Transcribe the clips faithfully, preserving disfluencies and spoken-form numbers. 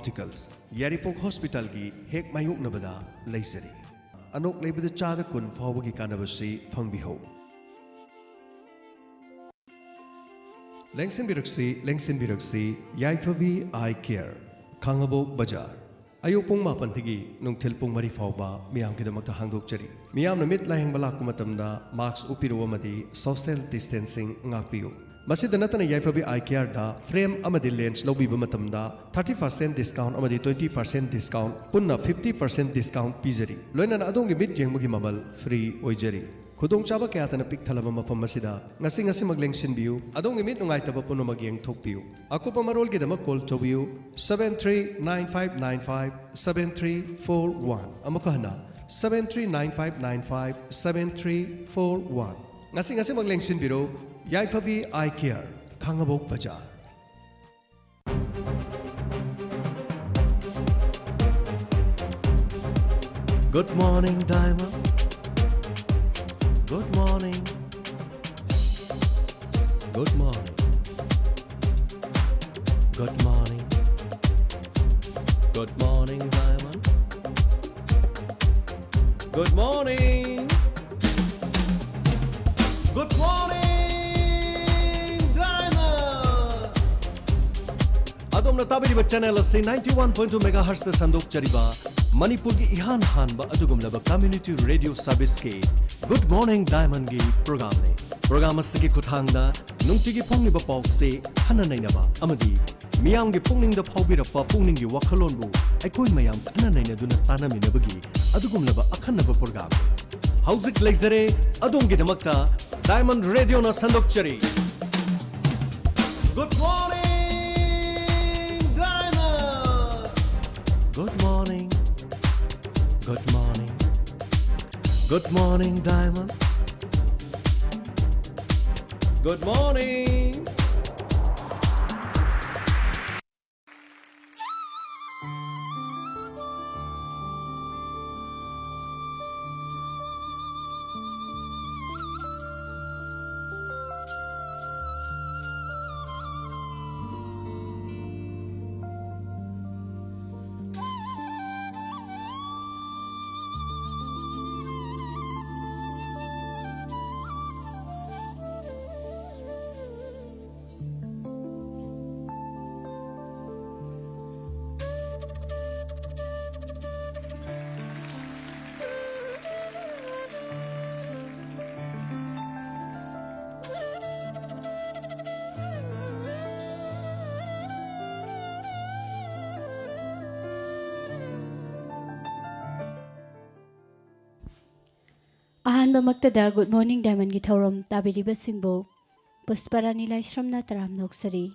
ꯑꯣꯞꯇꯤꯀꯜꯁ, ꯌꯥꯏꯔꯤꯄꯣꯛ ꯍꯣꯁꯄꯤꯇꯥꯜꯒꯤ ꯍꯦꯛ ꯃꯥꯌꯣꯛꯅꯕꯗ ꯂꯩꯖꯔꯤ꯫ ꯑꯅꯣꯛ ꯂꯩꯕꯗ ꯆꯥꯗ ꯀꯨꯟ ꯐꯥꯎꯕꯒꯤ ꯀꯥꯟꯅꯕꯁꯤ ꯐꯪꯕꯤꯍꯧ꯫ ꯂꯦꯡꯁꯤꯟꯕꯤꯔꯛꯁꯤ, ꯂꯦꯡꯁꯤꯟꯕꯤꯔꯛꯁꯤ, ꯌꯥꯏꯐꯕꯤ ꯑꯥꯏ ꯀꯦꯌꯔ, ꯈꯥꯡꯉꯕꯣꯛ ꯕꯖꯥꯔ꯫ ꯑꯌꯨꯛ ꯄꯨꯡ ꯃꯥꯄꯟꯗꯒꯤ ꯅꯨꯡꯊꯤꯜ ꯄꯨꯡ ꯃꯔꯤ ꯐꯥꯎꯕ ꯃꯤꯌꯥꯝꯒꯤꯗꯃꯛꯇ ꯍꯥꯡꯗꯣꯛꯆꯔꯤ꯫ ꯃꯤꯌꯥꯝꯅ ꯃꯤꯠ ꯂꯥꯌꯦꯡꯕ ꯂꯥꯛꯄ ꯃꯇꯝꯗ ꯃꯥꯁꯛ ꯎꯞꯄꯤꯔꯨ ꯑꯃꯗꯤ ꯁꯣꯁꯤꯌꯦꯜ ꯗꯤꯁꯇꯦꯟꯁꯤꯡ ꯉꯥꯛꯄꯤꯌꯨ꯫ ꯃꯁꯤꯗ ꯅꯠꯇꯅ ꯌꯥꯏꯐꯕꯤ ꯑꯥꯏ ꯀꯦꯌꯔꯗ ꯐ꯭ꯔꯦꯝ ꯑꯃꯗꯤ ꯂꯦꯟꯁ ꯂꯧꯕꯤꯕ ꯃꯇꯝꯗ ꯊꯥꯔꯇꯤ ꯄꯥꯔꯁꯦꯟ ꯗꯤꯁꯀꯥꯎꯟ ꯑꯃꯗꯤ ꯇ꯭ꯋꯦꯟꯇꯤ ꯄꯥꯔꯁꯦꯟ ꯗꯤꯁꯀꯥꯎꯟ, ꯄꯨꯟꯅ ꯐꯤꯐꯇꯤ ꯄꯥꯔꯁꯦꯟ ꯗꯤꯁꯀꯥꯎꯟ ꯄꯤꯖꯔꯤ꯫ ꯂꯣꯏꯅꯅ ꯑꯗꯣꯝꯒꯤ ꯃꯤꯠ ꯌꯦꯡꯕꯒꯤ ꯃꯃꯜ ꯐ꯭ꯔꯤ ꯑꯣꯏꯖꯔꯤ꯫ ꯈꯨꯗꯣꯡꯆꯥꯕ ꯀꯌꯥꯇꯅ ꯄꯤꯛ ꯊꯜꯂꯕ ꯃꯐꯝ ꯑꯁꯤꯗ ꯉꯁꯤ ꯉꯁꯤꯃꯛ ꯂꯦꯡꯁꯤꯟꯕꯤꯌꯨ꯫ ꯑꯗꯣꯝꯒꯤ ꯃꯤꯠ ꯅꯨꯡꯉꯥꯏꯇꯕ ꯄꯨꯝꯅꯃꯛ ꯌꯦꯡꯊꯣꯛꯄꯤꯌꯨ꯫ ꯑꯀꯨꯞꯄ ꯃꯔꯣꯜꯒꯤꯗꯃꯛ ꯀꯣꯜ ꯇꯧꯕꯤꯌꯨ, seven three nine five nine five seven three four one꯫ ꯑꯃꯨꯛꯀ ꯍꯟꯅ, seven three nine five nine five seven three four one꯫ ꯉꯁꯤ ꯉꯁꯤꯃꯛ ꯂꯦꯡꯁꯤꯟꯕꯤꯔꯣ, ꯌꯥꯏꯐꯕꯤ ꯑꯥꯏ ꯀꯦꯌꯔ, ꯈꯥꯡꯉꯕꯣꯛ ꯕꯖꯥꯔ꯫ Good morning, Diamond. Good morning. Good morning. Good morning. Good morning, Diamond. Good morning. Good morning, Diamond. ꯑꯗꯣꯝꯅ ꯇꯥꯕꯤꯔꯤꯕ channel ꯑꯁꯤ ninety one point two megahertzꯇ ꯁꯟꯗꯣꯛꯆꯔꯤꯕ ꯃꯅꯤꯄꯨꯔꯒꯤ ꯏꯍꯥꯟ ꯍꯥꯟꯕ ꯑꯗꯨꯒꯨꯝꯂꯕ community radio serviceꯀꯤ Good Morning Diamondꯒꯤ programꯅꯤ꯫ Program ꯑꯁꯤꯒꯤ ꯈꯨꯠꯊꯥꯡꯗ ꯅꯨꯡꯇꯤꯒꯤ ꯐꯣꯡꯂꯤꯕ ꯄꯥꯎꯁꯦ ꯈꯟꯅ ꯅꯩꯅꯕ ꯑꯃꯗꯤ ꯃꯤꯌꯥꯝꯒꯤ ꯄꯨꯛꯅꯤꯡꯗ ꯐꯥꯎꯕꯤꯔꯛꯄ ꯄꯨꯛꯅꯤꯡꯒꯤ ꯋꯥꯈꯜꯂꯣꯟꯕꯨ ꯑꯩꯈꯣꯏ ꯃꯌꯥꯝ ꯈꯟꯅ ꯅꯩꯅꯗꯨꯅ ꯇꯥꯟꯅꯃꯤꯟꯅꯕꯒꯤ ꯑꯗꯨꯒꯨꯝꯂꯕ ꯑꯈꯟꯅꯕ programꯅꯤ꯫ ꯍꯧꯖꯤꯛ ꯂꯩꯖꯔꯦ ꯑꯗꯣꯝꯒꯤꯗꯃꯛꯇ Diamond Radioꯅ ꯁꯟꯗꯣꯛꯆꯔꯤ꯫ Good morning, Diamond. Good morning. Good morning. Good morning, Diamond. Good morning. ꯑꯍꯥꯟꯕꯃꯛꯇꯗ Good Morning Diamondꯒꯤ ꯊꯧꯔꯝ ꯇꯥꯕꯤꯔꯤꯕꯁꯤꯡꯕꯨ ꯄꯨꯁꯄꯔꯥꯅꯤ ꯂꯥꯏꯁ꯭ꯔꯝꯅ ꯇꯔꯥꯝꯅ ꯑꯣꯛꯆꯔꯤ꯫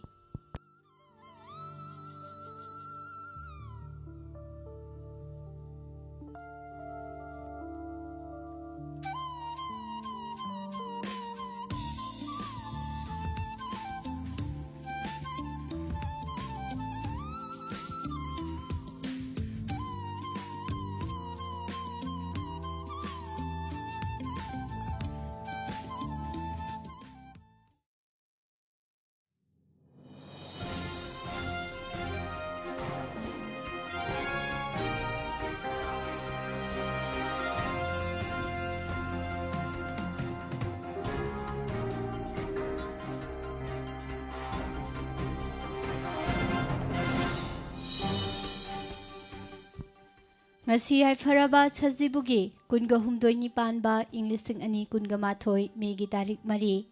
ꯉꯁꯤ ꯌꯥꯏꯐꯔꯕ ꯁꯖꯤꯕꯨꯒꯤ ꯀꯨꯟꯒ ꯍꯨꯝꯗꯣꯏꯅꯤ ꯄꯥꯟꯕ ꯏꯪ ꯂꯤꯁꯤꯡ ꯑꯅꯤ ꯀꯨꯟꯒ ꯃꯥꯊꯣꯏ ꯃꯦꯒꯤ ꯇꯥꯔꯤꯛ ꯃꯔꯤ,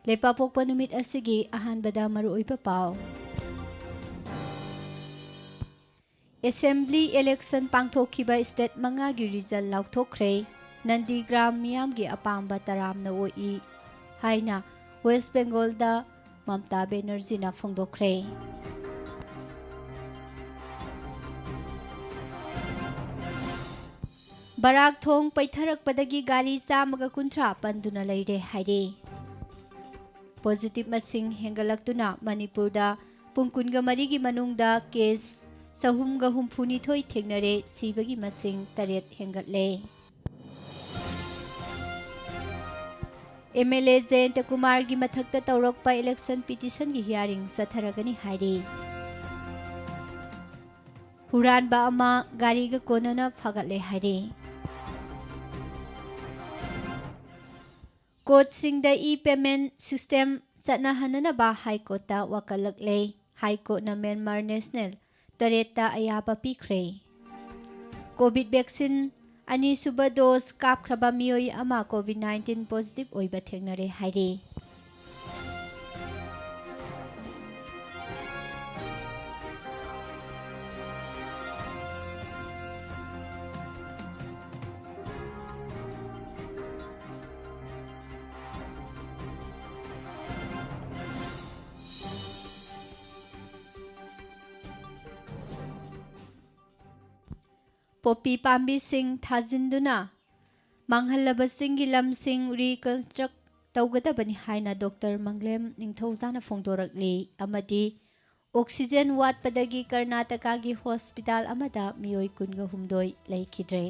ꯂꯩꯄꯥꯄꯣꯛꯄ ꯅꯨꯃꯤꯠ ꯑꯁꯤꯒꯤ ꯑꯍꯥꯟꯕꯗ ꯃꯔꯨꯑꯣꯏꯕ ꯄꯥꯎ꯫ ꯑꯦꯁꯦꯝꯕ꯭ꯂꯤ ꯏꯂꯦꯛꯁꯟ ꯄꯥꯡꯊꯣꯛꯈꯤꯕ ꯁ꯭ꯇꯦꯠ ꯃꯉꯥꯒꯤ ꯔꯤꯖꯜ ꯂꯥꯎꯊꯣꯛꯈ꯭ꯔꯦ꯫ ꯅꯟꯗꯤꯒ꯭ꯔꯥꯝ ꯃꯤꯌꯥꯝꯒꯤ ꯑꯄꯥꯝꯕ ꯇꯔꯥꯝꯅ ꯑꯣꯛꯏ ꯍꯥꯏꯅ ꯋꯦꯁ ꯕꯦꯡꯒꯣꯜꯗ ꯃꯝꯇꯥ ꯕꯦꯅꯔꯖꯤꯅ ꯐꯣꯡꯗꯣꯛꯈ꯭ꯔꯦ꯫ ꯕꯔꯥꯛ ꯊꯣꯡ ꯄꯩꯊꯔꯛꯄꯗꯒꯤ ꯒꯥꯔꯤ ꯆꯥꯝꯃꯒ ꯀꯨꯟꯊ꯭ꯔꯥ ꯄꯟꯗꯨꯅ ꯂꯩꯔꯦ ꯍꯥꯏꯔꯦ꯫ ꯄꯣꯖꯤꯇꯤꯚ ꯃꯁꯤꯡ ꯍꯦꯟꯒꯠꯂꯛꯇꯨꯅ ꯃꯅꯤꯄꯨꯔꯗ ꯄꯨꯡ ꯀꯨꯟꯒ ꯃꯔꯤꯒꯤ ꯃꯅꯨꯡꯗ ꯀꯦꯁ ꯆꯍꯨꯝꯒ ꯍꯨꯝꯐꯨꯅꯤꯊꯣꯏ ꯊꯦꯡꯅꯔꯦ, ꯁꯤꯕꯒꯤ ꯃꯁꯤꯡ ꯇꯔꯦꯠ ꯍꯦꯟꯒꯠꯂꯦ꯫ ꯑꯦꯝ ꯑꯦꯜ ꯑꯦ ꯖꯌꯟꯇ ꯀꯨꯃꯥꯔꯒꯤ ꯃꯊꯛꯇ ꯇꯧꯔꯛꯄ ꯏꯂꯦꯛꯁꯟ ꯄꯤꯇꯤꯁꯟꯒꯤ ꯍꯤꯌꯥꯔꯤꯡ ꯆꯠꯊꯔꯒꯅꯤ ꯍꯥꯏꯔꯤ꯫ ꯍꯨꯔꯥꯟꯕ ꯑꯃ ꯒꯥꯔꯤꯒ ꯀꯣꯟꯅꯅ ꯐꯥꯒꯠꯂꯦ ꯍꯥꯏꯔꯤ꯫ ꯀꯣꯔꯠꯁꯤꯡꯗ e-payment system ꯆꯠꯅꯍꯟꯅꯅꯕ ꯍꯥꯏ ꯀꯣꯔꯠꯇ ꯋꯥꯀꯠꯂꯛꯂꯦ꯫ ꯍꯥꯏ ꯀꯣꯔꯠꯅ ꯃ꯭ꯌꯥꯟꯃꯥꯔ ꯅꯦꯁꯅꯦꯜ ꯇꯔꯦꯠꯇ ꯑꯌꯥꯕ ꯄꯤꯈ꯭ꯔꯦ꯫ ꯀꯣꯚꯤꯗ ꯚꯦꯛꯁꯤꯟ ꯑꯅꯤꯁꯨꯕ ꯗꯣꯁ ꯀꯥꯞꯈ꯭ꯔꯕ ꯃꯤꯑꯣꯏ ꯑꯃ ꯀꯣꯚꯤꯗ ꯅꯥꯏꯟꯇꯤꯟ ꯄꯣꯖꯤꯇꯤꯚ ꯑꯣꯏꯕ ꯊꯦꯡꯅꯔꯦ ꯍꯥꯏꯔꯤ꯫ ꯄꯣꯄꯤ ꯄꯥꯝꯕꯤꯁꯤꯡ ꯊꯥꯖꯤꯟꯗꯨꯅ ꯃꯥꯡꯍꯜꯂꯕꯁꯤꯡꯒꯤ ꯂꯝꯁꯤꯡ reconstruct ꯇꯧꯒꯗꯕꯅꯤ ꯍꯥꯏꯅ ꯗꯣꯛꯇꯔ ꯃꯪꯂꯦꯝ ꯅꯤꯡꯊꯧꯖꯥꯅ ꯐꯣꯡꯗꯣꯔꯛꯂꯤ ꯑꯃꯗꯤ oxygen ꯋꯥꯠꯄꯗꯒꯤ ꯀꯔꯅꯥꯇꯀꯥꯒꯤ hospital ꯑꯃꯗ ꯃꯤꯑꯣꯏ ꯀꯨꯟꯒ ꯍꯨꯝꯗꯣꯏ ꯂꯩꯈꯤꯗ꯭ꯔꯦ꯫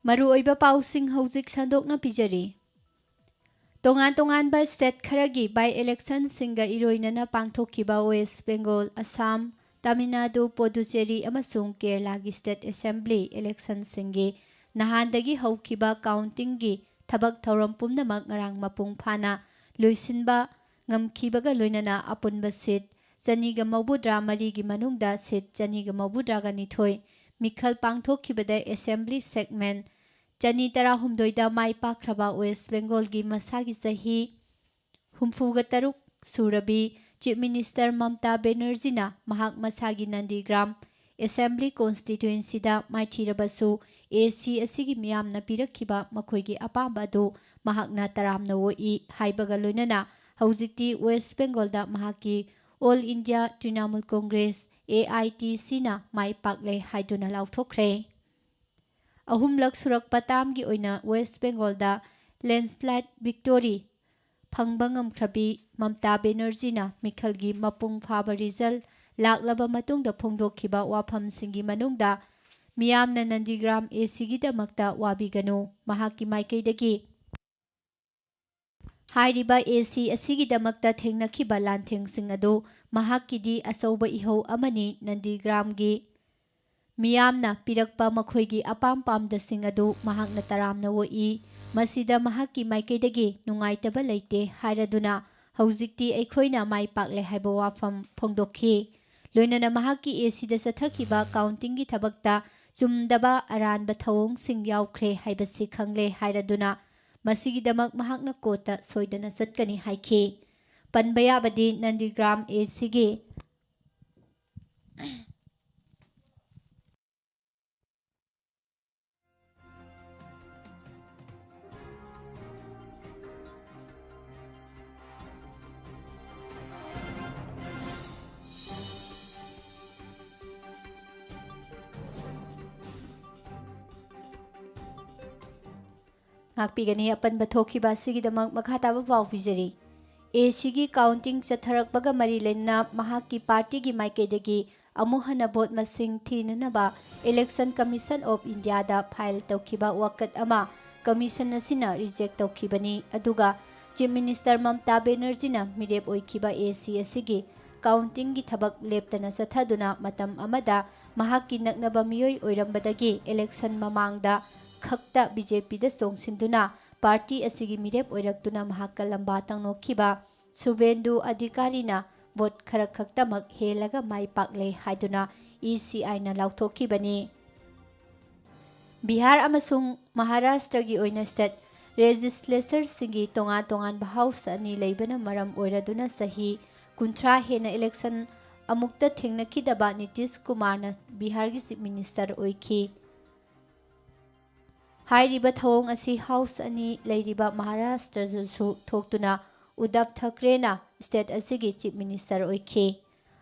ꯃꯔꯨꯑꯣꯏꯕ ꯄꯥꯎꯁꯤꯡ ꯍꯧꯖꯤꯛ ꯁꯟꯗꯣꯛꯅ ꯄꯤꯖꯔꯤ꯫ ꯇꯣꯉꯥꯟ ꯇꯣꯉꯥꯟꯕ state ꯈꯔꯒꯤ by electionꯁꯤꯡꯒ ꯏꯔꯣꯏꯅꯅ ꯄꯥꯡꯊꯣꯛꯈꯤꯕ West Bengal, ꯑꯁꯥꯝ, ꯇꯥꯃꯤꯜ ꯅꯥꯗꯨ, ꯄꯣꯗꯨꯆꯦꯔꯤ ꯑꯃꯁꯨꯡ ꯀꯦꯔꯂꯥꯒꯤ state assembly electionꯁꯤꯡꯒꯤ ꯅꯍꯥꯟꯗꯒꯤ ꯍꯧꯈꯤꯕ countingꯒꯤ ꯊꯕꯛ ꯊꯧꯔꯝ ꯄꯨꯝꯅꯃꯛ ꯉꯔꯥꯡ ꯃꯄꯨꯡ ꯐꯥꯅ ꯂꯣꯏꯁꯤꯟꯕ ꯉꯝꯈꯤꯕꯒ ꯂꯣꯏꯅꯅ ꯑꯄꯨꯟꯕ seat ꯆꯅꯤꯒ ꯃꯧꯗ꯭ꯔꯥ ꯃꯔꯤꯒꯤ ꯃꯅꯨꯡꯗ seat ꯆꯅꯤꯒ ꯃꯧꯗ꯭ꯔꯥꯒ ꯅꯤꯊꯣꯏ ꯃꯤꯈꯜ ꯄꯥꯡꯊꯣꯛꯈꯤꯕꯗ assembly segment ꯆꯅꯤ ꯇꯔꯥꯍꯨꯝꯗꯣꯏꯗ ꯃꯥꯏ ꯄꯥꯛꯈ꯭ꯔꯕ West Bengalꯒꯤ ꯃꯁꯥꯒꯤ ꯆꯍꯤ ꯍꯨꯝꯐꯨꯒ ꯇꯔꯨꯛ ꯁꯨꯔꯕꯤ Chief Minister ꯃꯝꯇꯥ ꯕꯦꯅꯔꯖꯤꯅ ꯃꯍꯥꯛ ꯃꯁꯥꯒꯤ ꯅꯟꯗꯤꯒ꯭ꯔꯥꯝ assembly constituencyꯗ ꯃꯥꯏꯊꯤꯔꯕꯁꯨ, AC ꯑꯁꯤꯒꯤ ꯃꯤꯌꯥꯝꯅ ꯄꯤꯔꯛꯈꯤꯕ ꯃꯈꯣꯏꯒꯤ ꯑꯄꯥꯝꯕ ꯑꯗꯨ ꯃꯍꯥꯛꯅ ꯇꯔꯥꯝꯅ ꯑꯣꯛꯏ ꯍꯥꯏꯕꯒ ꯂꯣꯏꯅꯅ ꯍꯧꯖꯤꯛꯇꯤ West Bengalꯗ ꯃꯍꯥꯛꯀꯤ All India Trinamool Congress, AITCꯅ ꯃꯥꯏ ꯄꯥꯛꯂꯦ ꯍꯥꯏꯗꯨꯅ ꯂꯥꯎꯊꯣꯛꯈ꯭ꯔꯦ꯫ ꯑꯍꯨꯝꯂꯛ ꯁꯨꯔꯛꯄ termꯒꯤ ꯑꯣꯏꯅ West Bengalꯗ landslide victory ꯐꯪꯕ ꯉꯝꯈ꯭ꯔꯕꯤ ꯃꯝꯇꯥ ꯕꯦꯅꯔꯖꯤꯅ ꯃꯤꯈꯜꯒꯤ ꯃꯄꯨꯡ ꯐꯥꯕ result ꯂꯥꯛꯂꯕ ꯃꯇꯨꯡꯗ ꯐꯣꯡꯗꯣꯛꯈꯤꯕ ꯋꯥꯐꯝꯁꯤꯡꯒꯤ ꯃꯅꯨꯡꯗ ꯃꯤꯌꯥꯝꯅ ꯅꯟꯗꯤꯒ꯭ꯔꯥꯝ ACꯒꯤꯗꯃꯛꯇ ꯋꯥꯕꯤꯒꯅꯨ, ꯃꯍꯥꯛꯀꯤ ꯃꯥꯏꯀꯩꯗꯒꯤ ꯍꯥꯏꯔꯤꯕ AC ꯑꯁꯤꯒꯤꯗꯃꯛꯇ ꯊꯦꯡꯅꯈꯤꯕ ꯂꯥꯟꯊꯦꯡꯁꯤꯡ ꯑꯗꯨ ꯃꯍꯥꯛꯀꯤꯗꯤ ꯑꯆꯧꯕ ꯏꯍꯧ ꯑꯃꯅꯤ꯫ ꯅꯟꯗꯤꯒ꯭ꯔꯥꯝꯒꯤ ꯃꯤꯌꯥꯝꯅ ꯄꯤꯔꯛꯄ ꯃꯈꯣꯏꯒꯤ ꯑꯄꯥꯝ ꯄꯥꯝꯗꯁꯤꯡ ꯑꯗꯨ ꯃꯍꯥꯛꯅ ꯇꯔꯥꯝꯅ ꯑꯣꯛꯏ꯫ ꯃꯁꯤꯗ ꯃꯍꯥꯛꯀꯤ ꯃꯥꯏꯀꯩꯗꯒꯤ ꯅꯨꯡꯉꯥꯏꯇꯕ ꯂꯩꯇꯦ ꯍꯥꯏꯔꯗꯨꯅ ꯍꯧꯖꯤꯛꯇꯤ ꯑꯩꯈꯣꯏꯅ ꯃꯥꯏ ꯄꯥꯛꯂꯦ ꯍꯥꯏꯕ ꯋꯥꯐꯝ ꯐꯣꯡꯗꯣꯛꯈꯤ꯫ ꯂꯣꯏꯅꯅ ꯃꯍꯥꯛꯀꯤ ꯑꯦ ꯁꯤꯗ ꯆꯠꯊꯈꯤꯕ ꯀꯥꯎꯟꯇꯤꯡꯒꯤ ꯊꯕꯛꯇ ꯆꯨꯝꯗꯕ ꯑꯔꯥꯟꯕ ꯊꯧꯑꯣꯡꯁꯤꯡ ꯌꯥꯎꯈ꯭ꯔꯦ ꯍꯥꯏꯕꯁꯤ ꯈꯪꯂꯦ ꯍꯥꯏꯔꯗꯨꯅ ꯃꯁꯤꯒꯤꯗꯃꯛ ꯃꯍꯥꯛꯅ ꯀꯣꯔꯠꯇ ꯁꯣꯏꯗꯅ ꯆꯠꯀꯅꯤ ꯍꯥꯏꯈꯤ꯫ ꯄꯟꯕ ꯌꯥꯕꯗꯤ ꯅꯟꯗꯤꯒ꯭ꯔꯥꯝ ꯑꯦ ꯁꯤꯒꯤ ꯉꯥꯛꯄꯤꯒꯅꯤ꯫ ꯑꯄꯟꯕ ꯊꯣꯛꯈꯤꯕ ꯑꯁꯤꯒꯤꯗꯃꯛ ꯃꯈꯥ ꯇꯥꯕ ꯄꯥꯎ ꯄꯤꯖꯔꯤ꯫ ꯑꯦ ꯁꯤꯒꯤ ꯀꯥꯎꯟꯇꯤꯡ ꯆꯠꯊꯔꯛꯄꯒ ꯃꯔꯤ ꯂꯩꯅꯅ ꯃꯍꯥꯛꯀꯤ ꯄꯥꯔꯇꯤꯒꯤ ꯃꯥꯏꯀꯩꯗꯒꯤ ꯑꯃꯨꯛ ꯍꯟꯅ ꯚꯣꯠ ꯃꯁꯤꯡ ꯊꯤꯅꯅꯕ Election Commission of Indiaꯗ ꯐꯥꯏꯜ ꯇꯧꯈꯤꯕ ꯋꯥꯀꯠ ꯑꯃ ꯀꯃꯤꯁꯟ ꯑꯁꯤꯅ ꯔꯤꯖꯦꯛ ꯇꯧꯈꯤꯕꯅꯤ꯫ ꯑꯗꯨꯒ ꯆꯤꯐ ꯃꯤꯅꯤꯁꯇꯔ ꯃꯃꯇꯥ ꯕꯦꯅꯔꯖꯤꯅ ꯃꯤꯔꯦꯞ ꯑꯣꯏꯈꯤꯕ ꯑꯦ ꯁꯤ ꯑꯁꯤꯒꯤ ꯀꯥꯎꯟꯇꯤꯡꯒꯤ ꯊꯕꯛ ꯂꯦꯞꯇꯅ ꯆꯠꯊꯗꯨꯅ ꯃꯇꯝ ꯑꯃꯗ ꯃꯍꯥꯛꯀꯤ ꯅꯛꯅꯕ ꯃꯤꯑꯣꯏ ꯑꯣꯏꯔꯝꯕꯗꯒꯤ election ꯃꯃꯥꯡꯗ ꯈꯛꯇ ꯕꯤ ꯖꯦ ꯄꯤꯗ ꯆꯣꯡꯁꯤꯟꯗꯨꯅ ꯄꯥꯔꯇꯤ ꯑꯁꯤꯒꯤ ꯃꯤꯔꯦꯞ ꯑꯣꯏꯔꯛꯇꯨꯅ ꯃꯍꯥꯛꯀ ꯂꯝꯕꯥ ꯇꯪꯅꯣꯛꯈꯤꯕ ꯁꯨꯚꯦꯟꯗꯨ ꯑꯙꯤꯀꯥꯔꯤꯅ ꯚꯣꯠ ꯈꯔ ꯈꯛꯇꯃꯛ ꯍꯦꯜꯂꯒ ꯃꯥꯏ ꯄꯥꯛꯂꯦ ꯍꯥꯏꯗꯨꯅ ꯏ ꯁꯤ ꯑꯥꯏꯅ ꯂꯥꯎꯊꯣꯛꯈꯤꯕꯅꯤ꯫ ꯕꯤꯍꯥꯔ ꯑꯃꯁꯨꯡ ꯃꯍꯥꯔꯥꯁꯇ꯭ꯔꯒꯤ ꯑꯣꯏꯅ state legislatureꯁꯤꯡꯒꯤ ꯇꯣꯉꯥꯟ ꯇꯣꯉꯥꯟꯕ house ꯑꯅꯤ ꯂꯩꯕꯅ ꯃꯔꯝ ꯑꯣꯏꯔꯗꯨꯅ ꯆꯍꯤ ꯀꯨꯟꯊ꯭ꯔꯥ ꯍꯦꯟꯅ election ꯑꯃꯨꯛꯇ ꯊꯦꯡꯅꯈꯤꯗꯕ ꯅꯤꯇꯤꯁ ꯀꯨꯃꯥꯔꯅ ꯕꯤꯍꯥꯔꯒꯤ chief minister ꯑꯣꯏꯈꯤ꯫ ꯍꯥꯏꯔꯤꯕ ꯊꯧꯑꯣꯡ ꯑꯁꯤ house ꯑꯅꯤ ꯂꯩꯔꯤꯕ ꯃꯍꯥꯔꯥꯁꯇ꯭ꯔꯗꯁꯨ ꯊꯣꯛꯇꯨꯅ ꯎꯗꯕ ꯊꯥꯀ꯭ꯔꯦꯅ state ꯑꯁꯤꯒꯤ chief minister ꯑꯣꯏꯈꯤ꯫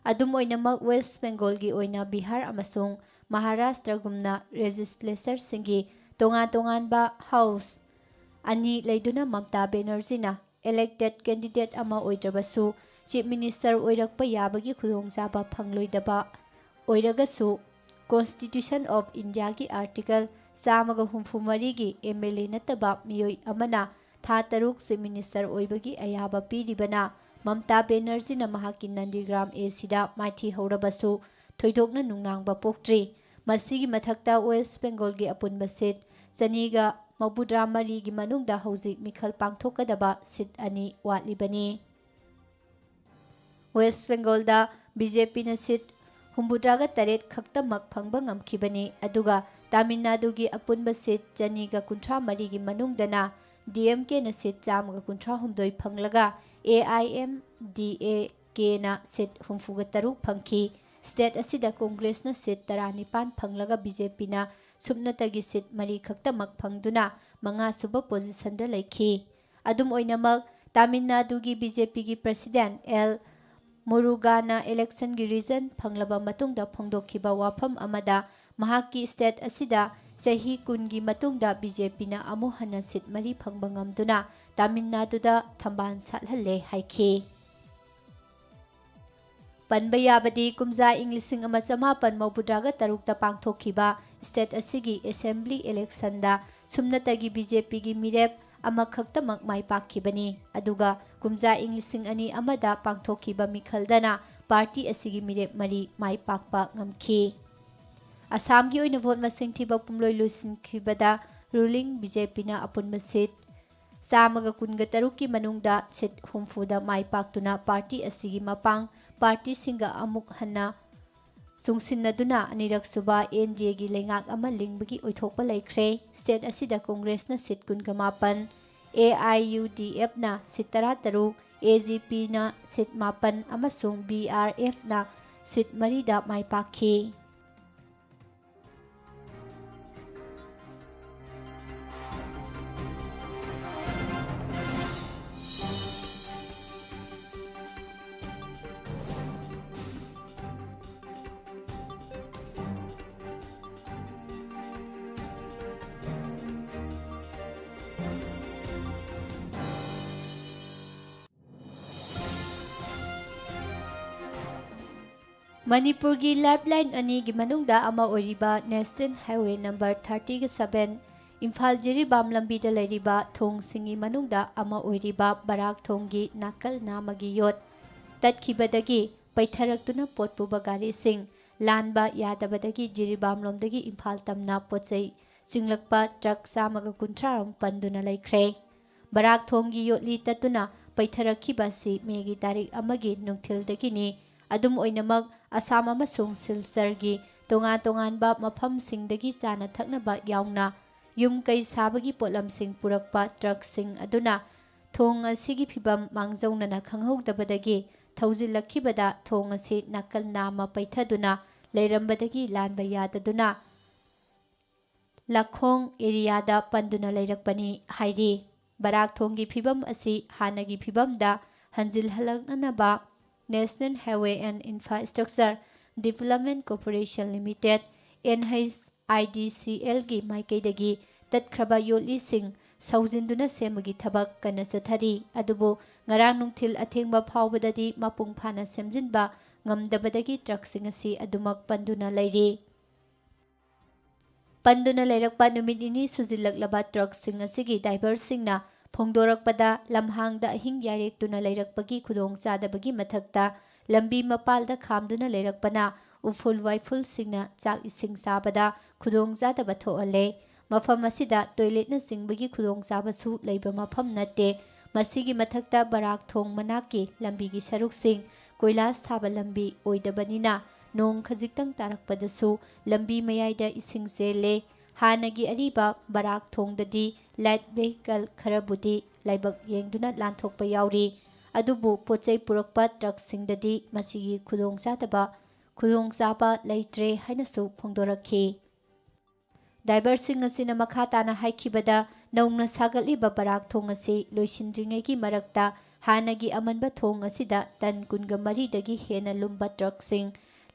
ꯑꯗꯨꯝ ꯑꯣꯏꯅꯃꯛ, West Bengalꯒꯤ ꯑꯣꯏꯅ ꯕꯤꯍꯥꯔ ꯑꯃꯁꯨꯡ ꯃꯍꯥꯔꯥꯁꯇ꯭ꯔꯒꯨꯝꯅ legislatureꯁꯤꯡꯒꯤ ꯇꯣꯉꯥꯟ ꯇꯣꯉꯥꯟꯕ house ꯑꯅꯤ ꯂꯩꯗꯨꯅ ꯃꯃꯇꯥ ꯕꯦꯅꯔꯖꯤꯅ elected candidate ꯑꯃ ꯑꯣꯏꯗ꯭ꯔꯕꯁꯨ chief minister ꯑꯣꯏꯔꯛꯄ ꯌꯥꯕꯒꯤ ꯈꯨꯗꯣꯡꯆꯥꯕ ꯐꯪꯂꯣꯏꯗꯕ ꯑꯣꯏꯔꯒꯁꯨ, Constitution of Indiaꯒꯤ article ꯆꯥꯝꯃꯒ ꯍꯨꯝꯐꯨ ꯃꯔꯤꯒꯤ M L A ꯅꯠꯇꯕ ꯃꯤꯑꯣꯏ ꯑꯃꯅ ꯊꯥ ꯇꯔꯨꯛ chief minister ꯑꯣꯏꯕꯒꯤ ꯑꯌꯥꯕ ꯄꯤꯔꯤꯕꯅ ꯃꯃꯇꯥ ꯕꯦꯅꯔꯖꯤꯅ ꯃꯍꯥꯛꯀꯤ ꯅꯟꯗꯤꯒ꯭ꯔꯥꯝ ꯑꯦ ꯁꯤꯗ ꯃꯥꯏꯊꯤꯍꯧꯔꯕꯁꯨ ꯊꯣꯏꯗꯣꯛꯅ ꯅꯨꯡꯅꯥꯡꯕ ꯄꯣꯛꯇ꯭ꯔꯤ꯫ ꯃꯁꯤꯒꯤ ꯃꯊꯛꯇ West Bengalꯒꯤ ꯑꯄꯨꯟꯕ seat ꯆꯅꯤꯒ ꯃꯧꯗ꯭ꯔꯥ ꯃꯔꯤꯒꯤ ꯃꯅꯨꯡꯗ ꯍꯧꯖꯤꯛ ꯃꯤꯈꯜ ꯄꯥꯡꯊꯣꯛꯀꯗꯕ seat ꯑꯅꯤ ꯋꯥꯠꯂꯤꯕꯅꯤ꯫ West Bengalꯗ ꯕꯤ ꯖꯦ ꯄꯤꯅ ꯁꯤꯠ ꯍꯨꯝꯐꯨꯇꯔꯥꯒ ꯇꯔꯦꯠ ꯈꯛꯇꯃꯛ ꯐꯪꯕ ꯉꯝꯈꯤꯕꯅꯤ꯫ ꯑꯗꯨꯒ ꯇꯥꯃꯤꯜ ꯅꯥꯗꯨꯒꯤ ꯑꯄꯨꯟꯕ ꯁꯤꯠ ꯆꯅꯤꯒ ꯀꯨꯟꯊ꯭ꯔꯥ ꯃꯔꯤꯒꯤ ꯃꯅꯨꯡꯗꯅ ꯗꯤ ꯑꯦꯝ ꯀꯦꯅ ꯁꯤꯠ ꯆꯥꯝꯃꯒ ꯀꯨꯟꯊ꯭ꯔꯥ ꯍꯨꯝꯗꯣꯏ ꯐꯪꯂꯒ ꯑꯦ ꯑꯥꯏ ꯑꯦꯝ ꯗꯤ ꯑꯦ ꯀꯦꯅ ꯁꯤꯠ ꯍꯨꯝꯐꯨꯒ ꯇꯔꯨꯛ ꯐꯪꯈꯤ꯫ ꯁ꯭ꯇꯦꯠ ꯑꯁꯤꯗ ꯀꯣꯡꯒ꯭ꯔꯦꯁꯅ ꯁꯤꯠ ꯇꯔꯥꯅꯤꯄꯥꯟ ꯐꯪꯂꯒ ꯕꯤ ꯖꯦ ꯄꯤꯅ ꯁꯨꯞꯅꯇꯒꯤ ꯁꯤꯠ ꯃꯔꯤ ꯈꯛꯇꯃꯛ ꯐꯪꯗꯨꯅ ꯃꯉꯥꯁꯨꯕ ꯄꯣꯖꯤꯁꯟꯗ ꯂꯩꯈꯤ꯫ ꯑꯗꯨꯝ ꯑꯣꯏꯅꯃꯛ, ꯇꯥꯃꯤꯜ ꯅꯥꯗꯨꯒꯤ ꯕꯤ ꯖꯦ ꯄꯤꯒꯤ ꯄ꯭ꯔꯁꯤꯗꯦꯟꯠ ꯑꯦꯜ ꯃꯨꯔꯨꯒꯥꯅ ꯏꯂꯦꯛꯁꯟꯒꯤ ꯔꯤꯖꯜ ꯐꯪꯂꯕ ꯃꯇꯨꯡꯗ ꯐꯣꯡꯗꯣꯛꯈꯤꯕ ꯋꯥꯐꯝ ꯑꯃꯗ ꯃꯍꯥꯛꯀꯤ ꯁ꯭ꯇꯦꯠ ꯑꯁꯤꯗ ꯆꯍꯤ ꯀꯨꯟꯒꯤ ꯃꯇꯨꯡꯗ ꯕꯤ ꯖꯦ ꯄꯤꯅ ꯑꯃꯨꯛ ꯍꯟꯅ ꯁꯤꯠ ꯃꯔꯤ ꯐꯪꯕ ꯉꯝꯗꯨꯅ ꯇꯥꯃꯤꯜ ꯅꯥꯗꯨꯗ ꯊꯝꯕꯥꯜ ꯁꯥꯠꯍꯜꯂꯦ ꯍꯥꯏꯈꯤ꯫ ꯄꯟꯕ ꯌꯥꯕꯗꯤ, ꯀꯨꯝꯖꯥ ꯏꯪ ꯂꯤꯁꯤꯡ ꯑꯃ ꯆꯃꯥꯄꯟ ꯃꯧꯗ꯭ꯔꯥꯒ ꯇꯔꯨꯛꯇ ꯄꯥꯡꯊꯣꯛꯈꯤꯕ ꯁ꯭ꯇꯦꯠ ꯑꯁꯤꯒꯤ ꯑꯦꯁꯦꯝꯕ꯭ꯂꯤ ꯏꯂꯦꯛꯁꯟꯗ ꯁꯨꯞꯅꯇꯒꯤ ꯕꯤ ꯖꯦ ꯄꯤꯒꯤ ꯃꯤꯔꯦꯞ ꯑꯃꯈꯛꯇꯃꯛ ꯃꯥꯏ ꯄꯥꯛꯈꯤꯕꯅꯤ꯫ ꯑꯗꯨꯒ ꯀꯨꯝꯖꯥ ꯏꯪ ꯂꯤꯁꯤꯡ ꯑꯅꯤ ꯑꯃꯗ ꯄꯥꯡꯊꯣꯛꯈꯤꯕ ꯃꯤꯈꯜꯗꯅ ꯄꯥꯔꯇꯤ ꯑꯁꯤꯒꯤ ꯃꯤꯔꯦꯞ ꯃꯔꯤ ꯃꯥꯏ ꯄꯥꯛꯄ ꯉꯝꯈꯤ꯫ ꯑꯁꯥꯝꯒꯤ ꯑꯣꯏꯅ ꯚꯣꯠ ꯃꯁꯤꯡ ꯊꯤꯕ ꯄꯨꯝꯂꯣꯏ ꯂꯣꯏꯁꯤꯟꯈꯤꯕꯗ ꯔꯨꯂꯤꯡ ꯕꯤ ꯖꯦ ꯄꯤꯅ ꯑꯄꯨꯟꯕ ꯁꯤꯠ ꯆꯥꯝꯃꯒ ꯀꯨꯟꯒ ꯇꯔꯨꯛꯀꯤ ꯃꯅꯨꯡꯗ ꯁꯤꯠ ꯍꯨꯝꯐꯨꯗ ꯃꯥꯏ ꯄꯥꯛꯇꯨꯅ ꯄꯥꯔꯇꯤ ꯑꯁꯤꯒꯤ ꯃꯄꯥꯡ ꯄꯥꯔꯇꯤꯁꯤꯡꯒ ꯑꯃꯨꯛ ꯍꯟꯅ ꯆꯨꯡꯁꯤꯟꯅꯗꯨꯅ ꯑꯅꯤꯔꯛꯁꯨꯕ ꯑꯦꯟ ꯗꯤ ꯑꯦꯒꯤ ꯂꯩꯉꯥꯛ ꯑꯃ ꯂꯤꯡꯕꯒꯤ ꯑꯣꯏꯊꯣꯛꯄ ꯂꯩꯈ꯭ꯔꯦ꯫ ꯁ꯭ꯇꯦꯠ ꯑꯁꯤꯗ ꯀꯣꯡꯒ꯭ꯔꯦꯁꯅ ꯁꯤꯠ ꯀꯨꯟꯒ ꯃꯥꯄꯟ, ꯑꯦ ꯑꯥꯏ ꯌꯨ ꯗꯤ ꯑꯦꯐꯅ ꯁꯤꯠ ꯇꯔꯥꯇꯔꯨꯛ, ꯑꯦ ꯖꯤ ꯄꯤꯅ ꯁꯤꯠ ꯃꯥꯄꯟ ꯑꯃꯁꯨꯡ ꯕꯤ ꯑꯥꯔ ꯑꯦꯐꯅ ꯁꯤꯠ ꯃꯔꯤꯗ ꯃꯥꯏ ꯄꯥꯛꯈꯤ꯫ ꯃꯅꯤꯄꯨꯔꯒꯤ ꯂꯥꯏꯐꯂꯥꯏꯟ ꯑꯅꯤꯒꯤ ꯃꯅꯨꯡꯗ ꯑꯃ ꯑꯣꯏꯔꯤꯕ ꯅꯦꯁꯅꯦꯜ ꯍꯥꯏꯋꯦ ꯅꯝꯕꯔ ꯊꯥꯔꯇꯤꯒ ꯁꯚꯦꯟ ꯏꯝꯐꯥꯜ ꯖꯤꯔꯤꯕꯥꯝ ꯂꯝꯕꯤꯗ ꯂꯩꯔꯤꯕ ꯊꯣꯡꯁꯤꯡꯒꯤ ꯃꯅꯨꯡꯗ ꯑꯃ ꯑꯣꯏꯔꯤꯕ ꯕꯔꯥꯛ ꯊꯣꯡꯒꯤ ꯅꯥꯀꯜ ꯅꯥꯝꯃꯒꯤ ꯌꯣꯠ ꯇꯠꯈꯤꯕꯗꯒꯤ ꯄꯩꯊꯔꯛꯇꯨꯅ ꯄꯣꯠ ꯄꯨꯕ ꯒꯥꯔꯤꯁꯤꯡ ꯂꯥꯟꯕ ꯌꯥꯗꯕꯗꯒꯤ ꯖꯤꯔꯤꯕꯥꯝꯂꯣꯝꯗꯒꯤ ꯏꯝꯐꯥꯜ ꯇꯝꯅ ꯄꯣꯠꯆꯩ ꯆꯤꯡꯂꯛꯄ ꯇ꯭ꯔꯛ ꯆꯥꯝꯃꯒ ꯀꯨꯟꯊ꯭ꯔꯥ ꯔꯣꯝ ꯄꯟꯗꯨꯅ ꯂꯩꯈ꯭ꯔꯦ꯫ ꯕꯔꯥꯛ ꯊꯣꯡꯒꯤ ꯌꯣꯠꯂꯤ ꯇꯠꯇꯨꯅ ꯄꯩꯊꯔꯛꯈꯤꯕ ꯑꯁꯤ ꯃꯦꯒꯤ ꯇꯥꯔꯤꯛ ꯑꯃꯒꯤ ꯅꯨꯡꯊꯤꯜꯗꯒꯤꯅꯤ꯫ ꯑꯗꯨꯝ ꯑꯣꯏꯅꯃꯛ, ꯑꯁꯥꯝ ꯑꯃꯁꯨꯡ ꯁꯤꯜꯆꯔꯒꯤ ꯇꯣꯉꯥꯟ ꯇꯣꯉꯥꯟꯕ ꯃꯐꯝꯁꯤꯡꯗꯒꯤ ꯆꯥꯅ ꯊꯛꯅꯕ ꯌꯥꯎꯅ ꯌꯨꯝ ꯀꯩ ꯁꯥꯕꯒꯤ ꯄꯣꯠꯂꯝꯁꯤꯡ ꯄꯨꯔꯛꯄ ꯇ꯭ꯔꯛꯁꯤꯡ ꯑꯗꯨꯅ ꯊꯣꯡ ꯑꯁꯤꯒꯤ ꯐꯤꯚꯝ ꯃꯥꯡꯖꯧꯅꯅ ꯈꯪꯍꯧꯗꯕꯗꯒꯤ ꯊꯧꯖꯤꯜꯂꯛꯈꯤꯕꯗ ꯊꯣꯡ ꯑꯁꯤ ꯅꯥꯀꯜ ꯅꯥꯝꯃ ꯄꯩꯊꯗꯨꯅ ꯂꯩꯔꯝꯕꯗꯒꯤ ꯂꯥꯟꯕ ꯌꯥꯗꯗꯨꯅ ꯂꯈꯣꯡ ꯑꯦꯔꯤꯌꯥꯗ ꯄꯟꯗꯨꯅ ꯂꯩꯔꯛꯄꯅꯤ ꯍꯥꯏꯔꯤ꯫ ꯕꯔꯥꯛ ꯊꯣꯡꯒꯤ ꯐꯤꯚꯝ ꯑꯁꯤ ꯍꯥꯟꯅꯒꯤ ꯐꯤꯚꯝꯗ ꯍꯟꯖꯤꯜꯍꯜꯂꯛꯅꯅꯕ National Highway and Infrastructure Development Corporation Limited, NHIDCLꯒꯤ ꯃꯥꯏꯀꯩꯗꯒꯤ ꯇꯠꯈ꯭ꯔꯕ ꯌꯣꯠꯂꯤꯁꯤꯡ ꯁꯧꯖꯤꯟꯗꯨꯅ ꯁꯦꯝꯕꯒꯤ ꯊꯕꯛ ꯀꯟꯅ ꯆꯠꯊꯔꯤ꯫ ꯑꯗꯨꯕꯨ ꯉꯔꯥꯡ ꯅꯨꯡꯊꯤꯜ ꯑꯊꯦꯡꯕ ꯐꯥꯎꯕꯗꯗꯤ ꯃꯄꯨꯡ ꯐꯥꯅ ꯁꯦꯝꯖꯤꯟꯕ ꯉꯝꯗꯕꯗꯒꯤ ꯇ꯭ꯔꯛꯁꯤꯡ ꯑꯁꯤ ꯑꯗꯨꯃꯛ ꯄꯟꯗꯨꯅ ꯂꯩꯔꯤ꯫ ꯄꯟꯗꯨꯅ ꯂꯩꯔꯛꯄ ꯅꯨꯃꯤꯠ ꯅꯤꯅꯤ ꯁꯨꯖꯤꯜꯂꯛꯂꯕ ꯇ꯭ꯔꯛꯁꯤꯡ ꯑꯁꯤꯒꯤ ꯗ꯭ꯔꯥꯏꯚꯔꯁꯤꯡꯅ ꯐꯣꯡꯗꯣꯔꯛꯄꯗ, ꯂꯝꯍꯥꯡꯗ ꯑꯍꯤꯡ ꯌꯥꯔꯦꯛꯇꯨꯅ ꯂꯩꯔꯛꯄꯒꯤ ꯈꯨꯗꯣꯡꯆꯥꯗꯕꯒꯤ ꯃꯊꯛꯇ ꯂꯝꯕꯤ ꯃꯄꯥꯜꯗ ꯈꯥꯝꯗꯨꯅ ꯂꯩꯔꯛꯄꯅ ꯎꯐꯨꯜ ꯋꯥꯏꯐꯨꯜꯁꯤꯡꯅ ꯆꯥꯛ ꯏꯁꯤꯡ ꯆꯥꯕꯗ ꯈꯨꯗꯣꯡꯆꯥꯗꯕ ꯊꯣꯛꯍꯜꯂꯦ꯫ ꯃꯐꯝ ꯑꯁꯤꯗ ꯇꯣꯏꯂꯦꯠꯅꯆꯤꯡꯕꯒꯤ ꯈꯨꯗꯣꯡꯆꯥꯕꯁꯨ ꯂꯩꯕ ꯃꯐꯝ ꯅꯠꯇꯦ꯫ ꯃꯁꯤꯒꯤ ꯃꯊꯛꯇ ꯕꯔꯥꯛ ꯊꯣꯡ ꯃꯅꯥꯛꯀꯤ ꯂꯝꯕꯤꯒꯤ ꯁꯔꯨꯛꯁꯤꯡ ꯀꯣꯏꯂꯥꯁ ꯊꯥꯕ ꯂꯝꯕꯤ ꯑꯣꯏꯗꯕꯅꯤꯅ ꯅꯣꯡ ꯈꯖꯤꯛꯇꯪ ꯇꯥꯔꯛꯄꯗꯁꯨ ꯂꯝꯕꯤ ꯃꯌꯥꯏꯗ ꯏꯁꯤꯡ ꯆꯦꯜꯂꯦ꯫ ꯍꯥꯟꯅꯒꯤ ꯑꯔꯤꯕ ꯕꯔꯥꯛ ꯊꯣꯡꯗꯗꯤ ꯂꯥꯏꯠ ꯚꯦꯍꯤꯀꯜ ꯈꯔꯕꯨꯗꯤ ꯂꯥꯏꯕꯛ ꯌꯦꯡꯗꯨꯅ ꯂꯥꯟꯊꯣꯛꯄ ꯌꯥꯎꯔꯤ꯫ ꯑꯗꯨꯕꯨ ꯄꯣꯠꯆꯩ ꯄꯨꯔꯛꯄ ꯇ꯭ꯔꯛꯁꯤꯡꯗꯗꯤ ꯃꯁꯤꯒꯤ ꯈꯨꯗꯣꯡꯆꯥꯗꯕ, ꯈꯨꯗꯣꯡꯆꯥꯕ ꯂꯩꯇ꯭ꯔꯦ ꯍꯥꯏꯅꯁꯨ ꯐꯣꯡꯗꯣꯔꯛꯈꯤ꯫ ꯗ꯭ꯔꯥꯏꯚꯔꯁꯤꯡ ꯑꯁꯤꯅ ꯃꯈꯥ ꯇꯥꯅ ꯍꯥꯏꯈꯤꯕꯗ, ꯅꯧꯅ ꯁꯥꯒꯠꯂꯤꯕ ꯕꯔꯥꯛ ꯊꯣꯡ ꯑꯁꯤ ꯂꯣꯏꯁꯤꯟꯗ꯭ꯔꯤꯉꯩꯒꯤ ꯃꯔꯛꯇ ꯍꯥꯟꯅꯒꯤ ꯑꯃꯟꯕ ꯊꯣꯡ ꯑꯁꯤꯗ ꯇꯟ ꯀꯨꯟꯒ ꯃꯔꯤꯗꯒꯤ ꯍꯦꯟꯅ ꯂꯨꯝꯕ ꯇ꯭ꯔꯛꯁꯤꯡ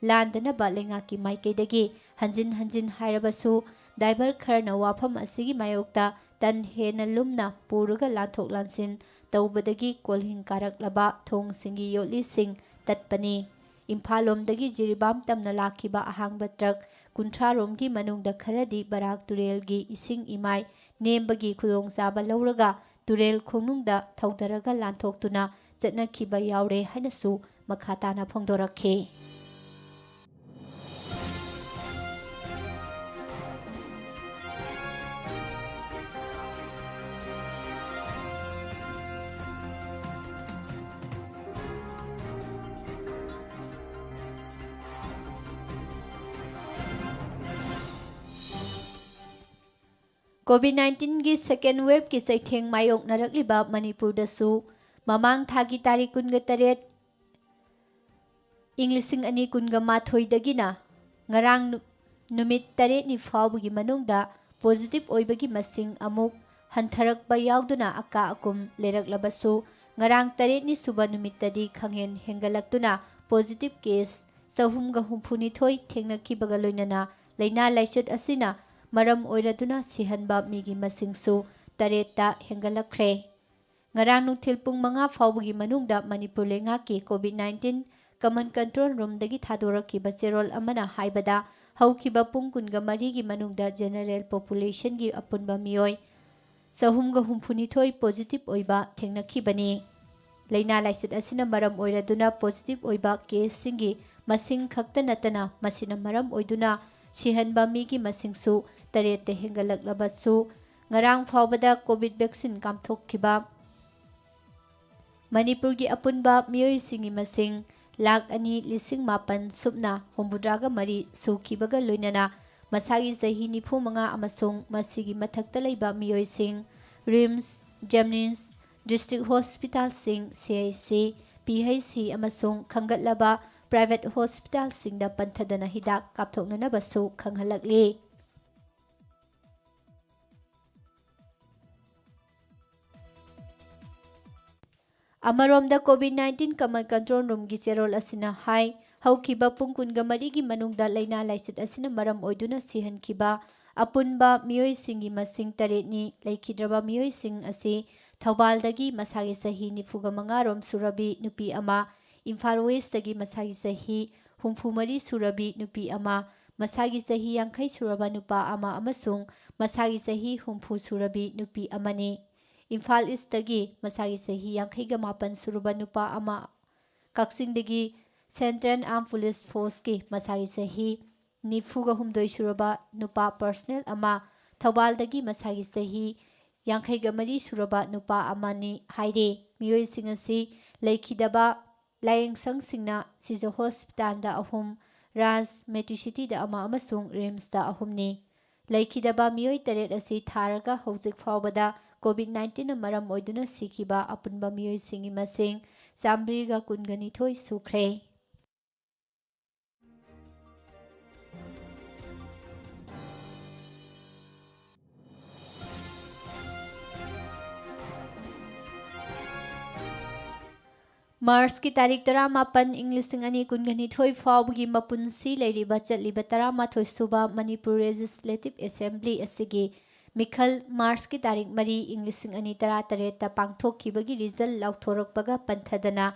ꯂꯥꯟꯗꯅꯕ ꯂꯩꯉꯥꯛꯀꯤ ꯃꯥꯏꯀꯩꯗꯒꯤ ꯍꯟꯖꯤꯟ ꯍꯟꯖꯤꯟ ꯍꯥꯏꯔꯕꯁꯨ, ꯗ꯭ꯔꯥꯏꯚꯔ ꯈꯔꯅ ꯋꯥꯐꯝ ꯑꯁꯤꯒꯤ ꯃꯥꯌꯣꯛꯇ ꯇꯟ ꯍꯦꯟꯅ ꯂꯨꯝꯅ ꯄꯨꯔꯒ ꯂꯥꯟꯊꯣꯛ ꯂꯥꯟꯁꯤꯟ ꯇꯧꯕꯗꯒꯤ ꯀꯣꯜꯍꯤꯡ ꯀꯥꯔꯛꯂꯕ ꯊꯣꯡꯁꯤꯡꯒꯤ ꯌꯣꯠꯂꯤꯁꯤꯡ ꯇꯠꯄꯅꯤ꯫ ꯏꯝꯐꯥꯜ ꯂꯣꯝꯗꯒꯤ ꯖꯤꯔꯤꯕꯥꯝ ꯇꯝꯅ ꯂꯥꯛꯈꯤꯕ ꯑꯍꯥꯡꯕ ꯇ꯭ꯔꯛ ꯀꯨꯟꯊ꯭ꯔꯥ ꯔꯣꯝꯒꯤ ꯃꯅꯨꯡꯗ ꯈꯔꯗꯤ ꯕꯔꯥꯛ ꯇꯨꯔꯦꯜꯒꯤ ꯏꯁꯤꯡ ꯏꯃꯥꯏ ꯅꯦꯝꯕꯒꯤ ꯈꯨꯗꯣꯡꯆꯥꯕ ꯂꯧꯔꯒ ꯇꯨꯔꯦꯜ ꯈꯣꯡꯅꯨꯡꯗ ꯊꯧꯗꯔꯒ ꯂꯥꯟꯊꯣꯛꯇꯨꯅ ꯆꯠꯅꯈꯤꯕ ꯌꯥꯎꯔꯦ ꯍꯥꯏꯅꯁꯨ ꯃꯈꯥ ꯇꯥꯅ ꯐꯣꯡꯗꯣꯔꯛꯈꯤ꯫ ꯀꯣꯚꯤꯗ ꯅꯥꯏꯟꯇꯤꯟꯒꯤ second waveꯀꯤ ꯆꯩꯊꯦꯡ ꯃꯥꯌꯣꯛꯅꯔꯛꯂꯤꯕ ꯃꯅꯤꯄꯨꯔꯗꯁꯨ ꯃꯃꯥꯡ ꯊꯥꯒꯤ ꯇꯥꯔꯤꯛ ꯀꯨꯟꯒ ꯇꯔꯦꯠ, ꯏꯪ ꯂꯤꯁꯤꯡ ꯑꯅꯤ ꯀꯨꯟꯒ ꯃꯥꯊꯣꯏꯗꯒꯤꯅ ꯉꯔꯥꯡ ꯅꯨ-, ꯅꯨꯃꯤꯠ ꯇꯔꯦꯠꯅꯤ ꯐꯥꯎꯕꯒꯤ ꯃꯅꯨꯡꯗ positive ꯑꯣꯏꯕꯒꯤ ꯃꯁꯤꯡ ꯑꯃꯨꯛ ꯍꯟꯊꯔꯛꯄ ꯌꯥꯎꯗꯨꯅ ꯑꯀꯥ ꯑꯀꯨꯝ ꯂꯩꯔꯛꯂꯕꯁꯨ, ꯉꯔꯥꯡ ꯇꯔꯦꯠꯅꯤ ꯁꯨꯕ ꯅꯨꯃꯤꯠꯇꯗꯤ ꯈꯪꯍꯦꯟ ꯍꯦꯟꯒꯠꯂꯛꯇꯨꯅ positive case ꯆꯍꯨꯝꯒ ꯍꯨꯝꯐꯨꯅꯤꯊꯣꯏ ꯊꯦꯡꯅꯈꯤꯕꯒ ꯂꯣꯏꯅꯅ ꯂꯥꯏꯅꯥ ꯂꯥꯏꯆꯠ ꯑꯁꯤꯅ ꯃꯔꯝ ꯑꯣꯏꯔꯗꯨꯅ ꯁꯤꯍꯟꯕ ꯃꯤꯒꯤ ꯃꯁꯤꯡꯁꯨ ꯇꯔꯦꯠꯇ ꯍꯦꯟꯒꯠꯂꯛꯈ꯭ꯔꯦ꯫ ꯉꯔꯥꯡ ꯅꯨꯡꯊꯤꯜ ꯄꯨꯡ ꯃꯉꯥ ꯐꯥꯎꯕꯒꯤ ꯃꯅꯨꯡꯗ ꯃꯅꯤꯄꯨꯔ ꯂꯩꯉꯥꯛꯀꯤ ꯀꯣꯚꯤꯗ ꯅꯥꯏꯟꯇꯤꯟ common control roomꯗꯒꯤ ꯊꯥꯗꯣꯔꯛꯈꯤꯕ ꯆꯦꯔꯣꯜ ꯑꯃꯅ ꯍꯥꯏꯕꯗ, ꯍꯧꯈꯤꯕ ꯄꯨꯡ ꯀꯨꯟꯒ ꯃꯔꯤꯒꯤ ꯃꯅꯨꯡꯗ general populationꯒꯤ ꯑꯄꯨꯟꯕ ꯃꯤꯑꯣꯏ ꯆꯍꯨꯝꯒ ꯍꯨꯝꯐꯨꯅꯤꯊꯣꯏ positive ꯑꯣꯏꯕ ꯊꯦꯡꯅꯈꯤꯕꯅꯤ꯫ ꯂꯥꯏꯅꯥ ꯂꯥꯏꯆꯠ ꯑꯁꯤꯅ ꯃꯔꯝ ꯑꯣꯏꯔꯗꯨꯅ positive ꯑꯣꯏꯕ caseꯁꯤꯡꯒꯤ ꯃꯁꯤꯡ ꯈꯛꯇ ꯅꯠꯇꯅ, ꯃꯁꯤꯅ ꯃꯔꯝ ꯑꯣꯏꯗꯨꯅ ꯁꯤꯍꯟꯕ ꯃꯤꯒꯤ ꯃꯁꯤꯡꯁꯨ ꯇꯔꯦꯠꯇ ꯍꯦꯟꯒꯠꯂꯛꯂꯕꯁꯨ, ꯉꯔꯥꯡ ꯐꯥꯎꯕꯗ ꯀꯣꯚꯤꯗ vaccine ꯀꯥꯞꯊꯣꯛꯈꯤꯕ ꯃꯅꯤꯄꯨꯔꯒꯤ ꯑꯄꯨꯟꯕ ꯃꯤꯑꯣꯏꯁꯤꯡꯒꯤ ꯃꯁꯤꯡ ꯂꯥꯈ ꯑꯅꯤ ꯂꯤꯁꯤꯡ ꯃꯥꯄꯟ ꯁꯨꯞꯅ ꯍꯨꯝꯐꯨꯇꯔꯥꯒ ꯃꯔꯤ ꯁꯨꯈꯤꯕꯒ ꯂꯣꯏꯅꯅ, ꯃꯁꯥꯒꯤ ꯆꯍꯤ ꯅꯤꯐꯨ ꯃꯉꯥ ꯑꯃꯁꯨꯡ ꯃꯁꯤꯒꯤ ꯃꯊꯛꯇ ꯂꯩꯕ ꯃꯤꯑꯣꯏꯁꯤꯡ RIMS, JNIMS, district hospitalꯁꯤꯡ, CHC, PHC ꯑꯃꯁꯨꯡ ꯈꯟꯒꯠꯂꯕ private hospitalꯁꯤꯡꯗ ꯄꯟꯊꯗꯅ ꯍꯤꯗꯥꯛ ꯀꯥꯞꯊꯣꯛꯅꯅꯕꯁꯨ ꯈꯪꯍꯜꯂꯛꯂꯤ꯫ ꯑꯃꯔꯣꯝꯗ, ꯀꯣꯚꯤꯗ ꯅꯥꯏꯟꯇꯤꯟ common control roomꯒꯤ ꯆꯦꯔꯣꯜ ꯑꯁꯤꯅ ꯍꯥꯏ, ꯍꯧꯈꯤꯕ ꯄꯨꯡ ꯀꯨꯟꯒ ꯃꯔꯤꯒꯤ ꯃꯅꯨꯡꯗ ꯂꯥꯏꯅꯥ ꯂꯥꯏꯆꯠ ꯑꯁꯤꯅ ꯃꯔꯝ ꯑꯣꯏꯗꯨꯅ ꯁꯤꯍꯟꯈꯤꯕ ꯑꯄꯨꯟꯕ ꯃꯤꯑꯣꯏꯁꯤꯡꯒꯤ ꯃꯁꯤꯡ ꯇꯔꯦꯠꯅꯤ꯫ ꯂꯩꯈꯤꯗ꯭ꯔꯕ ꯃꯤꯑꯣꯏꯁꯤꯡ ꯑꯁꯤ ꯊꯧꯕꯥꯜꯗꯒꯤ ꯃꯁꯥꯒꯤ ꯆꯍꯤ ꯅꯤꯐꯨꯒ ꯃꯉꯥ ꯔꯣꯝ ꯁꯨꯔꯕꯤ ꯅꯨꯄꯤ ꯑꯃ, ꯏꯝꯐꯥꯜ Westꯇꯒꯤ ꯃꯁꯥꯒꯤ ꯆꯍꯤ ꯍꯨꯝꯐꯨ ꯃꯔꯤ ꯁꯨꯔꯕꯤ ꯅꯨꯄꯤ ꯑꯃ, ꯃꯁꯥꯒꯤ ꯆꯍꯤ ꯌꯥꯡꯈꯩ ꯁꯨꯔꯕ ꯅꯨꯄꯥ ꯑꯃ ꯑꯃꯁꯨꯡ ꯃꯁꯥꯒꯤ ꯆꯍꯤ ꯍꯨꯝꯐꯨ ꯁꯨꯔꯕꯤ ꯅꯨꯄꯤ ꯑꯃꯅꯤ꯫ ꯏꯝꯐꯥꯜ Eastꯇꯒꯤ ꯃꯁꯥꯒꯤ ꯆꯍꯤ ꯌꯥꯡꯈꯩꯒ ꯃꯥꯄꯟ ꯁꯨꯔꯕ ꯅꯨꯄꯥ ꯑꯃ, ꯀꯛꯆꯤꯡꯗꯒꯤ Central Armed Police Forceꯀꯤ ꯃꯁꯥꯒꯤ ꯆꯍꯤ ꯅꯤꯐꯨꯒ ꯍꯨꯝꯗꯣꯏ ꯁꯨꯔꯕ ꯅꯨꯄꯥ personnel ꯑꯃ, ꯊꯧꯕꯥꯜꯗꯒꯤ ꯃꯁꯥꯒꯤ ꯆꯍꯤ ꯌꯥꯡꯈꯩꯒ ꯃꯔꯤ ꯁꯨꯔꯕ ꯅꯨꯄꯥ ꯑꯃꯅꯤ ꯍꯥꯏꯔꯤ꯫ ꯃꯤꯑꯣꯏꯁꯤꯡ ꯑꯁꯤ ꯂꯩꯈꯤꯗꯕ ꯂꯥꯏꯌꯦꯡꯁꯪꯁꯤꯡꯅ ꯁꯤꯖ ꯍꯣꯁꯄꯤꯇꯥꯜꯗ ꯑꯍꯨꯝ, ꯔꯥꯖ ꯃꯦꯇ꯭ꯔꯤꯁꯤꯇꯤꯗ ꯑꯃ ꯑꯃꯁꯨꯡ RIMSꯇ ꯑꯍꯨꯝꯅꯤ꯫ ꯂꯩꯈꯤꯗꯕ ꯃꯤꯑꯣꯏ ꯇꯔꯦꯠ ꯑꯁꯤ ꯊꯥꯔꯒ ꯍꯧꯖꯤꯛ ꯐꯥꯎꯕꯗ COVID nineteenꯅ ꯃꯔꯝ ꯑꯣꯏꯗꯨꯅ ꯁꯤꯈꯤꯕ ꯑꯄꯨꯟꯕ ꯃꯤꯑꯣꯏꯁꯤꯡꯒꯤ ꯃꯁꯤꯡ ꯆꯥꯃꯔꯤꯒ ꯀꯨꯟꯒ ꯅꯤꯊꯣꯏ ꯁꯨꯈ꯭ꯔꯦ꯫ ꯃꯥꯔꯆꯀꯤ ꯇꯥꯔꯤꯛ ꯇꯔꯥꯃꯥꯄꯟ, ꯏꯪ ꯂꯤꯁꯤꯡ ꯑꯅꯤ ꯀꯨꯟꯒ ꯅꯤꯊꯣꯏ ꯐꯥꯎꯕꯒꯤ ꯃꯄꯨꯟꯁꯤ ꯂꯩꯔꯤꯕ ꯆꯠꯂꯤꯕ ꯇꯔꯥꯃꯥꯊꯣꯏ ꯁꯨꯕ ꯃꯅꯤꯄꯨꯔ Legislative Assembly ꯑꯁꯤꯒꯤ ꯃꯤꯈꯜ ꯃꯥꯔꯆꯀꯤ ꯇꯥꯔꯤꯛ ꯃꯔꯤ, ꯏꯪ ꯂꯤꯁꯤꯡ ꯑꯅꯤ ꯇꯔꯥꯇꯔꯦꯠꯇ ꯄꯥꯡꯊꯣꯛꯈꯤꯕꯒꯤ ꯔꯤꯖꯜ ꯂꯥꯎꯊꯣꯔꯛꯄꯒ ꯄꯟꯊꯗꯅ,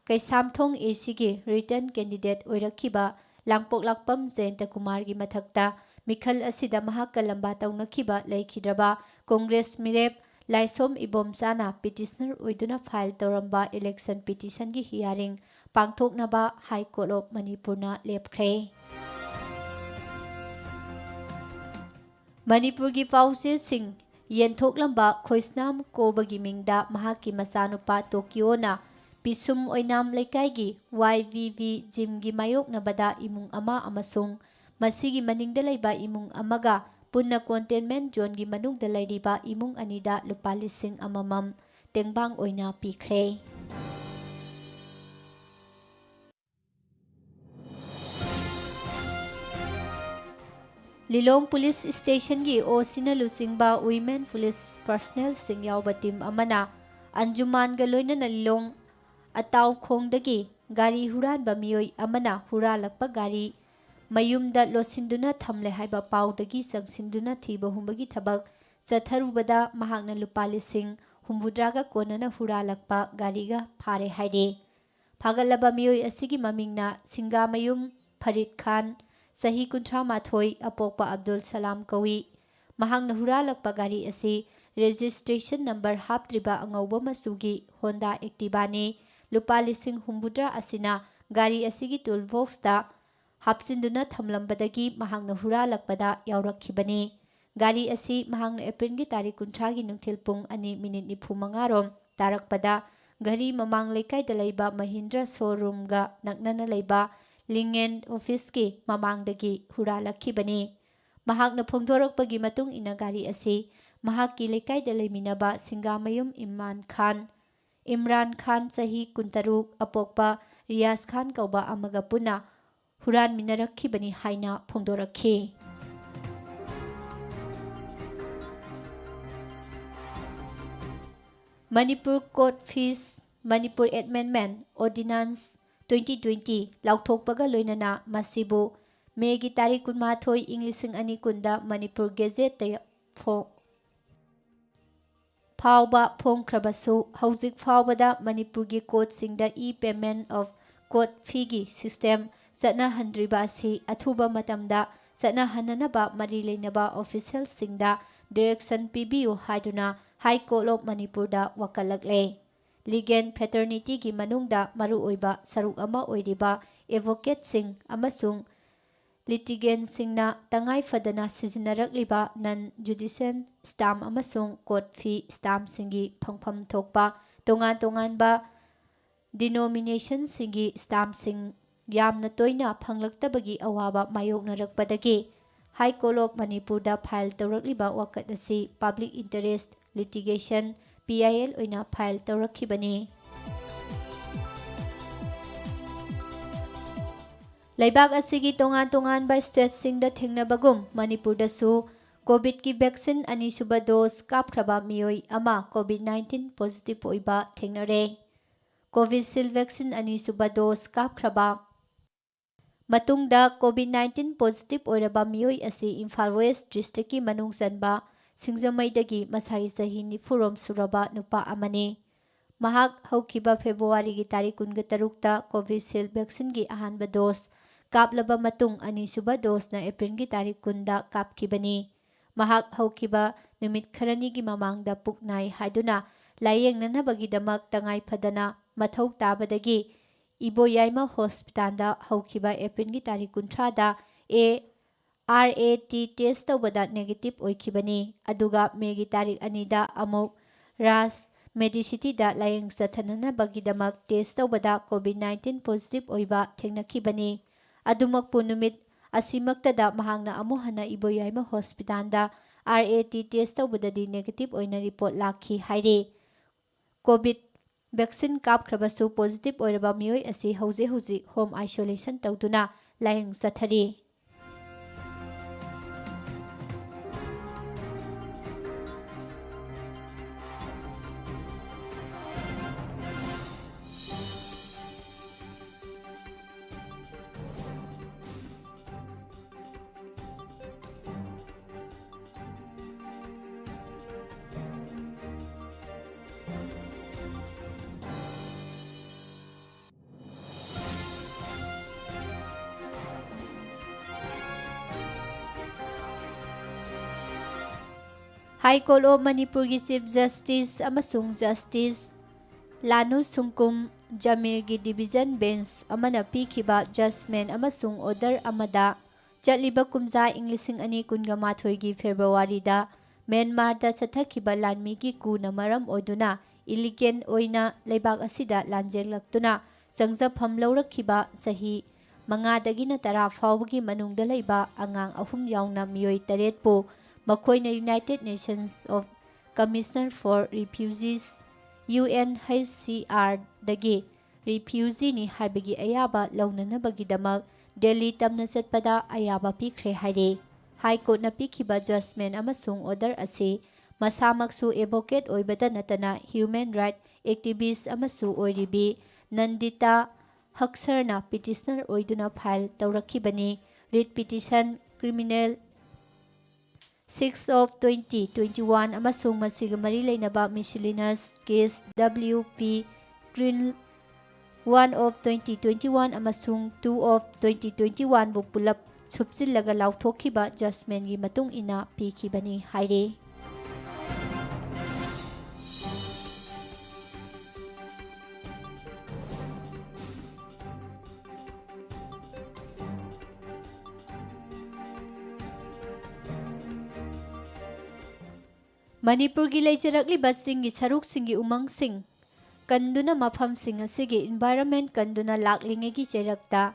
ꯀꯩꯁꯥꯝꯊꯣꯡ ACꯒꯤ written candidate ꯑꯣꯏꯔꯛꯈꯤꯕ ꯂꯥꯡꯄꯣꯛꯂꯥꯛꯄꯝ ꯖꯌꯟꯇ ꯀꯨꯃꯥꯔꯒꯤ ꯃꯊꯛꯇ ꯃꯤꯈꯜ ꯑꯁꯤꯗ ꯃꯍꯥꯛꯀ ꯂꯝꯕꯥ ꯇꯧꯅꯈꯤꯕ ꯂꯩꯈꯤꯗ꯭ꯔꯕ ꯀꯣꯡꯒ꯭ꯔꯦꯁ ꯃꯤꯔꯦꯞ ꯂꯥꯏꯁꯣꯝ ꯏꯕꯣꯝꯆꯥꯅ petitioner ꯑꯣꯏꯗꯨꯅ file ꯇꯧꯔꯝꯕ election petitionꯒꯤ hearing ꯄꯥꯡꯊꯣꯛꯅꯕ High Court of ꯃꯅꯤꯄꯨꯔꯅ ꯂꯦꯞꯈ꯭ꯔꯦ꯫ ꯃꯅꯤꯄꯨꯔꯒꯤ ꯄꯥꯎꯆꯦꯁꯤꯡ ꯌꯦꯟꯊꯣꯛꯂꯝꯕ ꯈꯣꯏꯁꯅꯥꯝ ꯀꯣꯕꯒꯤ ꯃꯤꯡꯗ ꯃꯍꯥꯛꯀꯤ ꯃꯆꯥꯅꯨꯄꯥ ꯇꯣꯀꯤꯌꯣꯅ ꯄꯤꯁꯨꯝ ꯑꯣꯏꯅꯥꯝ ꯂꯩꯀꯥꯏꯒꯤ YVV gymꯒꯤ ꯃꯥꯌꯣꯛꯅꯕꯗ ꯏꯃꯨꯡ ꯑꯃ ꯑꯃꯁꯨꯡ ꯃꯁꯤꯒꯤ ꯃꯅꯤꯡꯗ ꯂꯩꯕ ꯏꯃꯨꯡ ꯑꯃꯒ ꯄꯨꯟꯅ containment zoneꯒꯤ ꯃꯅꯨꯡꯗ ꯂꯩꯔꯤꯕ ꯏꯃꯨꯡ ꯑꯅꯤꯗ ꯂꯨꯄꯥ ꯂꯤꯁꯤꯡ ꯑꯃꯃꯝ ꯇꯦꯡꯕꯥꯡ ꯑꯣꯏꯅ ꯄꯤꯈ꯭ꯔꯦ꯫ ꯂꯤꯂꯣꯡ ꯄꯨꯂꯤꯁ ꯁ꯭ꯇꯦꯁꯟꯒꯤ OCꯅ ꯂꯨꯆꯤꯡꯕ women ꯄꯨꯂꯤꯁ ꯄꯔꯁꯅꯦꯜꯁꯤꯡ ꯌꯥꯎꯕ ꯇꯤꯝ ꯑꯃꯅ ꯑꯟꯖꯨꯃꯥꯟꯒ ꯂꯣꯏꯅꯅ ꯂꯤꯂꯣꯡ ꯑꯇꯥꯎꯈꯣꯡꯗꯒꯤ ꯒꯥꯔꯤ ꯍꯨꯔꯥꯟꯕ ꯃꯤꯑꯣꯏ ꯑꯃꯅ ꯍꯨꯔꯥꯜꯂꯛꯄ ꯒꯥꯔꯤ ꯃꯌꯨꯝꯗ ꯂꯣꯠꯁꯤꯟꯗꯨꯅ ꯊꯝꯂꯦ ꯍꯥꯏꯕ ꯄꯥꯎꯗꯒꯤ ꯆꯪꯁꯤꯟꯗꯨꯅ ꯊꯤꯕ ꯍꯨꯝꯕꯒꯤ ꯊꯕꯛ ꯆꯠꯊꯔꯨꯕꯗ ꯃꯍꯥꯛꯅ ꯂꯨꯄꯥ ꯂꯤꯁꯤꯡ ꯍꯨꯝꯐꯨꯇꯔꯥꯒ ꯀꯣꯟꯅꯅ ꯍꯨꯔꯥꯜꯂꯛꯄ ꯒꯥꯔꯤꯒ ꯐꯥꯔꯦ ꯍꯥꯏꯔꯤ꯫ ꯐꯥꯒꯠꯂꯕ ꯃꯤꯑꯣꯏ ꯑꯁꯤꯒꯤ ꯃꯃꯤꯡꯅ ꯁꯤꯡꯒꯥꯃꯌꯨꯝ ꯐꯔꯤꯗ ꯈꯥꯟ, ꯆꯍꯤ ꯀꯨꯟꯊ꯭ꯔꯥ ꯃꯥꯊꯣꯏ, ꯑꯄꯣꯛꯄ ꯑꯕꯗꯨꯜ ꯁꯂꯥꯝ ꯀꯧꯏ꯫ ꯃꯍꯥꯛꯅ ꯍꯨꯔꯥꯜꯂꯛꯄ ꯒꯥꯔꯤ ꯑꯁꯤ registration number ꯍꯥꯞꯇ꯭ꯔꯤꯕ ꯑꯉꯧꯕ ꯃꯆꯨꯒꯤ Honda Activaꯅꯤ꯫ ꯂꯨꯄꯥ ꯂꯤꯁꯤꯡ ꯍꯨꯝꯐꯨꯇꯔꯥ ꯑꯁꯤꯅ ꯒꯥꯔꯤ ꯑꯁꯤꯒꯤ tool boxꯇ ꯍꯥꯞꯆꯤꯟꯗꯨꯅ ꯊꯝꯂꯝꯕꯗꯒꯤ ꯃꯍꯥꯛꯅ ꯍꯨꯔꯥꯜꯂꯛꯄꯗ ꯌꯥꯎꯔꯛꯈꯤꯕꯅꯤ꯫ ꯒꯥꯔꯤ ꯑꯁꯤ ꯃꯍꯥꯛꯅ ꯑꯦꯄ꯭ꯔꯤꯜꯒꯤ ꯇꯥꯔꯤꯛ ꯀꯨꯟꯊ꯭ꯔꯥꯒꯤ ꯅꯨꯡꯊꯤꯜ ꯄꯨꯡ ꯑꯅꯤ ꯃꯤꯅꯤꯠ ꯅꯤꯐꯨ ꯃꯉꯥ ꯔꯣꯝ ꯇꯥꯔꯛꯄꯗ ꯘꯔꯤ ꯃꯃꯥꯡ ꯂꯩꯀꯥꯏꯗ ꯂꯩꯕ ꯃꯍꯤꯟꯗ꯭ꯔ showroomꯒ ꯅꯛꯅꯅ ꯂꯩꯕ ꯂꯤꯡꯉꯦꯟ officeꯀꯤ ꯃꯃꯥꯡꯗꯒꯤ ꯍꯨꯔꯥꯜꯂꯛꯈꯤꯕꯅꯤ꯫ ꯃꯍꯥꯛꯅ ꯐꯣꯡꯗꯣꯔꯛꯄꯒꯤ ꯃꯇꯨꯡ ꯏꯟꯅ ꯒꯥꯔꯤ ꯑꯁꯤ ꯃꯍꯥꯛꯀꯤ ꯂꯩꯀꯥꯏꯗ ꯂꯩꯃꯤꯟꯅꯕ ꯁꯤꯡꯒꯥꯃꯌꯨꯝ ꯏꯝꯔꯥꯟ ꯈꯥꯟ, ꯏꯝꯔꯥꯟ ꯈꯥꯟ ꯆꯍꯤ ꯀꯨꯟꯇꯔꯨꯛ, ꯑꯄꯣꯛꯄ ꯔꯤꯌꯥꯖ ꯈꯥꯟ ꯀꯧꯕ ꯑꯃꯒ ꯄꯨꯟꯅ ꯍꯨꯔꯥꯟꯃꯤꯟꯅꯔꯛꯈꯤꯕꯅꯤ ꯍꯥꯏꯅ ꯐꯣꯡꯗꯣꯔꯛꯈꯤ꯫ ꯃꯅꯤꯄꯨꯔ ꯀꯣꯔꯠ ꯐꯤꯁ, ꯃꯅꯤꯄꯨꯔ ꯑꯦꯃꯦꯟꯃꯦꯟ ꯑꯣꯔꯗꯤꯅꯥꯟꯁ ꯇ꯭ꯋꯦꯟꯇꯤ ꯇ꯭ꯋꯦꯟꯇꯤ ꯂꯥꯎꯊꯣꯛꯄꯒ ꯂꯣꯏꯅꯅ ꯃꯁꯤꯕꯨ ꯃꯦꯒꯤ ꯇꯥꯔꯤꯛ ꯀꯨꯟꯃꯥꯊꯣꯏ, ꯏꯪ ꯂꯤꯁꯤꯡ ꯑꯅꯤ ꯀꯨꯟꯗ ꯃꯅꯤꯄꯨꯔ ꯒꯦꯖꯦꯠꯇ ꯐꯣ-, ꯐꯥꯎꯕ ꯐꯣꯡꯈ꯭ꯔꯕꯁꯨ, ꯍꯧꯖꯤꯛ ꯐꯥꯎꯕꯗ ꯃꯅꯤꯄꯨꯔꯒꯤ ꯀꯣꯔꯠꯁꯤꯡꯗ e-payment of court feeꯒꯤ system ꯆꯠꯅꯍꯟꯗ꯭ꯔꯤꯕ ꯑꯁꯤ ꯑꯊꯨꯕ ꯃꯇꯝꯗ ꯆꯠꯅꯍꯟꯅꯅꯕ ꯃꯔꯤ ꯂꯩꯅꯕ officialꯁꯤꯡꯗ direction ꯄꯤꯕꯤꯌꯨ ꯍꯥꯏꯗꯨꯅ High Court of ꯃꯅꯤꯄꯨꯔꯗ ꯋꯥꯀꯠꯂꯛꯂꯦ꯫ Legal fraternityꯒꯤ ꯃꯅꯨꯡꯗ ꯃꯔꯨꯑꯣꯏꯕ ꯁꯔꯨꯛ ꯑꯃ ꯑꯣꯏꯔꯤꯕ advocateꯁꯤꯡ ꯑꯃꯁꯨꯡ litigantꯁꯤꯡꯅ ꯇꯉꯥꯏ ꯐꯗꯅ ꯁꯤꯖꯤꯟꯅꯔꯛꯂꯤꯕ non-judicial stamp ꯑꯃꯁꯨꯡ court fee stampꯁꯤꯡꯒꯤ ꯐꯪꯐꯝ ꯊꯣꯛꯄ ꯇꯣꯉꯥꯟ ꯇꯣꯉꯥꯟꯕ denominationꯁꯤꯡꯒꯤ stampꯁꯤꯡ ꯌꯥꯝꯅ ꯇꯣꯏꯅ ꯐꯪꯂꯛꯇꯕꯒꯤ ꯑꯋꯥꯕ ꯃꯥꯌꯣꯛꯅꯔꯛꯄꯗꯒꯤ High Court of ꯃꯅꯤꯄꯨꯔꯗ file ꯇꯧꯔꯛꯂꯤꯕ ꯋꯥꯀꯠ ꯑꯁꯤ Public Interest Litigation, PIL, ꯑꯣꯏꯅ file ꯇꯧꯔꯛꯈꯤꯕꯅꯤ꯫ ꯂꯩꯕꯥꯛ ꯑꯁꯤꯒꯤ ꯇꯣꯉꯥꯟ ꯇꯣꯉꯥꯟꯕ stateꯁꯤꯡꯗ ꯊꯦꯡꯅꯕꯒꯨꯝ ꯃꯅꯤꯄꯨꯔꯗꯁꯨ COVIDꯀꯤ vaccine ꯑꯅꯤꯁꯨꯕ dose ꯀꯥꯞꯈ꯭ꯔꯕ ꯃꯤꯑꯣꯏ ꯑꯃ COVID nineteen positive ꯑꯣꯏꯕ ꯊꯦꯡꯅꯔꯦ꯫ Covishield vaccine ꯑꯅꯤꯁꯨꯕ dose ꯀꯥꯞꯈ꯭ꯔꯕ ꯃꯇꯨꯡꯗ COVID nineteen positive ꯑꯣꯏꯔꯕ ꯃꯤꯑꯣꯏ ꯑꯁꯤ ꯏꯝꯐꯥꯜ West districtꯀꯤ ꯃꯅꯨꯡ ꯆꯟꯕ ꯁꯤꯡꯖꯃꯩꯗꯒꯤ ꯃꯁꯥꯒꯤ ꯆꯍꯤ ꯅꯤꯐꯨꯔꯣꯝ ꯁꯨꯔꯕ ꯅꯨꯄꯥ ꯑꯃꯅꯤ꯫ ꯃꯍꯥꯛ ꯍꯧꯈꯤꯕ Februaryꯒꯤ ꯇꯥꯔꯤꯛ ꯀꯨꯟꯒ ꯇꯔꯨꯛꯇ Covishield vaccineꯒꯤ ꯑꯍꯥꯟꯕ dose ꯀꯥꯞꯂꯕ ꯃꯇꯨꯡ, ꯑꯅꯤꯁꯨꯕ doseꯅ Aprilꯒꯤ ꯇꯥꯔꯤꯛ ꯀꯨꯟꯗ ꯀꯥꯞꯈꯤꯕꯅꯤ꯫ ꯃꯍꯥꯛ ꯍꯧꯈꯤꯕ ꯅꯨꯃꯤꯠ ꯈꯔꯅꯤꯒꯤ ꯃꯃꯥꯡꯗ ꯄꯨꯛ ꯅꯥꯏ ꯍꯥꯏꯗꯨꯅ ꯂꯥꯌꯦꯡꯅꯅꯕꯒꯤꯗꯃꯛ ꯇꯉꯥꯏ ꯐꯗꯅ ꯃꯊꯧ ꯇꯥꯕꯗꯒꯤ ꯏꯕꯣꯌꯥꯏꯃ hospitalꯗ ꯍꯧꯈꯤꯕ Aprilꯒꯤ ꯇꯥꯔꯤꯛ ꯀꯨꯟꯊ꯭ꯔꯥꯗ A R A T test ꯇꯧꯕꯗ negative ꯑꯣꯏꯈꯤꯕꯅꯤ꯫ ꯑꯗꯨꯒ Mayꯒꯤ ꯇꯥꯔꯤꯛ ꯑꯅꯤꯗ ꯑꯃꯨꯛ Raj Medicityꯗ ꯂꯥꯌꯦꯡ ꯆꯠꯊꯅꯅꯕꯒꯤꯗꯃꯛ test ꯇꯧꯕꯗ COVID nineteen positive ꯑꯣꯏꯕ ꯊꯦꯡꯅꯈꯤꯕꯅꯤ꯫ ꯑꯗꯨꯃꯛꯄꯨ ꯅꯨꯃꯤꯠ ꯑꯁꯤꯃꯛꯇꯗ ꯃꯍꯥꯛꯅ ꯑꯃꯨꯛ ꯍꯟꯅ ꯏꯕꯣꯌꯥꯏꯃ ꯍꯣꯁꯄꯤꯇꯥꯜꯗ ꯑꯥꯔ ꯑꯦ ꯇꯤ ꯇꯦꯁ ꯇꯧꯕꯗꯗꯤ ꯅꯦꯒꯦꯇꯤꯚ ꯑꯣꯏꯅ ꯔꯤꯄꯣꯔꯠ ꯂꯥꯛꯈꯤ ꯍꯥꯏꯔꯤ꯫ ꯀꯣꯚꯤꯗ ꯚꯦꯛꯁꯤꯟ ꯀꯥꯞꯈ꯭ꯔꯕꯁꯨ ꯄꯣꯖꯤꯇꯤꯚ ꯑꯣꯏꯔꯕ ꯃꯤꯑꯣꯏ ꯑꯁꯤ ꯍꯧꯖꯤꯛ ꯍꯧꯖꯤꯛ ꯍꯣꯝ ꯑꯥꯏꯁꯣꯂꯦꯁꯟ ꯇꯧꯗꯨꯅ ꯂꯥꯌꯦꯡ ꯆꯠꯊꯔꯤ꯫ High Court of ꯃꯅꯤꯄꯨꯔꯒꯤ ꯆꯤꯐ ꯖꯁꯇꯤꯁ ꯑꯃꯁꯨꯡ ꯖꯁꯇꯤꯁ ꯂꯥꯅꯨ ꯁꯨꯡꯀꯨꯝ ꯖꯃꯤꯔꯒꯤ ꯗꯤꯚꯤꯖꯟ ꯕꯦꯟꯆ ꯑꯃꯅ ꯄꯤꯈꯤꯕ ꯖꯖꯃꯦꯟ ꯑꯃꯁꯨꯡ ꯑꯣꯔꯗꯔ ꯑꯃꯗ, ꯆꯠꯂꯤꯕ ꯀꯨꯝꯖꯥ ꯏꯪ ꯂꯤꯁꯤꯡ ꯑꯅꯤ ꯀꯨꯟꯒ ꯃꯥꯊꯣꯏꯒꯤ ꯐꯦꯕ꯭ꯔꯨꯋꯥꯔꯤꯗ ꯃ꯭ꯌꯥꯟꯃꯥꯔꯗ ꯆꯠꯊꯈꯤꯕ ꯂꯥꯟꯃꯤꯒꯤ ꯀꯨꯅ ꯃꯔꯝ ꯑꯣꯏꯗꯨꯅ ꯏꯂꯤꯒꯦꯜ ꯑꯣꯏꯅ ꯂꯩꯕꯥꯛ ꯑꯁꯤꯗ ꯂꯥꯟꯖꯦꯜꯂꯛꯇꯨꯅ ꯆꯪꯖꯐꯝ ꯂꯧꯔꯛꯈꯤꯕ ꯆꯍꯤ ꯃꯉꯥꯗꯒꯤꯅ ꯇꯔꯥ ꯐꯥꯎꯕꯒꯤ ꯃꯅꯨꯡꯗ ꯂꯩꯕ ꯑꯉꯥꯡ ꯑꯍꯨꯝ ꯌꯥꯎꯅ ꯃꯤꯑꯣꯏ ꯇꯔꯦꯠꯄꯨ ꯃꯈꯣꯏꯅ United Nations of Commissioner for Refugees, U N H C R, ꯗꯒꯤ ꯔꯤꯐ꯭ꯌꯨꯖꯤꯅꯤ ꯍꯥꯏꯕꯒꯤ ꯑꯌꯥꯕ ꯂꯧꯅꯅꯕꯒꯤꯗꯃꯛ ꯗꯦꯜꯂꯤ ꯇꯝꯅ ꯆꯠꯄꯗ ꯑꯌꯥꯕ ꯄꯤꯈ꯭ꯔꯦ ꯍꯥꯏꯔꯤ꯫ ꯍꯥꯏ ꯀꯣꯔꯠꯅ ꯄꯤꯈꯤꯕ ꯖꯖꯃꯦꯟ ꯑꯃꯁꯨꯡ ꯑꯣꯔꯗꯔ ꯑꯁꯤ ꯃꯁꯥꯃꯛꯁꯨ ꯑꯦꯗꯚꯣꯀꯦꯠ ꯑꯣꯏꯕꯇ ꯅꯠꯇꯅ ꯍ꯭ꯌꯨꯃꯦꯟ ꯔꯥꯏꯠ ꯑꯦꯛꯇꯤꯚꯤꯁ ꯑꯃꯁꯨ ꯑꯣꯏꯔꯤꯕꯤ ꯅꯟꯗꯤꯇꯥ ꯍꯛꯁꯔꯅ ꯄꯤꯇꯤꯁꯅꯔ ꯑꯣꯏꯗꯨꯅ ꯐꯥꯏꯜ ꯇꯧꯔꯛꯈꯤꯕꯅꯤ꯫ Writ petition criminal six of twenty twenty-one ꯑꯃꯁꯨꯡ ꯃꯁꯤꯒ ꯃꯔꯤ ꯂꯩꯅꯕ miscellaneous case W P Green one of twenty twenty-one ꯑꯃꯁꯨꯡ two of twenty twenty-one ꯕꯨ ꯄꯨꯂꯞ ꯁꯨꯞꯆꯤꯜꯂꯒ ꯂꯥꯎꯊꯣꯛꯈꯤꯕ ꯖꯖꯃꯦꯟꯒꯤ ꯃꯇꯨꯡ ꯏꯟꯅ ꯄꯤꯈꯤꯕꯅꯤ ꯍꯥꯏꯔꯤ꯫ ꯃꯅꯤꯄꯨꯔꯒꯤ ꯂꯩꯖꯔꯛꯂꯤꯕ ꯆꯤꯡꯒꯤ ꯁꯔꯨꯛꯁꯤꯡꯒꯤ ꯎꯃꯪꯁꯤꯡ ꯀꯟꯗꯨꯅ ꯃꯐꯝꯁꯤꯡ ꯑꯁꯤꯒꯤ environment ꯀꯟꯗꯨꯅ ꯂꯥꯛꯂꯤꯉꯩꯒꯤ ꯆꯩꯔꯛꯇ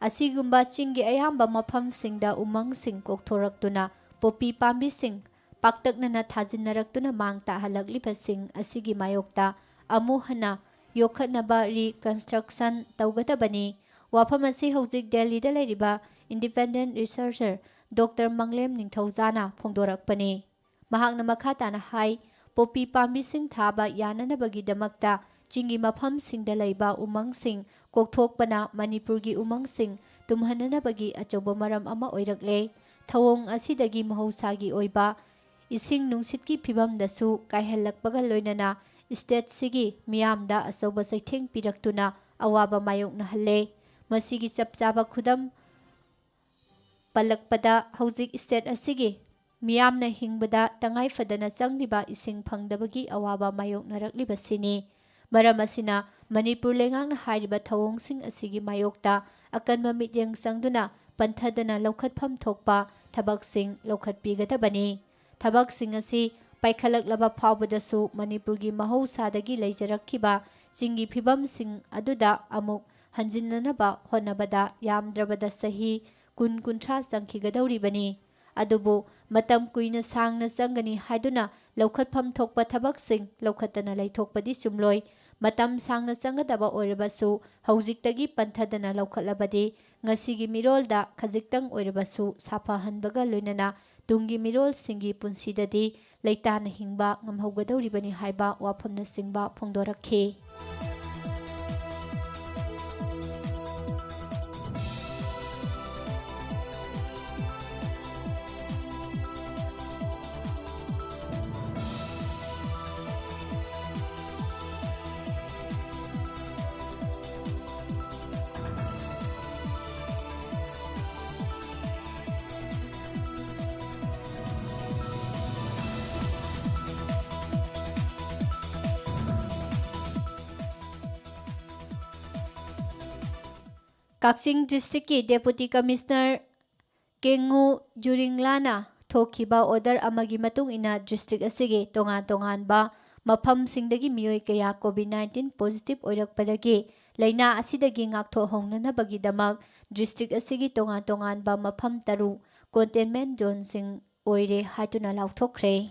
ꯑꯁꯤꯒꯨꯝꯕ ꯆꯤꯡꯒꯤ ꯑꯌꯥꯝꯕ ꯃꯐꯝꯁꯤꯡꯗ ꯎꯃꯪꯁꯤꯡ ꯀꯣꯛꯊꯣꯔꯛꯇꯨꯅ ꯄꯣꯄꯤ ꯄꯥꯝꯕꯤꯁꯤꯡ ꯄꯥꯛꯇꯛꯅꯅ ꯊꯥꯖꯤꯟꯅꯔꯛꯇꯨꯅ ꯃꯥꯡ ꯇꯥꯛꯍꯜꯂꯛꯂꯤꯕꯁꯤꯡ ꯑꯁꯤꯒꯤ ꯃꯥꯌꯣꯛꯇ ꯑꯃꯨꯛ ꯍꯟꯅ ꯌꯣꯛꯈꯠꯅꯕ reconstruction ꯇꯧꯒꯗꯕꯅꯤ꯫ ꯋꯥꯐꯝ ꯑꯁꯤ ꯍꯧꯖꯤꯛ ꯗꯦꯜꯂꯤꯗ ꯂꯩꯔꯤꯕ independent researcher ꯗꯣꯛꯇꯔ ꯃꯪꯂꯦꯝ ꯅꯤꯡꯊꯧꯖꯥꯅ ꯐꯣꯡꯗꯣꯔꯛꯄꯅꯤ꯫ ꯃꯍꯥꯛꯅ ꯃꯈꯥ ꯇꯥꯅ ꯍꯥꯏ, ꯄꯣꯄꯤ ꯄꯥꯝꯕꯤꯁꯤꯡ ꯊꯥꯕ ꯌꯥꯅꯅꯕꯒꯤꯗꯃꯛꯇ ꯆꯤꯡꯒꯤ ꯃꯐꯝꯁꯤꯡꯗ ꯂꯩꯕ ꯎꯃꯪꯁꯤꯡ ꯀꯣꯛꯊꯣꯛꯄꯅ ꯃꯅꯤꯄꯨꯔꯒꯤ ꯎꯃꯪꯁꯤꯡ ꯇꯨꯝꯍꯟꯅꯅꯕꯒꯤ ꯑꯆꯧꯕ ꯃꯔꯝ ꯑꯃ ꯑꯣꯏꯔꯛꯂꯦ꯫ ꯊꯧꯑꯣꯡ ꯑꯁꯤꯗꯒꯤ ꯃꯍꯧꯁꯥꯒꯤ ꯑꯣꯏꯕ ꯏꯁꯤꯡ ꯅꯨꯡꯁꯤꯠꯀꯤ ꯐꯤꯕꯝꯗꯁꯨ ꯀꯥꯏꯍꯜꯂꯛꯄꯒ ꯂꯣꯏꯅꯅ stateꯁꯤꯒꯤ ꯃꯤꯌꯥꯝꯗ ꯑꯆꯧꯕ ꯆꯩꯊꯦꯡ ꯄꯤꯔꯛꯇꯨꯅ ꯑꯋꯥꯕ ꯃꯥꯌꯣꯛꯅꯍꯜꯂꯦ꯫ ꯃꯁꯤꯒꯤ ꯆꯞ ꯆꯥꯕ ꯈꯨꯗꯝ ꯄꯜꯂꯛꯄꯗ, ꯍꯧꯖꯤꯛ state ꯑꯁꯤꯒꯤ ꯃꯤꯌꯥꯝꯅ ꯍꯤꯡꯕꯗ ꯇꯉꯥꯏ ꯐꯗꯅ ꯆꯪꯂꯤꯕ ꯏꯁꯤꯡ ꯐꯪꯗꯕꯒꯤ ꯑꯋꯥꯕ ꯃꯥꯌꯣꯛꯅꯔꯛꯂꯤꯕꯁꯤꯅꯤ꯫ ꯃꯔꯝ ꯑꯁꯤꯅ ꯃꯅꯤꯄꯨꯔ ꯂꯩꯉꯥꯛꯅ ꯍꯥꯏꯔꯤꯕ ꯊꯧꯑꯣꯡꯁꯤꯡ ꯑꯁꯤꯒꯤ ꯃꯥꯌꯣꯛꯇ ꯑꯀꯟꯕ ꯃꯤꯠꯌꯦꯡ ꯆꯪꯗꯨꯅ ꯄꯟꯊꯗꯅ ꯂꯧꯈꯠꯐꯝ ꯊꯣꯛꯄ ꯊꯕꯛꯁꯤꯡ ꯂꯧꯈꯠꯄꯤꯒꯗꯕꯅꯤ꯫ ꯊꯕꯛꯁꯤꯡ ꯑꯁꯤ ꯄꯥꯏꯈꯠꯂꯛꯂꯕ ꯐꯥꯎꯕꯗꯁꯨ ꯃꯅꯤꯄꯨꯔꯒꯤ ꯃꯍꯧꯁꯥꯗꯒꯤ ꯂꯩꯖꯔꯛꯈꯤꯕ ꯆꯤꯡꯒꯤ ꯐꯤꯕꯝꯁꯤꯡ ꯑꯗꯨꯗ ꯑꯃꯨꯛ ꯍꯟꯖꯤꯟꯅꯅꯕ ꯍꯣꯠꯅꯕꯗ ꯌꯥꯝꯗ꯭ꯔꯕꯗ ꯆꯍꯤ ꯀꯨꯟ ꯀꯨꯟꯊ꯭ꯔꯥ ꯆꯪꯈꯤꯒꯗꯧꯔꯤꯕꯅꯤ꯫ ꯑꯗꯨꯕꯨ ꯃꯇꯝ ꯀꯨꯏꯅ ꯁꯥꯡꯅ ꯆꯪꯒꯅꯤ ꯍꯥꯏꯗꯨꯅ ꯂꯧꯈꯠꯐꯝ ꯊꯣꯛꯄ ꯊꯕꯛꯁꯤꯡ ꯂꯧꯈꯠꯇꯅ ꯂꯩꯊꯣꯛꯄꯗꯤ ꯆꯨꯝꯂꯣꯏ꯫ ꯃꯇꯝ ꯁꯥꯡꯅ ꯆꯪꯒꯗꯕ ꯑꯣꯏꯔꯕꯁꯨ ꯍꯧꯖꯤꯛꯇꯒꯤ ꯄꯟꯊꯗꯅ ꯂꯧꯈꯠꯂꯕꯗꯤ ꯉꯁꯤꯒꯤ ꯃꯤꯔꯣꯜꯗ ꯈꯖꯤꯛꯇꯪ ꯑꯣꯏꯔꯕꯁꯨ ꯁꯥꯐꯍꯟꯕꯒ ꯂꯣꯏꯅꯅ ꯇꯨꯡꯒꯤ ꯃꯤꯔꯣꯜꯁꯤꯡꯒꯤ ꯄꯨꯟꯁꯤꯗꯗꯤ ꯂꯩꯇꯥꯅ ꯍꯤꯡꯕ ꯉꯝꯍꯧꯒꯗꯧꯔꯤꯕꯅꯤ ꯍꯥꯏꯕ ꯋꯥꯐꯝꯅꯆꯤꯡꯕ ꯐꯣꯡꯗꯣꯔꯛꯈꯤ꯫ ꯀꯛꯆꯤꯡ districtꯀꯤ Deputy Commissioner ꯀꯦꯡꯉꯨ ꯖꯨꯔꯤꯡꯂꯥꯅ ꯊꯣꯛꯈꯤꯕ order ꯑꯃꯒꯤ ꯃꯇꯨꯡ ꯏꯟꯅ district ꯑꯁꯤꯒꯤ ꯇꯣꯉꯥꯟ ꯇꯣꯉꯥꯟꯕ ꯃꯐꯝꯁꯤꯡꯗꯒꯤ ꯃꯤꯑꯣꯏ ꯀꯌꯥ COVID nineteen positive ꯑꯣꯏꯔꯛꯄꯗꯒꯤ ꯂꯩꯅꯥ ꯑꯁꯤꯗꯒꯤ ꯉꯥꯛꯊꯣꯛꯍꯧꯅꯅꯕꯒꯤꯗꯃꯛ district ꯑꯁꯤꯒꯤ ꯇꯣꯉꯥꯟ ꯇꯣꯉꯥꯟꯕ ꯃꯐꯝ ꯇꯔꯨꯛ containment zoneꯁꯤꯡ ꯑꯣꯏꯔꯦ ꯍꯥꯏꯗꯨꯅ ꯂꯥꯎꯊꯣꯛꯈ꯭ꯔꯦ꯫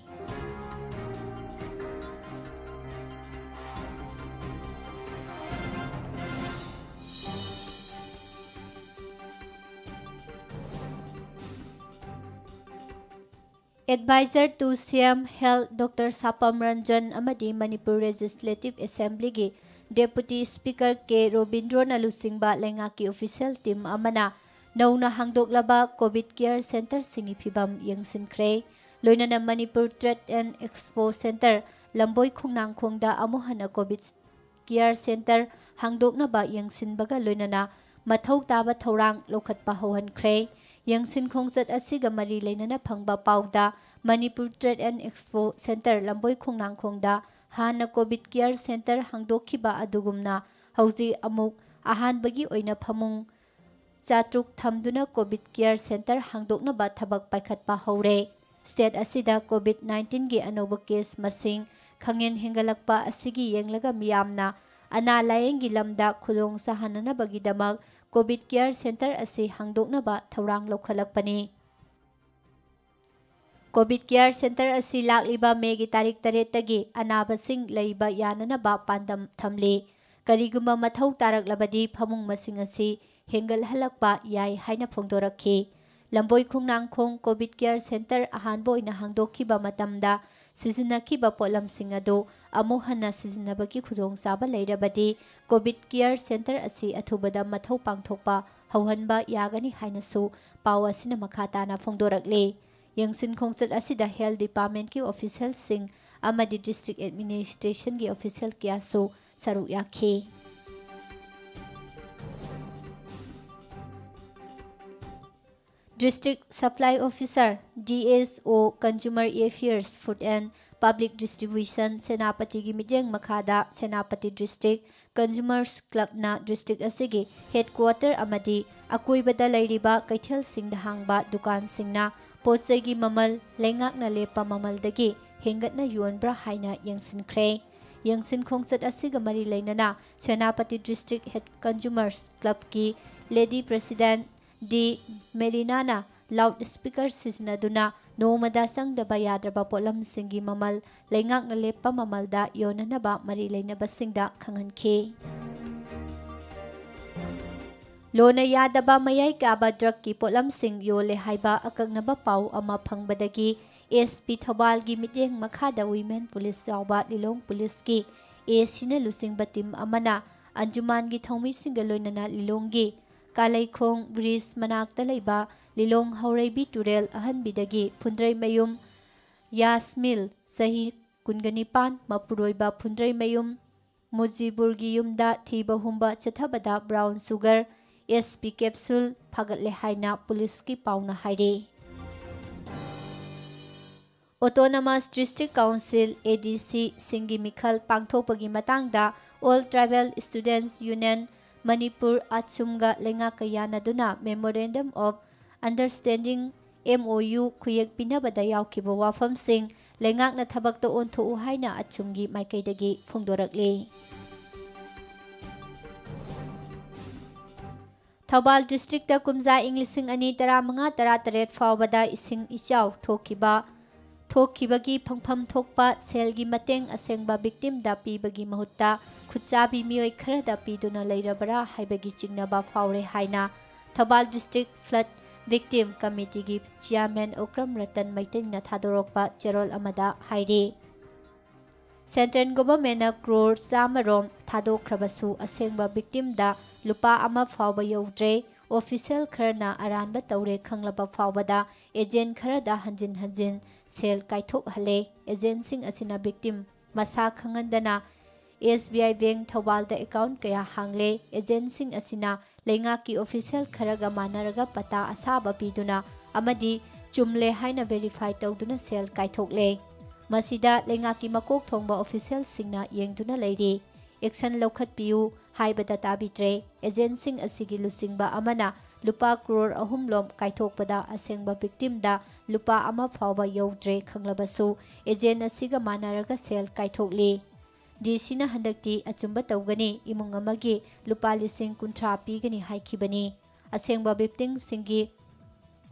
Advisor to C M Health Doctor Sapam Ranjan ꯑꯃꯗꯤ ꯃꯅꯤꯄꯨꯔ Legislative Assemblyꯒꯤ Deputy Speaker ꯀꯦ ꯔꯣꯕꯤꯟꯗ꯭ꯔꯣꯅ ꯂꯨꯆꯤꯡꯕ ꯂꯩꯉꯥꯛꯀꯤ official team ꯑꯃꯅ ꯅꯧꯅ ꯍꯥꯡꯗꯣꯛꯂꯕ COVID care centreꯁꯤꯡꯒꯤ ꯐꯤꯕꯝ ꯌꯦꯡꯁꯤꯟꯈ꯭ꯔꯦ꯫ ꯂꯣꯏꯅꯅ Manipur Trade and Expo Centre ꯂꯝꯕꯣꯏ ꯈꯣꯡꯅꯥꯡꯈꯣꯡꯗ ꯑꯃꯨꯛ ꯍꯟꯅ COVID care centre ꯍꯥꯡꯗꯣꯛꯅꯕ ꯌꯦꯡꯁꯤꯟꯕꯒ ꯂꯣꯏꯅꯅ ꯃꯊꯧ ꯇꯥꯕ ꯊꯧꯔꯥꯡ ꯂꯧꯈꯠꯄ ꯍꯧꯍꯟꯈ꯭ꯔꯦ꯫ ꯌꯦꯡꯁꯤꯟ ꯈꯣꯡꯆꯠ ꯑꯁꯤꯒ ꯃꯔꯤ ꯂꯩꯅꯅ ꯐꯪꯕ ꯄꯥꯎꯗ, Manipur Trade and Expo Centre ꯂꯝꯕꯣꯏ ꯈꯣꯡꯅꯥꯡꯈꯣꯡꯗ ꯍꯥꯟꯅ COVID care centre ꯍꯥꯡꯗꯣꯛꯈꯤꯕ ꯑꯗꯨꯒꯨꯝꯅ ꯍꯧꯖꯤꯛ ꯑꯃꯨꯛ ꯑꯍꯥꯟꯕꯒꯤ ꯑꯣꯏꯅ ꯐꯃꯨꯡ ꯆꯥꯇ꯭ꯔꯨꯛ ꯊꯝꯗꯨꯅ COVID care centre ꯍꯥꯡꯗꯣꯛꯅꯕ ꯊꯕꯛ ꯄꯥꯏꯈꯠꯄ ꯍꯧꯔꯦ꯫ State ꯑꯁꯤꯗ COVID nineteenꯒꯤ ꯑꯅꯧꯕ case ꯃꯁꯤꯡ ꯈꯪꯍꯦꯟ ꯍꯦꯟꯒꯠꯂꯛꯄ ꯑꯁꯤꯒꯤ ꯌꯦꯡꯂꯒ ꯃꯤꯌꯥꯝꯅ ꯑꯅꯥ ꯂꯥꯌꯦꯡꯒꯤ ꯂꯝꯗ ꯈꯨꯗꯣꯡ ꯆꯥꯍꯟꯅꯅꯕꯒꯤꯗꯃꯛ COVID care centre ꯑꯁꯤ ꯍꯥꯡꯗꯣꯛꯅꯕ ꯊꯧꯔꯥꯡ ꯂꯧꯈꯠꯂꯛꯄꯅꯤ꯫ COVID care centre ꯑꯁꯤ ꯂꯥꯛꯂꯤꯕ Mayꯒꯤ ꯇꯥꯔꯤꯛ ꯇꯔꯦꯠꯇꯒꯤ ꯑꯅꯥꯕꯁꯤꯡ ꯂꯩꯕ ꯌꯥꯅꯅꯕ ꯄꯥꯟꯗꯝ ꯊꯝꯂꯤ꯫ ꯀꯔꯤꯒꯨꯝꯕ ꯃꯊꯧ ꯇꯥꯔꯛꯂꯕꯗꯤ ꯐꯃꯨꯡ ꯃꯁꯤꯡ ꯑꯁꯤ ꯍꯦꯟꯒꯠꯍꯜꯂꯛꯄ ꯌꯥꯏ ꯍꯥꯏꯅ ꯐꯣꯡꯗꯣꯔꯛꯈꯤ꯫ ꯂꯝꯕꯣꯏ ꯈꯣꯡꯅꯥꯡꯈꯣꯡ COVID care centre ꯑꯍꯥꯟꯕ ꯑꯣꯏꯅ ꯍꯥꯡꯗꯣꯛꯈꯤꯕ ꯃꯇꯝꯗ ꯁꯤꯖꯤꯟꯅꯈꯤꯕ ꯄꯣꯠꯂꯝꯁꯤꯡ ꯑꯗꯨ ꯑꯃꯨꯛ ꯍꯟꯅ ꯁꯤꯖꯤꯟꯅꯕꯒꯤ ꯈꯨꯗꯣꯡꯆꯥꯕ ꯂꯩꯔꯕꯗꯤ COVID care centre ꯑꯁꯤ ꯑꯊꯨꯕꯗ ꯃꯊꯧ ꯄꯥꯡꯊꯣꯛꯄ ꯍꯧꯍꯟꯕ ꯌꯥꯒꯅꯤ ꯍꯥꯏꯅꯁꯨ ꯄꯥꯎ ꯑꯁꯤꯅ ꯃꯈꯥ ꯇꯥꯅ ꯐꯣꯡꯗꯣꯔꯛꯂꯤ꯫ ꯌꯦꯡꯁꯤꯟ ꯈꯣꯡꯆꯠ ꯑꯁꯤꯗ health departmentꯀꯤ officialꯁꯤꯡ ꯑꯃꯗꯤ district administrationꯒꯤ official ꯀꯌꯥꯁꯨ ꯁꯔꯨꯛ ꯌꯥꯈꯤ꯫ District Supply Officer, D S O, Consumer Affairs, Food and Public Distribution, ꯁꯦꯅꯥꯄꯇꯤꯒꯤ ꯃꯤꯠꯌꯦꯡ ꯃꯈꯥꯗ ꯁꯦꯅꯥꯄꯇꯤ District Consumers Clubꯅ district ꯑꯁꯤꯒꯤ headquarter ꯑꯃꯗꯤ ꯑꯀꯣꯏꯕꯗ ꯂꯩꯔꯤꯕ ꯀꯩꯊꯦꯜꯁꯤꯡꯗ ꯍꯥꯡꯕ ꯗꯨꯀꯥꯟꯁꯤꯡꯅ ꯄꯣꯠ ꯆꯩꯒꯤ ꯃꯃꯜ ꯂꯩꯉꯥꯛꯅ ꯂꯦꯞꯄ ꯃꯃꯜꯗꯒꯤ ꯍꯦꯟꯒꯠꯅ ꯌꯣꯟꯕ꯭ꯔꯥ ꯍꯥꯏꯅ ꯌꯦꯡꯁꯤꯟꯈ꯭ꯔꯦ꯫ ꯌꯦꯡꯁꯤꯟ ꯈꯣꯡꯆꯠ ꯑꯁꯤꯒ ꯃꯔꯤ ꯂꯩꯅꯅ Senapati District Head Consumers Clubꯀꯤ Lady President ꯗꯤ ꯃꯦꯔꯤꯅꯥꯅ ꯂꯥꯎꯗ ꯁ꯭ꯄꯤꯀꯔ ꯁꯤꯖꯤꯟꯅꯗꯨꯅ ꯅꯣꯡꯃꯗ ꯆꯪꯗꯕ ꯌꯥꯗ꯭ꯔꯕ ꯄꯣꯠꯂꯝꯁꯤꯡꯒꯤ ꯃꯃꯜ ꯂꯩꯉꯥꯛꯅ ꯂꯦꯞꯄ ꯃꯃꯜꯗ ꯌꯣꯟꯅꯅꯕ ꯃꯔꯤ ꯂꯩꯅꯕꯁꯤꯡꯗ ꯈꯪꯍꯟꯈꯤ꯫ ꯂꯣꯅ ꯌꯥꯗꯕ ꯃꯌꯥꯏ ꯀꯥꯕ ꯗ꯭ꯔꯒꯀꯤ ꯄꯣꯠꯂꯝꯁꯤꯡ ꯌꯣꯜꯂꯦ ꯍꯥꯏꯕ ꯑꯀꯛꯅꯕ ꯄꯥꯎ ꯑꯃ ꯐꯪꯕꯗꯒꯤ ꯑꯦꯁ ꯄꯤ ꯊꯧꯕꯥꯜꯒꯤ ꯃꯤꯠꯌꯦꯡ ꯃꯈꯥꯗ ꯋꯤꯃꯦꯟ ꯄꯨꯂꯤꯁ ꯌꯥꯎꯕ ꯂꯤꯂꯣꯡ ꯄꯨꯂꯤꯁꯀꯤ ꯑꯦ ꯁꯤꯅ ꯂꯨꯆꯤꯡꯕ ꯇꯤꯝ ꯑꯃꯅ ꯑꯟꯖꯨꯃꯥꯟꯒꯤ ꯊꯧꯃꯤꯁꯤꯡꯒ ꯂꯣꯏꯅꯅ ꯂꯤꯂꯣꯡꯒꯤ ꯀꯥꯂꯩꯈꯣꯡ ꯕ꯭ꯔꯤꯖ ꯃꯅꯥꯛꯇ ꯂꯩꯕ ꯂꯤꯂꯣꯡ ꯍꯧꯔꯩꯕꯤ ꯇꯨꯔꯦꯜ ꯑꯍꯟꯕꯤꯗꯒꯤ ꯐꯨꯟꯗ꯭ꯔꯩꯃꯌꯨꯝ ꯌꯥꯁꯃꯤꯜ, ꯆꯍꯤ ꯀꯨꯟꯒ ꯅꯤꯄꯥꯟ, ꯃꯄꯨꯔꯣꯏꯕ ꯐꯨꯟꯗ꯭ꯔꯩꯃꯌꯨꯝ ꯃꯨꯖꯤꯕꯨꯔꯒꯤ ꯌꯨꯝꯗ ꯊꯤꯕ ꯍꯨꯝꯕ ꯆꯠꯊꯕꯗ brown sugar, S P capsule ꯐꯥꯒꯠꯂꯦ ꯍꯥꯏꯅ ꯄꯨꯂꯤꯁꯀꯤ ꯄꯥꯎꯅ ꯍꯥꯏꯔꯤ꯫ Autonomous District Council, ꯑꯦ ꯗꯤ ꯁꯤꯁꯤꯡꯒꯤ ꯃꯤꯈꯜ ꯄꯥꯡꯊꯣꯛꯄꯒꯤ ꯃꯇꯥꯡꯗ All Tribal Students Union Manipur, ꯑꯆꯨꯝꯒ ꯂꯩꯉꯥꯛꯀ ꯌꯥꯅꯗꯨꯅ Memorandum of Understanding, M O U, ꯈꯨꯌꯦꯛ ꯄꯤꯅꯕꯗ ꯌꯥꯎꯈꯤꯕ ꯋꯥꯐꯝꯁꯤꯡ ꯂꯩꯉꯥꯛꯅ ꯊꯕꯛꯇ ꯑꯣꯟꯊꯣꯛꯎ ꯍꯥꯏꯅ ꯑꯆꯨꯝꯒꯤ ꯃꯥꯏꯀꯩꯗꯒꯤ ꯐꯣꯡꯗꯣꯔꯛꯂꯤ꯫ ꯊꯧꯕꯥꯜ Districtꯇ ꯀꯨꯝꯖꯥ ꯏꯪ ꯂꯤꯁꯤꯡ ꯑꯅꯤ ꯇꯔꯥꯃꯉꯥ ꯇꯔꯥꯇꯔꯦꯠ ꯐꯥꯎꯕꯗ ꯏꯁꯤꯡ ꯏꯆꯥꯎ ꯊꯣꯛꯈꯤꯕ, ꯊꯣꯛꯈꯤꯕꯒꯤ ꯐꯪꯐꯝ ꯊꯣꯛꯄ ꯁꯦꯜꯒꯤ ꯃꯇꯦꯡ ꯑꯁꯦꯡꯕ victimꯗ ꯄꯤꯕꯒꯤ ꯃꯍꯨꯠꯇ ꯈꯨꯠꯆꯥꯕꯤ ꯃꯤꯑꯣꯏ ꯈꯔꯗ ꯄꯤꯗꯨꯅ ꯂꯩꯔꯕ꯭ꯔꯥ ꯍꯥꯏꯕꯒꯤ ꯆꯤꯡꯅꯕ ꯐꯥꯎꯔꯦ ꯍꯥꯏꯅ Thoubal District Flood Victim Committeeꯒꯤ Chairman Okram Ratan ꯃꯩꯇꯩꯅ ꯊꯥꯗꯣꯔꯛꯄ ꯆꯦꯔꯣꯜ ꯑꯃꯗ ꯍꯥꯏꯔꯤ꯫ Central Governmentꯅ ꯀ꯭ꯔꯣꯔ ꯆꯥꯝꯃ ꯔꯣꯝ ꯊꯥꯗꯣꯛꯈ꯭ꯔꯕꯁꯨ ꯑꯁꯦꯡꯕ victimꯗ ꯂꯨꯄꯥ ꯑꯃ ꯐꯥꯎꯕ ꯌꯧꯗ꯭ꯔꯦ꯫ Official ꯈꯔꯅ ꯑꯔꯥꯟꯕ ꯇꯧꯔꯦ ꯈꯪꯂꯕ ꯐꯥꯎꯕꯗ agent ꯈꯔꯗ ꯍꯟꯖꯤꯟ ꯍꯟꯖꯤꯟ ꯁꯦꯜ ꯀꯥꯏꯊꯣꯛꯍꯜꯂꯦ꯫ Agentꯁꯤꯡ ꯑꯁꯤꯅ victim ꯃꯁꯥ ꯈꯪꯍꯟꯗꯅ S B I Bank ꯊꯧꯕꯥꯜꯗ account ꯀꯌꯥ ꯍꯥꯡꯂꯦ꯫ Agentꯁꯤꯡ ꯑꯁꯤꯅ ꯂꯩꯉꯥꯛꯀꯤ official ꯈꯔꯒ ꯃꯥꯟꯅꯔꯒ ꯄꯇꯥ ꯑꯁꯥꯕ ꯄꯤꯗꯨꯅ ꯑꯃꯗꯤ ꯆꯨꯝꯂꯦ ꯍꯥꯏꯅ verify ꯇꯧꯗꯨꯅ ꯁꯦꯜ ꯀꯥꯏꯊꯣꯛꯂꯦ꯫ ꯃꯁꯤꯗ ꯂꯩꯉꯥꯛꯀꯤ ꯃꯀꯣꯛ ꯊꯣꯡꯕ officialꯁꯤꯡꯅ ꯌꯦꯡꯗꯨꯅ ꯂꯩꯔꯤ꯫ Action ꯂꯧꯈꯠꯄꯤꯌꯨ ꯍꯥꯏꯕꯗ ꯇꯥꯕꯤꯗ꯭ꯔꯦ꯫ Agentꯁꯤꯡ ꯑꯁꯤꯒꯤ ꯂꯨꯆꯤꯡꯕ ꯑꯃꯅ ꯂꯨꯄꯥ ꯀ꯭ꯔꯣꯔ ꯑꯍꯨꯝ ꯂꯣꯝ ꯀꯥꯏꯊꯣꯛꯄꯗ ꯑꯁꯦꯡꯕ victimꯗ ꯂꯨꯄꯥ ꯑꯃ ꯐꯥꯎꯕ ꯌꯧꯗ꯭ꯔꯦ ꯈꯪꯂꯕꯁꯨ agent ꯑꯁꯤꯒ ꯃꯥꯟꯅꯔꯒ ꯁꯦꯜ ꯀꯥꯏꯊꯣꯛꯂꯤ꯫ ꯗꯤ ꯁꯤꯅ ꯍꯟꯗꯛꯇꯤ ꯑꯆꯨꯝꯕ ꯇꯧꯒꯅꯤ, ꯏꯃꯨꯡ ꯑꯃꯒꯤ ꯂꯨꯄꯥ ꯂꯤꯁꯤꯡ ꯀꯨꯟꯊ꯭ꯔꯥ ꯄꯤꯒꯅꯤ ꯍꯥꯏꯈꯤꯕꯅꯤ꯫ ꯑꯁꯦꯡꯕ victimꯁꯤꯡꯒꯤ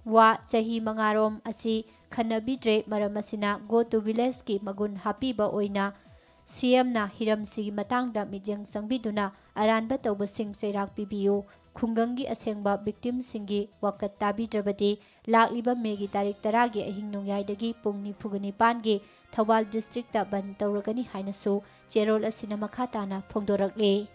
ꯋꯥ ꯆꯍꯤ ꯃꯉꯥꯔꯣꯝ ꯑꯁꯤ ꯈꯟꯅꯕꯤꯗ꯭ꯔꯦ꯫ ꯃꯔꯝ ꯑꯁꯤꯅ Go to Villageꯀꯤ ꯃꯒꯨꯟ ꯍꯥꯞꯄꯤꯕ ꯑꯣꯏꯅ ꯁꯤ ꯑꯦꯝꯅ ꯍꯤꯔꯝꯁꯤꯒꯤ ꯃꯇꯥꯡꯗ ꯃꯤꯠꯌꯦꯡ ꯆꯪꯕꯤꯗꯨꯅ ꯑꯔꯥꯟꯕ ꯇꯧꯕꯁꯤꯡ ꯆꯩꯔꯥꯛ ꯄꯤꯕꯤꯌꯨ꯫ ꯈꯨꯡꯒꯪꯒꯤ ꯑꯁꯦꯡꯕ victimꯁꯤꯡꯒꯤ ꯋꯥꯀꯠ ꯇꯥꯕꯤꯗ꯭ꯔꯕꯗꯤ ꯂꯥꯛꯂꯤꯕ ꯃꯦꯒꯤ ꯇꯥꯔꯤꯛ ꯇꯔꯥꯒꯤ ꯑꯍꯤꯡ ꯅꯣꯡꯌꯥꯏꯗꯒꯤ ꯄꯨꯡ ꯅꯤꯐꯨꯒ ꯅꯤꯄꯥꯟꯒꯤ ꯊꯧꯕꯥꯜ districtꯇ ꯕꯟ ꯇꯧꯔꯒꯅꯤ ꯍꯥꯏꯅꯁꯨ ꯆꯦꯔꯣꯜ ꯑꯁꯤꯅ ꯃꯈꯥ ꯇꯥꯅ ꯐꯣꯡꯗꯣꯔꯛꯂꯤ꯫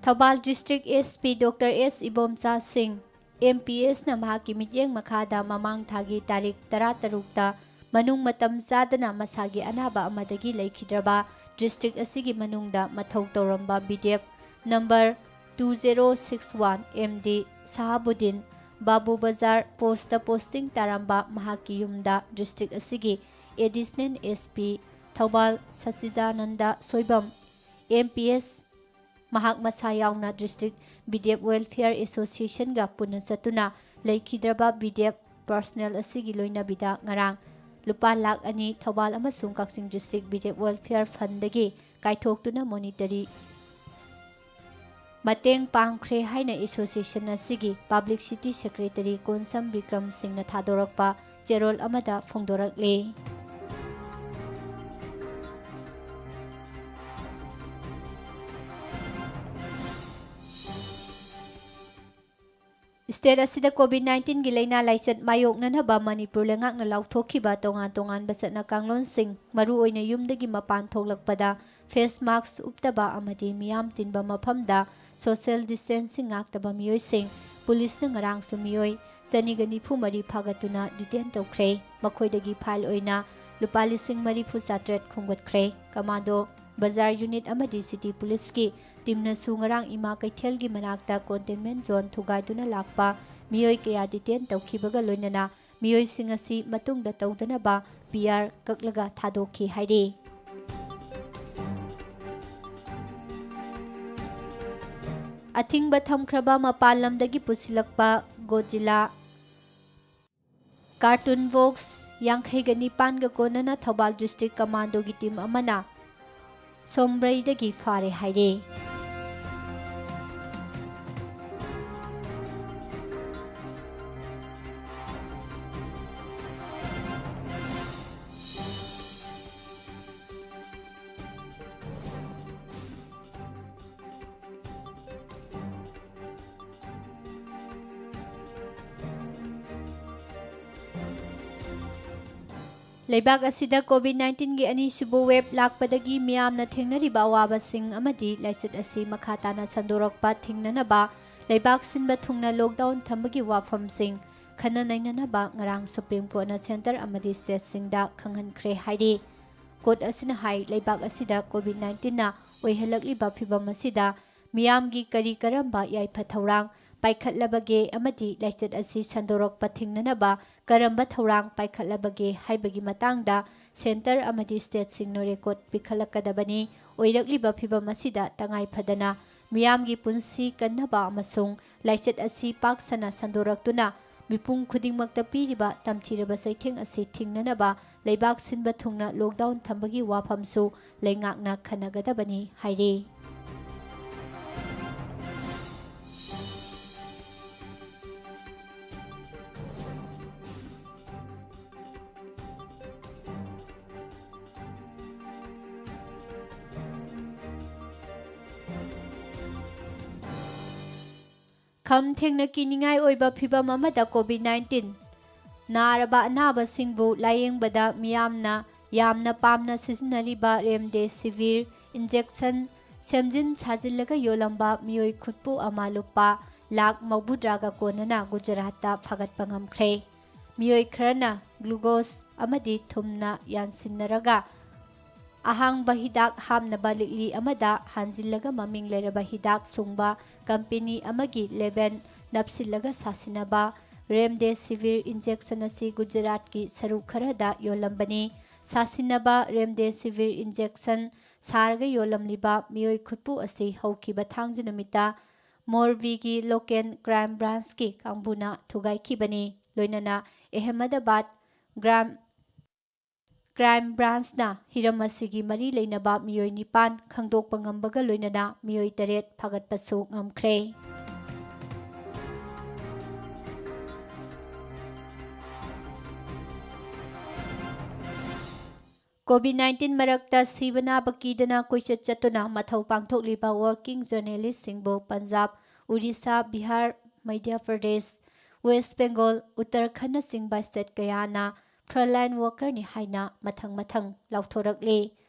Thoubal District S P Doctor S Ibomcha ꯁꯤꯡ, M P Sꯅ ꯃꯍꯥꯛꯀꯤ ꯃꯤꯠꯌꯦꯡ ꯃꯈꯥꯗ ꯃꯃꯥꯡ ꯊꯥꯒꯤ ꯇꯥꯔꯤꯛ ꯇꯔꯥꯇꯔꯨꯛꯇ ꯃꯅꯨꯡ ꯃꯇꯝ ꯆꯥꯗꯅ ꯃꯁꯥꯒꯤ ꯑꯅꯥꯕ ꯑꯃꯗꯒꯤ ꯂꯩꯈꯤꯗ꯭ꯔꯕ district ꯑꯁꯤꯒꯤ ꯃꯅꯨꯡꯗ ꯃꯊꯧ ꯇꯧꯔꯝꯕ B D F number two zero six one M D ꯁꯍꯥꯕꯨꯗꯤꯟ, ꯕꯥꯕꯨ ꯕꯖꯥꯔ post posting ꯇꯥꯔꯝꯕ ꯃꯍꯥꯛꯀꯤ ꯌꯨꯝꯗ district ꯑꯁꯤꯒꯤ Additional S P Thoubal ꯁꯆꯤꯗꯥꯅꯟꯗ Soibam, M P S, ꯃꯍꯥꯛ ꯃꯁꯥ ꯌꯥꯎꯅ District B D F Welfare Associationꯒ ꯄꯨꯟꯅ ꯆꯠꯇꯨꯅ ꯂꯩꯈꯤꯗ꯭ꯔꯕ B D F personnel ꯑꯁꯤꯒꯤ ꯂꯣꯏꯅꯕꯤꯗ ꯉꯔꯥꯡ ꯂꯨꯄꯥ ꯂꯥꯈ ꯑꯅꯤ ꯊꯧꯕꯥꯜ ꯑꯃꯁꯨꯡ ꯀꯛꯆꯤꯡ District B D F Welfare Fundꯗꯒꯤ ꯀꯥꯏꯊꯣꯛꯇꯨꯅ monetary ꯃꯇꯦꯡ ꯄꯥꯡꯈ꯭ꯔꯦ ꯍꯥꯏꯅ association ꯑꯁꯤꯒꯤ Publicity Secretary ꯀꯣꯟꯁꯝ ꯕꯤꯀ꯭ꯔꯝ ꯁꯤꯡꯅ ꯊꯥꯗꯣꯔꯛꯄ ꯆꯦꯔꯣꯜ ꯑꯃꯗ ꯐꯣꯡꯗꯣꯔꯛꯂꯤ꯫ ꯁ꯭ꯇꯦꯠ ꯑꯁꯤꯗ ꯀꯣꯚꯤꯗ ꯅꯥꯏꯟꯇꯤꯟꯒꯤ ꯂꯥꯏꯅꯥ ꯂꯥꯏꯆꯠ ꯃꯥꯌꯣꯛꯅꯅꯕ ꯃꯅꯤꯄꯨꯔ ꯂꯩꯉꯥꯛꯅ ꯂꯥꯎꯊꯣꯛꯈꯤꯕ ꯇꯣꯉꯥꯟ ꯇꯣꯉꯥꯟꯕ ꯆꯠꯅ ꯀꯥꯡꯂꯣꯟꯁꯤꯡ, ꯃꯔꯨꯑꯣꯏꯅ ꯌꯨꯝꯗꯒꯤ ꯃꯄꯥꯟ ꯊꯣꯛꯂꯛꯄꯗ ꯐꯦꯁ ꯃꯥꯁꯛ ꯎꯞꯇꯕ ꯑꯃꯗꯤ ꯃꯤꯌꯥꯝ ꯇꯤꯟꯕ ꯃꯐꯝꯗ ꯁꯣꯁꯤꯌꯦꯜ ꯗꯤꯁꯇꯦꯟꯁꯤꯡ ꯉꯥꯛꯇꯕ ꯃꯤꯑꯣꯏꯁꯤꯡ, ꯄꯨꯂꯤꯁꯅ ꯉꯔꯥꯡꯁꯨ ꯃꯤꯑꯣꯏ ꯆꯅꯤꯒ ꯅꯤꯐꯨ ꯃꯔꯤ ꯐꯥꯒꯠꯇꯨꯅ ꯗꯤꯇꯦꯟ ꯇꯧꯈ꯭ꯔꯦ꯫ ꯃꯈꯣꯏꯗꯒꯤ ꯐꯥꯏꯜ ꯑꯣꯏꯅ ꯂꯨꯄꯥ ꯂꯤꯁꯤꯡ ꯃꯔꯤꯐꯨ ꯆꯥꯇ꯭ꯔꯦꯠ ꯈꯣꯝꯒꯠꯈ꯭ꯔꯦ꯫ ꯀꯃꯥꯟꯗꯣ, ꯕꯖꯥꯔ ꯌꯨꯅꯤꯠ ꯑꯃꯗꯤ ꯁꯤꯇꯤ ꯄꯨꯂꯤꯁꯀꯤ ꯇꯤꯝꯅꯁꯨ ꯉꯔꯥꯡ ꯏꯃꯥ ꯀꯩꯊꯦꯜꯒꯤ ꯃꯅꯥꯛꯇ ꯀꯣꯟꯇꯦꯟꯃꯦꯟ ꯖꯣꯟ ꯊꯨꯒꯥꯏꯗꯨꯅ ꯂꯥꯛꯄ ꯃꯤꯑꯣꯏ ꯀꯌꯥ ꯗꯤꯇꯦꯟ ꯇꯧꯈꯤꯕꯒ ꯂꯣꯏꯅꯅ ꯃꯤꯑꯣꯏꯁꯤꯡ ꯑꯁꯤ ꯃꯇꯨꯡꯗ ꯇꯧꯗꯅꯕ ꯄꯤ ꯑꯥꯔ ꯀꯛꯂꯒ ꯊꯥꯗꯣꯛꯈꯤ ꯍꯥꯏꯔꯤ꯫ ꯑꯊꯤꯡꯕ ꯊꯝꯈ꯭ꯔꯕ ꯃꯄꯥꯟ ꯂꯝꯗꯒꯤ ꯄꯨꯁꯤꯜꯂꯛꯄ ꯒꯣꯖꯤꯂꯥ ꯀꯥꯔꯇꯨꯟ ꯕꯣꯛꯁ ꯌꯥꯡꯈꯩꯒ ꯅꯤꯄꯥꯟꯒ ꯀꯣꯟꯅꯅ ꯊꯧꯕꯥꯜ ꯗꯤꯁꯇ꯭ꯔꯤꯛ ꯀꯃꯥꯟꯗꯣꯒꯤ ꯇꯤꯝ ꯑꯃꯅ ꯁꯣꯝꯕ꯭ꯔꯩꯗꯒꯤ ꯐꯥꯔꯦ ꯍꯥꯏꯔꯦ꯫ ꯂꯩꯕꯥꯛ ꯑꯁꯤꯗ ꯀꯣꯚꯤꯗ ꯅꯥꯏꯟꯇꯤꯟꯒꯤ ꯑꯅꯤꯁꯨꯕ ꯋꯦꯕ ꯂꯥꯛꯄꯗꯒꯤ ꯃꯤꯌꯥꯝꯅ ꯊꯦꯡꯅꯔꯤꯕ ꯑꯋꯥꯕꯁꯤꯡ ꯑꯃꯗꯤ ꯂꯥꯏꯆꯠ ꯑꯁꯤ ꯃꯈꯥ ꯇꯥꯅ ꯁꯟꯗꯣꯔꯛꯄ ꯊꯤꯡꯅꯅꯕ ꯂꯩꯕꯥꯛ ꯁꯤꯟꯕ ꯊꯨꯡꯅ ꯂꯣꯛꯗꯥꯎꯟ ꯊꯝꯕꯒꯤ ꯋꯥꯐꯝꯁꯤꯡ ꯈꯟꯅ ꯅꯩꯅꯅꯕ ꯉꯔꯥꯡ ꯁꯨꯄ꯭ꯔꯤꯝ ꯀꯣꯔꯠꯅ ꯁꯦꯟꯇꯔ ꯑꯃꯗꯤ ꯁ꯭ꯇꯦꯠꯁꯤꯡꯗ ꯈꯪꯍꯟꯈ꯭ꯔꯦ ꯍꯥꯏꯔꯤ꯫ ꯀꯣꯔꯠ ꯑꯁꯤꯅ ꯍꯥꯏ, ꯂꯩꯕꯥꯛ ꯑꯁꯤꯗ ꯀꯣꯚꯤꯗ ꯅꯥꯏꯟꯇꯤꯟꯅ ꯑꯣꯏꯍꯜꯂꯛꯂꯤꯕ ꯐꯤꯚꯝ ꯑꯁꯤꯗ ꯃꯤꯌꯥꯝꯒꯤ ꯀꯔꯤ ꯀꯔꯝꯕ ꯌꯥꯏꯐ ꯊꯧꯔꯥꯡ ꯄꯥꯏꯈꯠꯂꯕꯒꯦ ꯑꯃꯗꯤ ꯂꯥꯏꯆꯠ ꯑꯁꯤ ꯁꯟꯗꯣꯔꯛꯄ ꯊꯤꯡꯅꯅꯕ ꯀꯔꯝꯕ ꯊꯧꯔꯥꯡ ꯄꯥꯏꯈꯠꯂꯕꯒꯦ ꯍꯥꯏꯕꯒꯤ ꯃꯇꯥꯡꯗ ꯁꯦꯟꯇꯔ ꯑꯃꯗꯤ ꯁ꯭ꯇꯦꯠꯁꯤꯡꯅ ꯔꯦꯀꯣꯔꯗ ꯄꯤꯈꯠꯂꯛꯀꯗꯕꯅꯤ꯫ ꯑꯣꯏꯔꯛꯂꯤꯕ ꯐꯤꯚꯝ ꯑꯁꯤꯗ ꯇꯉꯥꯏ ꯐꯗꯅ ꯃꯤꯌꯥꯝꯒꯤ ꯄꯨꯟꯁꯤ ꯀꯟꯅꯕ ꯑꯃꯁꯨꯡ ꯂꯥꯏꯆꯠ ꯑꯁꯤ ꯄꯥꯛ ꯁꯟꯅ ꯁꯟꯗꯣꯔꯛꯇꯨꯅ ꯃꯤꯄꯨꯝ ꯈꯨꯗꯤꯡꯃꯛꯇ ꯄꯤꯔꯤꯕ ꯇꯝꯊꯤꯔꯕ ꯆꯩꯊꯦꯡ ꯑꯁꯤ ꯊꯤꯡꯅꯅꯕ ꯂꯩꯕꯥꯛ ꯁꯤꯟꯕ ꯊꯨꯡꯅ ꯂꯣꯛꯗꯥꯎꯟ ꯊꯝꯕꯒꯤ ꯋꯥꯐꯝꯁꯨ ꯂꯩꯉꯥꯛꯅ ꯈꯟꯅꯒꯗꯕꯅꯤ ꯍꯥꯏꯔꯤ꯫ ꯈꯝ ꯊꯦꯡꯅ ꯀꯤꯅꯤꯡꯉꯥꯏ ꯑꯣꯏꯕ ꯐꯤꯚꯝ ꯑꯃꯗ COVID nineteen ꯅꯥꯔꯕ ꯑꯅꯥꯕꯁꯤꯡꯕꯨ ꯂꯥꯌꯦꯡꯕꯗ ꯃꯤꯌꯥꯝꯅ ꯌꯥꯝꯅ ꯄꯥꯝꯅ ꯁꯤꯖꯤꯟꯅꯔꯤꯕ ꯔꯦꯝꯗꯦꯁꯤꯚꯤꯔ ꯏꯟꯖꯦꯛꯁꯟ ꯁꯦꯝꯖꯤꯟ ꯁꯥꯖꯤꯜꯂꯒ ꯌꯣꯜꯂꯝꯕ ꯃꯤꯑꯣꯏ ꯈꯨꯠꯄꯨ ꯑꯃ ꯂꯨꯄꯥ ꯂꯥꯈ ꯃꯧꯗ꯭ꯔꯥꯒ ꯀꯣꯟꯅꯅ ꯒꯨꯖꯔꯥꯠꯇ ꯐꯥꯒꯠꯄ ꯉꯝꯈ꯭ꯔꯦ꯫ ꯃꯤꯑꯣꯏ ꯈꯔꯅ ꯒ꯭ꯂꯨꯀꯣꯁ ꯑꯃꯗꯤ ꯊꯨꯝꯅ ꯌꯥꯟꯁꯤꯟꯅꯔꯒ ꯑꯍꯥꯡꯕ ꯍꯤꯗꯥꯛ ꯍꯥꯞꯅꯕ ꯂꯤꯛꯂꯤ ꯑꯃꯗ ꯍꯥꯟꯖꯤꯜꯂꯒ ꯃꯃꯤꯡ ꯂꯩꯔꯕ ꯍꯤꯗꯥꯛ ꯁꯨꯡꯕ ꯀꯝꯄꯦꯅꯤ ꯑꯃꯒꯤ ꯂꯦꯕꯦꯜ ꯅꯞꯁꯤꯜꯂꯒ ꯁꯥꯁꯤꯟꯅꯕ ꯔꯦꯝꯗꯦꯁꯤꯚꯤꯔ ꯏꯟꯖꯦꯛꯁꯟ ꯑꯁꯤ ꯒꯨꯖꯔꯥꯠꯀꯤ ꯁꯔꯨꯛ ꯈꯔꯗ ꯌꯣꯜꯂꯝꯕꯅꯤ꯫ ꯁꯥꯁꯤꯟꯅꯕ ꯔꯦꯝꯗꯦꯁꯤꯚꯤꯔ ꯏꯟꯖꯦꯛꯁꯟ ꯁꯥꯔꯒ ꯌꯣꯜꯂꯝꯂꯤꯕ ꯃꯤꯑꯣꯏ ꯈꯨꯠꯄꯨ ꯑꯁꯤ ꯍꯧꯈꯤꯕ ꯊꯥꯡꯖ ꯅꯨꯃꯤꯠꯇ ꯃꯣꯔꯕꯤꯒꯤ ꯂꯣꯀꯦꯜ ꯀ꯭ꯔꯥꯏꯝ ꯕ꯭ꯔꯥꯟꯁꯀꯤ ꯀꯥꯡꯕꯨꯅ ꯊꯨꯒꯥꯏꯈꯤꯕꯅꯤ꯫ ꯂꯣꯏꯅꯅ ꯑꯍꯃꯦꯗꯕꯥꯗ ꯒ꯭ꯔꯥꯝ ꯀ꯭ꯔꯥꯏꯝ ꯕ꯭ꯔꯥꯟꯁꯅ ꯍꯤꯔꯝ ꯑꯁꯤꯒꯤ ꯃꯔꯤ ꯂꯩꯅꯕ ꯃꯤꯑꯣꯏ ꯅꯤꯄꯥꯟ ꯈꯪꯗꯣꯛꯄ ꯉꯝꯕꯒ ꯂꯣꯏꯅꯅ ꯃꯤꯑꯣꯏ ꯇꯔꯦꯠ ꯐꯥꯒꯠꯄꯁꯨ ꯉꯝꯈ꯭ꯔꯦ꯫ COVID nineteen ꯃꯔꯛꯇ ꯁꯤꯕ ꯅꯥꯕ ꯀꯤꯗꯅ ꯀꯣꯏꯆꯠ ꯆꯠꯇꯨꯅ ꯃꯊꯧ ꯄꯥꯡꯊꯣꯛꯂꯤꯕ working ꯖꯔꯅꯦꯂꯤꯁꯁꯤꯡꯕꯨ Punjab, Orissa, Bihar, Madhya Pradesh, west Bengal, ꯎꯠꯇꯔꯈꯟꯅꯆꯤꯡꯕ state ꯀꯌꯥꯅ frontline workerꯅꯤ ꯍꯥꯏꯅ ꯃꯊꯪ ꯃꯊꯪ ꯂꯥꯎꯊꯣꯔꯛꯂꯤ꯫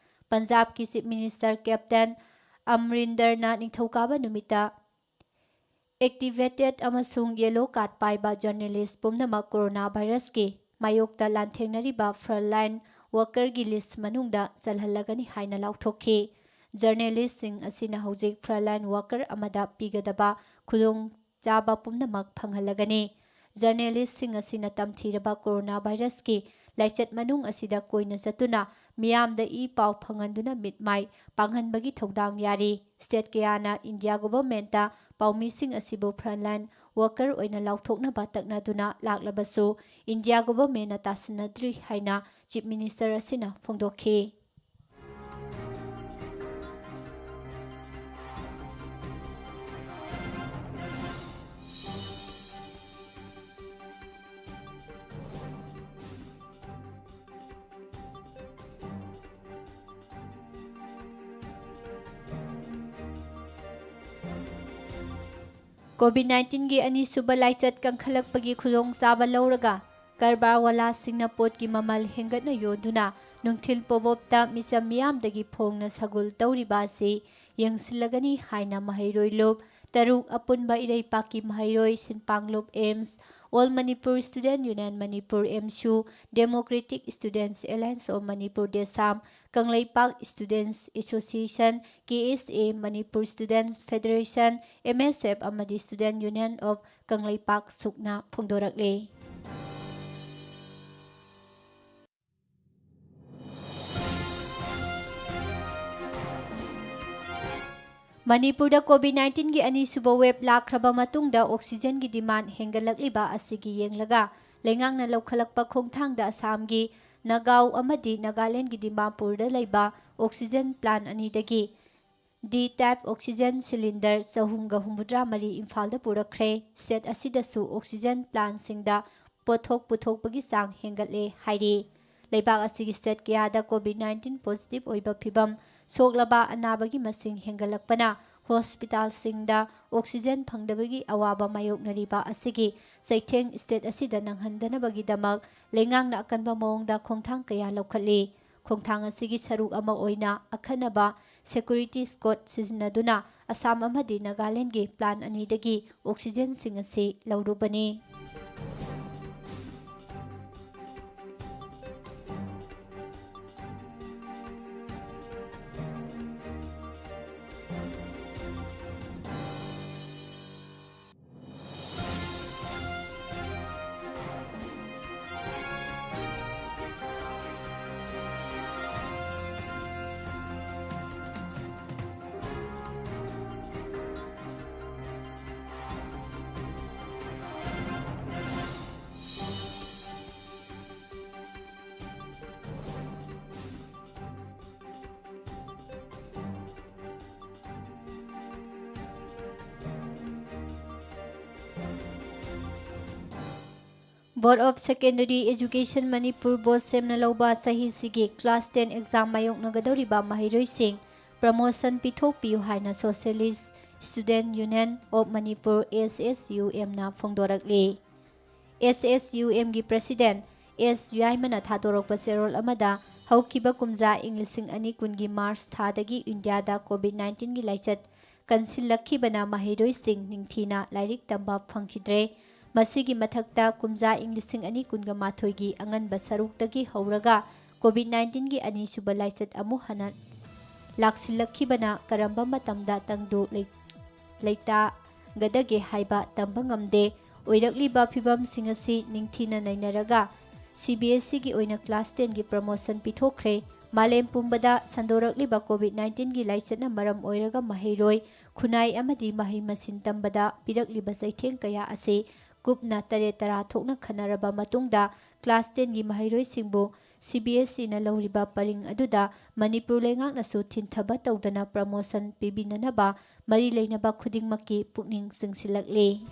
ꯄꯟꯖꯥꯕꯀꯤ ꯆꯤꯐ ꯃꯤꯅꯤꯁꯇꯔ ꯀꯦꯞꯇꯦꯟ ꯑꯃꯔꯤꯟꯗꯔꯅ ꯅꯤꯡꯊꯧꯀꯥꯕ ꯅꯨꯃꯤꯠꯇ ꯑꯦꯛꯇꯤꯚꯦꯇꯦꯠ ꯑꯃꯁꯨꯡ ꯌꯦꯂꯣ ꯀꯥꯔꯗ ꯄꯥꯏꯕ ꯖꯔꯅꯦꯂꯤꯁ ꯄꯨꯝꯅꯃꯛ ꯀꯣꯔꯣꯅꯥ ꯚꯥꯏꯔꯁꯀꯤ ꯃꯥꯌꯣꯛꯇ ꯂꯥꯟꯊꯦꯡꯅꯔꯤꯕ frontline workerꯒꯤ ꯂꯤꯁ ꯃꯅꯨꯡꯗ ꯆꯜꯍꯜꯂꯒꯅꯤ ꯍꯥꯏꯅ ꯂꯥꯎꯊꯣꯛꯈꯤ꯫ ꯖꯔꯅꯦꯂꯤꯁꯁꯤꯡ ꯑꯁꯤꯅ ꯍꯧꯖꯤꯛ frontline worker ꯑꯃꯗ ꯄꯤꯒꯗꯕ ꯈꯨꯗꯣꯡ ꯆꯥꯕ ꯄꯨꯝꯅꯃꯛ ꯐꯪꯍꯜꯂꯒꯅꯤ꯫ ꯖꯔꯅꯦꯂꯤꯁꯁꯤꯡ ꯑꯁꯤꯅ ꯇꯝꯊꯤꯔꯕ ꯀꯣꯔꯣꯅꯥ ꯚꯥꯏꯔꯁꯀꯤ ꯂꯥꯏꯆꯠ ꯃꯅꯨꯡ ꯑꯁꯤꯗ ꯀꯣꯏꯅ ꯆꯠꯇꯨꯅ ꯃꯤꯌꯥꯝꯗ ꯏ ꯄꯥꯎ ꯐꯪꯍꯟꯗꯨꯅ ꯃꯤꯠ ꯃꯥꯏ ꯄꯥꯡꯍꯟꯕꯒꯤ ꯊꯧꯗꯥꯡ ꯌꯥꯔꯤ꯫ ꯁ꯭ꯇꯦꯠ ꯀꯌꯥꯅ ꯏꯟꯗꯤꯌꯥ ꯒꯣꯚꯔꯟꯃꯦꯟꯠꯇ ꯄꯥꯎꯃꯤꯁꯤꯡ ꯑꯁꯤꯕꯨ frontline worker ꯑꯣꯏꯅ ꯂꯥꯎꯊꯣꯛꯅꯕ ꯇꯛꯅꯗꯨꯅ ꯂꯥꯛꯂꯕꯁꯨ ꯏꯟꯗꯤꯌꯥ ꯒꯣꯚꯔꯟꯃꯦꯟꯠꯅ ꯇꯥꯁꯤꯟꯅꯗ꯭ꯔꯤ ꯍꯥꯏꯅ ꯆꯤꯐ ꯃꯤꯅꯤꯁꯇꯔ ꯑꯁꯤꯅ ꯐꯣꯡꯗꯣꯛꯈꯤ꯫ COVID nineteenꯒꯤ ꯑꯅꯤꯁꯨꯕ ꯂꯥꯏꯆꯠ ꯀꯟꯈꯠꯂꯛꯄꯒꯤ ꯈꯨꯗꯣꯡꯆꯥꯕ ꯂꯧꯔꯒ ꯀꯔꯕꯥꯔ ꯋꯥꯂꯥꯁꯤꯡꯅ ꯄꯣꯠꯀꯤ ꯃꯃꯜ ꯍꯦꯟꯒꯠꯅ ꯌꯣꯟꯗꯨꯅ ꯅꯨꯡꯊꯤꯜ ꯄꯣꯕꯣꯞꯇ ꯃꯤꯆꯝ ꯃꯤꯌꯥꯝꯗꯒꯤ ꯐꯣꯡꯅ ꯁꯒꯨꯜ ꯇꯧꯔꯤꯕ ꯑꯁꯤ ꯌꯦꯡꯁꯤꯜꯂꯒꯅꯤ ꯍꯥꯏꯅ ꯃꯍꯩꯔꯣꯏ ꯂꯨꯞ ꯇꯔꯨꯛ, ꯑꯄꯨꯟꯕ ꯏꯔꯩꯄꯥꯛꯀꯤ ꯃꯍꯩꯔꯣꯏ ꯁꯤꯟꯄꯥꯡꯂꯨꯞ AIMS, All Manipur Student Union Manipur, AMSU, Democratic Students Alliance of Manipur, DESAM, Kangleipak Students Association, KSA, Manipur Students Federation, MSF, ꯑꯃꯗꯤ Student Union of ꯀꯪꯂꯩꯄꯥꯛ ꯁꯨꯛꯅ ꯐꯣꯡꯗꯣꯔꯛꯂꯤ꯫ ꯃꯅꯤꯄꯨꯔꯗ COVID nineteenꯒꯤ ꯑꯅꯤꯁꯨꯕ ꯋꯦꯕ ꯂꯥꯛꯈ꯭ꯔꯕ ꯃꯇꯨꯡꯗ ꯑꯣꯛꯁꯤꯖꯦꯟꯒꯤ ꯗꯤꯃꯥꯟ ꯍꯦꯟꯒꯠꯂꯛꯂꯤꯕ ꯑꯁꯤꯒꯤ ꯌꯦꯡꯂꯒ ꯂꯩꯉꯥꯛꯅ ꯂꯧꯈꯠꯂꯛꯄ ꯈꯣꯡꯊꯥꯡꯗ ꯑꯁꯥꯝꯒꯤ ꯅꯒꯥꯎ ꯑꯃꯗꯤ ꯅꯥꯒꯥꯂꯦꯟꯒꯤ ꯗꯤꯃꯥꯄꯨꯔꯗ ꯂꯩꯕ ꯑꯣꯛꯁꯤꯖꯦꯟ ꯄ꯭ꯂꯥꯟ ꯑꯅꯤꯗꯒꯤ D type oxygen cylinder ꯆꯍꯨꯝꯒ ꯍꯨꯝꯐꯨꯇꯔꯥ ꯃꯔꯤ ꯏꯝꯐꯥꯜꯗ ꯄꯨꯔꯛꯈ꯭ꯔꯦ꯫ ꯁ꯭ꯇꯦꯠ ꯑꯁꯤꯗꯁꯨ ꯑꯣꯛꯁꯤꯖꯦꯟ ꯄ꯭ꯂꯥꯟꯁꯤꯡꯗ ꯄꯣꯠꯊꯣꯛ ꯄꯨꯊꯣꯛꯄꯒꯤ ꯆꯥꯡ ꯍꯦꯟꯒꯠꯂꯦ ꯍꯥꯏꯔꯤ꯫ ꯂꯩꯕꯥꯛ ꯑꯁꯤꯒꯤ ꯁ꯭ꯇꯦꯠ ꯀꯌꯥꯗ COVID nineteen positive ꯑꯣꯏꯕ ꯐꯤꯚꯝ, ꯁꯣꯛꯂꯕ ꯑꯅꯥꯕꯒꯤ ꯃꯁꯤꯡ ꯍꯦꯟꯒꯠꯂꯛꯄꯅ ꯍꯣꯁꯄꯤꯇꯥꯜꯁꯤꯡꯗ ꯑꯣꯛꯁꯤꯖꯦꯟ ꯐꯪꯗꯕꯒꯤ ꯑꯋꯥꯕ ꯃꯥꯌꯣꯛꯅꯔꯤꯕ ꯑꯁꯤꯒꯤ ꯆꯩꯊꯦꯡ ꯁ꯭ꯇꯦꯠ ꯑꯁꯤꯗ ꯅꯪꯍꯟꯗꯅꯕꯒꯤꯗꯃꯛ ꯂꯩꯉꯥꯛꯅ ꯑꯀꯟꯕ ꯃꯑꯣꯡꯗ ꯈꯣꯡꯊꯥꯡ ꯀꯌꯥ ꯂꯧꯈꯠꯂꯤ꯫ ꯈꯣꯡꯊꯥꯡ ꯑꯁꯤꯒꯤ ꯁꯔꯨꯛ ꯑꯃ ꯑꯣꯏꯅ ꯑꯈꯟꯅꯕ security squad ꯁꯤꯖꯤꯟꯅꯗꯨꯅ ꯑꯁꯥꯝ ꯑꯃꯗꯤ ꯅꯥꯒꯥꯂꯦꯟꯒꯤ ꯄ꯭ꯂꯥꯟ ꯑꯅꯤꯗꯒꯤ ꯑꯣꯛꯁꯤꯖꯦꯟꯁꯤꯡ ꯑꯁꯤ ꯂꯧꯔꯨꯕꯅꯤ꯫ Board of Secondary Education Manipur, BOSEM ꯅ ꯂꯧꯕ ꯆꯍꯤꯁꯤꯒꯤ class ten exam ꯃꯥꯌꯣꯛꯅꯒꯗꯧꯔꯤꯕ ꯃꯍꯩꯔꯣꯏꯁꯤꯡ promotion ꯄꯤꯊꯣꯛꯄꯤꯌꯨ ꯍꯥꯏꯅ Socialist Student Union of Manipur, S S U M ꯅ ꯐꯣꯡꯗꯣꯔꯛꯂꯤ꯫ S S U M ꯒꯤ President S ꯌꯥꯏꯃꯅ ꯊꯥꯗꯣꯔꯛꯄ ꯆꯦꯔꯣꯜ ꯑꯃꯗ, ꯍꯧꯈꯤꯕ ꯀꯨꯝꯖꯥ ꯏꯪ ꯂꯤꯁꯤꯡ ꯑꯅꯤ ꯀꯨꯟꯒꯤ March ꯊꯥꯗꯒꯤ ꯏꯟꯗꯤꯌꯥꯗ COVID nineteen ꯒꯤ ꯂꯥꯏꯆꯠ ꯀꯟꯁꯤꯜꯂꯛꯈꯤꯕꯅ ꯃꯍꯩꯔꯣꯏꯁꯤꯡ ꯅꯤꯡꯊꯤꯅ ꯂꯥꯏꯔꯤꯛ ꯇꯝꯕ ꯐꯪꯈꯤꯗ꯭ꯔꯦ꯫ ꯃꯁꯤꯒꯤ ꯃꯊꯛꯇ, ꯀꯨꯝꯖꯥ ꯏꯪ ꯂꯤꯁꯤꯡ ꯑꯅꯤ ꯀꯨꯟꯒ ꯃꯥꯊꯣꯏꯒꯤ ꯑꯉꯟꯕ ꯁꯔꯨꯛꯇꯒꯤ ꯍꯧꯔꯒ COVID nineteen ꯒꯤ ꯑꯅꯤꯁꯨꯕ ꯂꯥꯏꯆꯠ ꯑꯃꯨꯛ ꯍꯟꯅ ꯂꯥꯛꯁꯤꯜꯂꯛꯈꯤꯕꯅ ꯀꯔꯝꯕ ꯃꯇꯝꯗ ꯇꯪꯗꯨ ꯂꯩ-, ꯂꯩꯇꯥꯒꯗꯒꯦ ꯍꯥꯏꯕ ꯇꯝꯕ ꯉꯝꯗꯦ꯫ ꯑꯣꯏꯔꯛꯂꯤꯕ ꯐꯤꯕꯝꯁꯤꯡ ꯑꯁꯤ ꯅꯤꯡꯊꯤꯅ ꯅꯩꯅꯔꯒ, C B S E ꯒꯤ ꯑꯣꯏꯅ class ten ꯒꯤ promotion ꯄꯤꯊꯣꯛꯈ꯭ꯔꯦ꯫ ꯃꯥꯂꯦꯝ ꯄꯨꯝꯕꯗ ꯁꯟꯗꯣꯔꯛꯂꯤꯕ COVID nineteen ꯒꯤ ꯂꯥꯏꯆꯠꯅ ꯃꯔꯝ ꯑꯣꯏꯔꯒ ꯃꯍꯩꯔꯣꯏ, ꯈꯨꯟꯅꯥꯏ ꯑꯃꯗꯤ ꯃꯍꯩ ꯃꯁꯤꯡ ꯇꯝꯕꯗ ꯄꯤꯔꯛꯂꯤꯕ ꯆꯩꯊꯦꯡ ꯀꯌꯥ ꯑꯁꯤ ꯀꯨꯞꯅ ꯇꯔꯦꯠ ꯇꯔꯥ ꯊꯣꯛꯅ ꯈꯟꯅꯔꯕ ꯃꯇꯨꯡꯗ, class ten ꯒꯤ ꯃꯍꯩꯔꯣꯏꯁꯤꯡꯕꯨ C B S E ꯅ ꯂꯧꯔꯤꯕ ꯄꯔꯤꯡ ꯑꯗꯨꯗ ꯃꯅꯤꯄꯨꯔ ꯂꯩꯉꯥꯛꯅꯁꯨ ꯊꯤꯟꯊꯕ ꯇꯧꯗꯅ promotion ꯄꯤꯕꯤꯅꯅꯕ ꯃꯔꯤ ꯂꯩꯅꯕ ꯈꯨꯗꯤꯡꯃꯛꯀꯤ ꯄꯨꯛꯅꯤꯡ ꯆꯤꯡꯁꯤꯜꯂꯛꯂꯤ꯫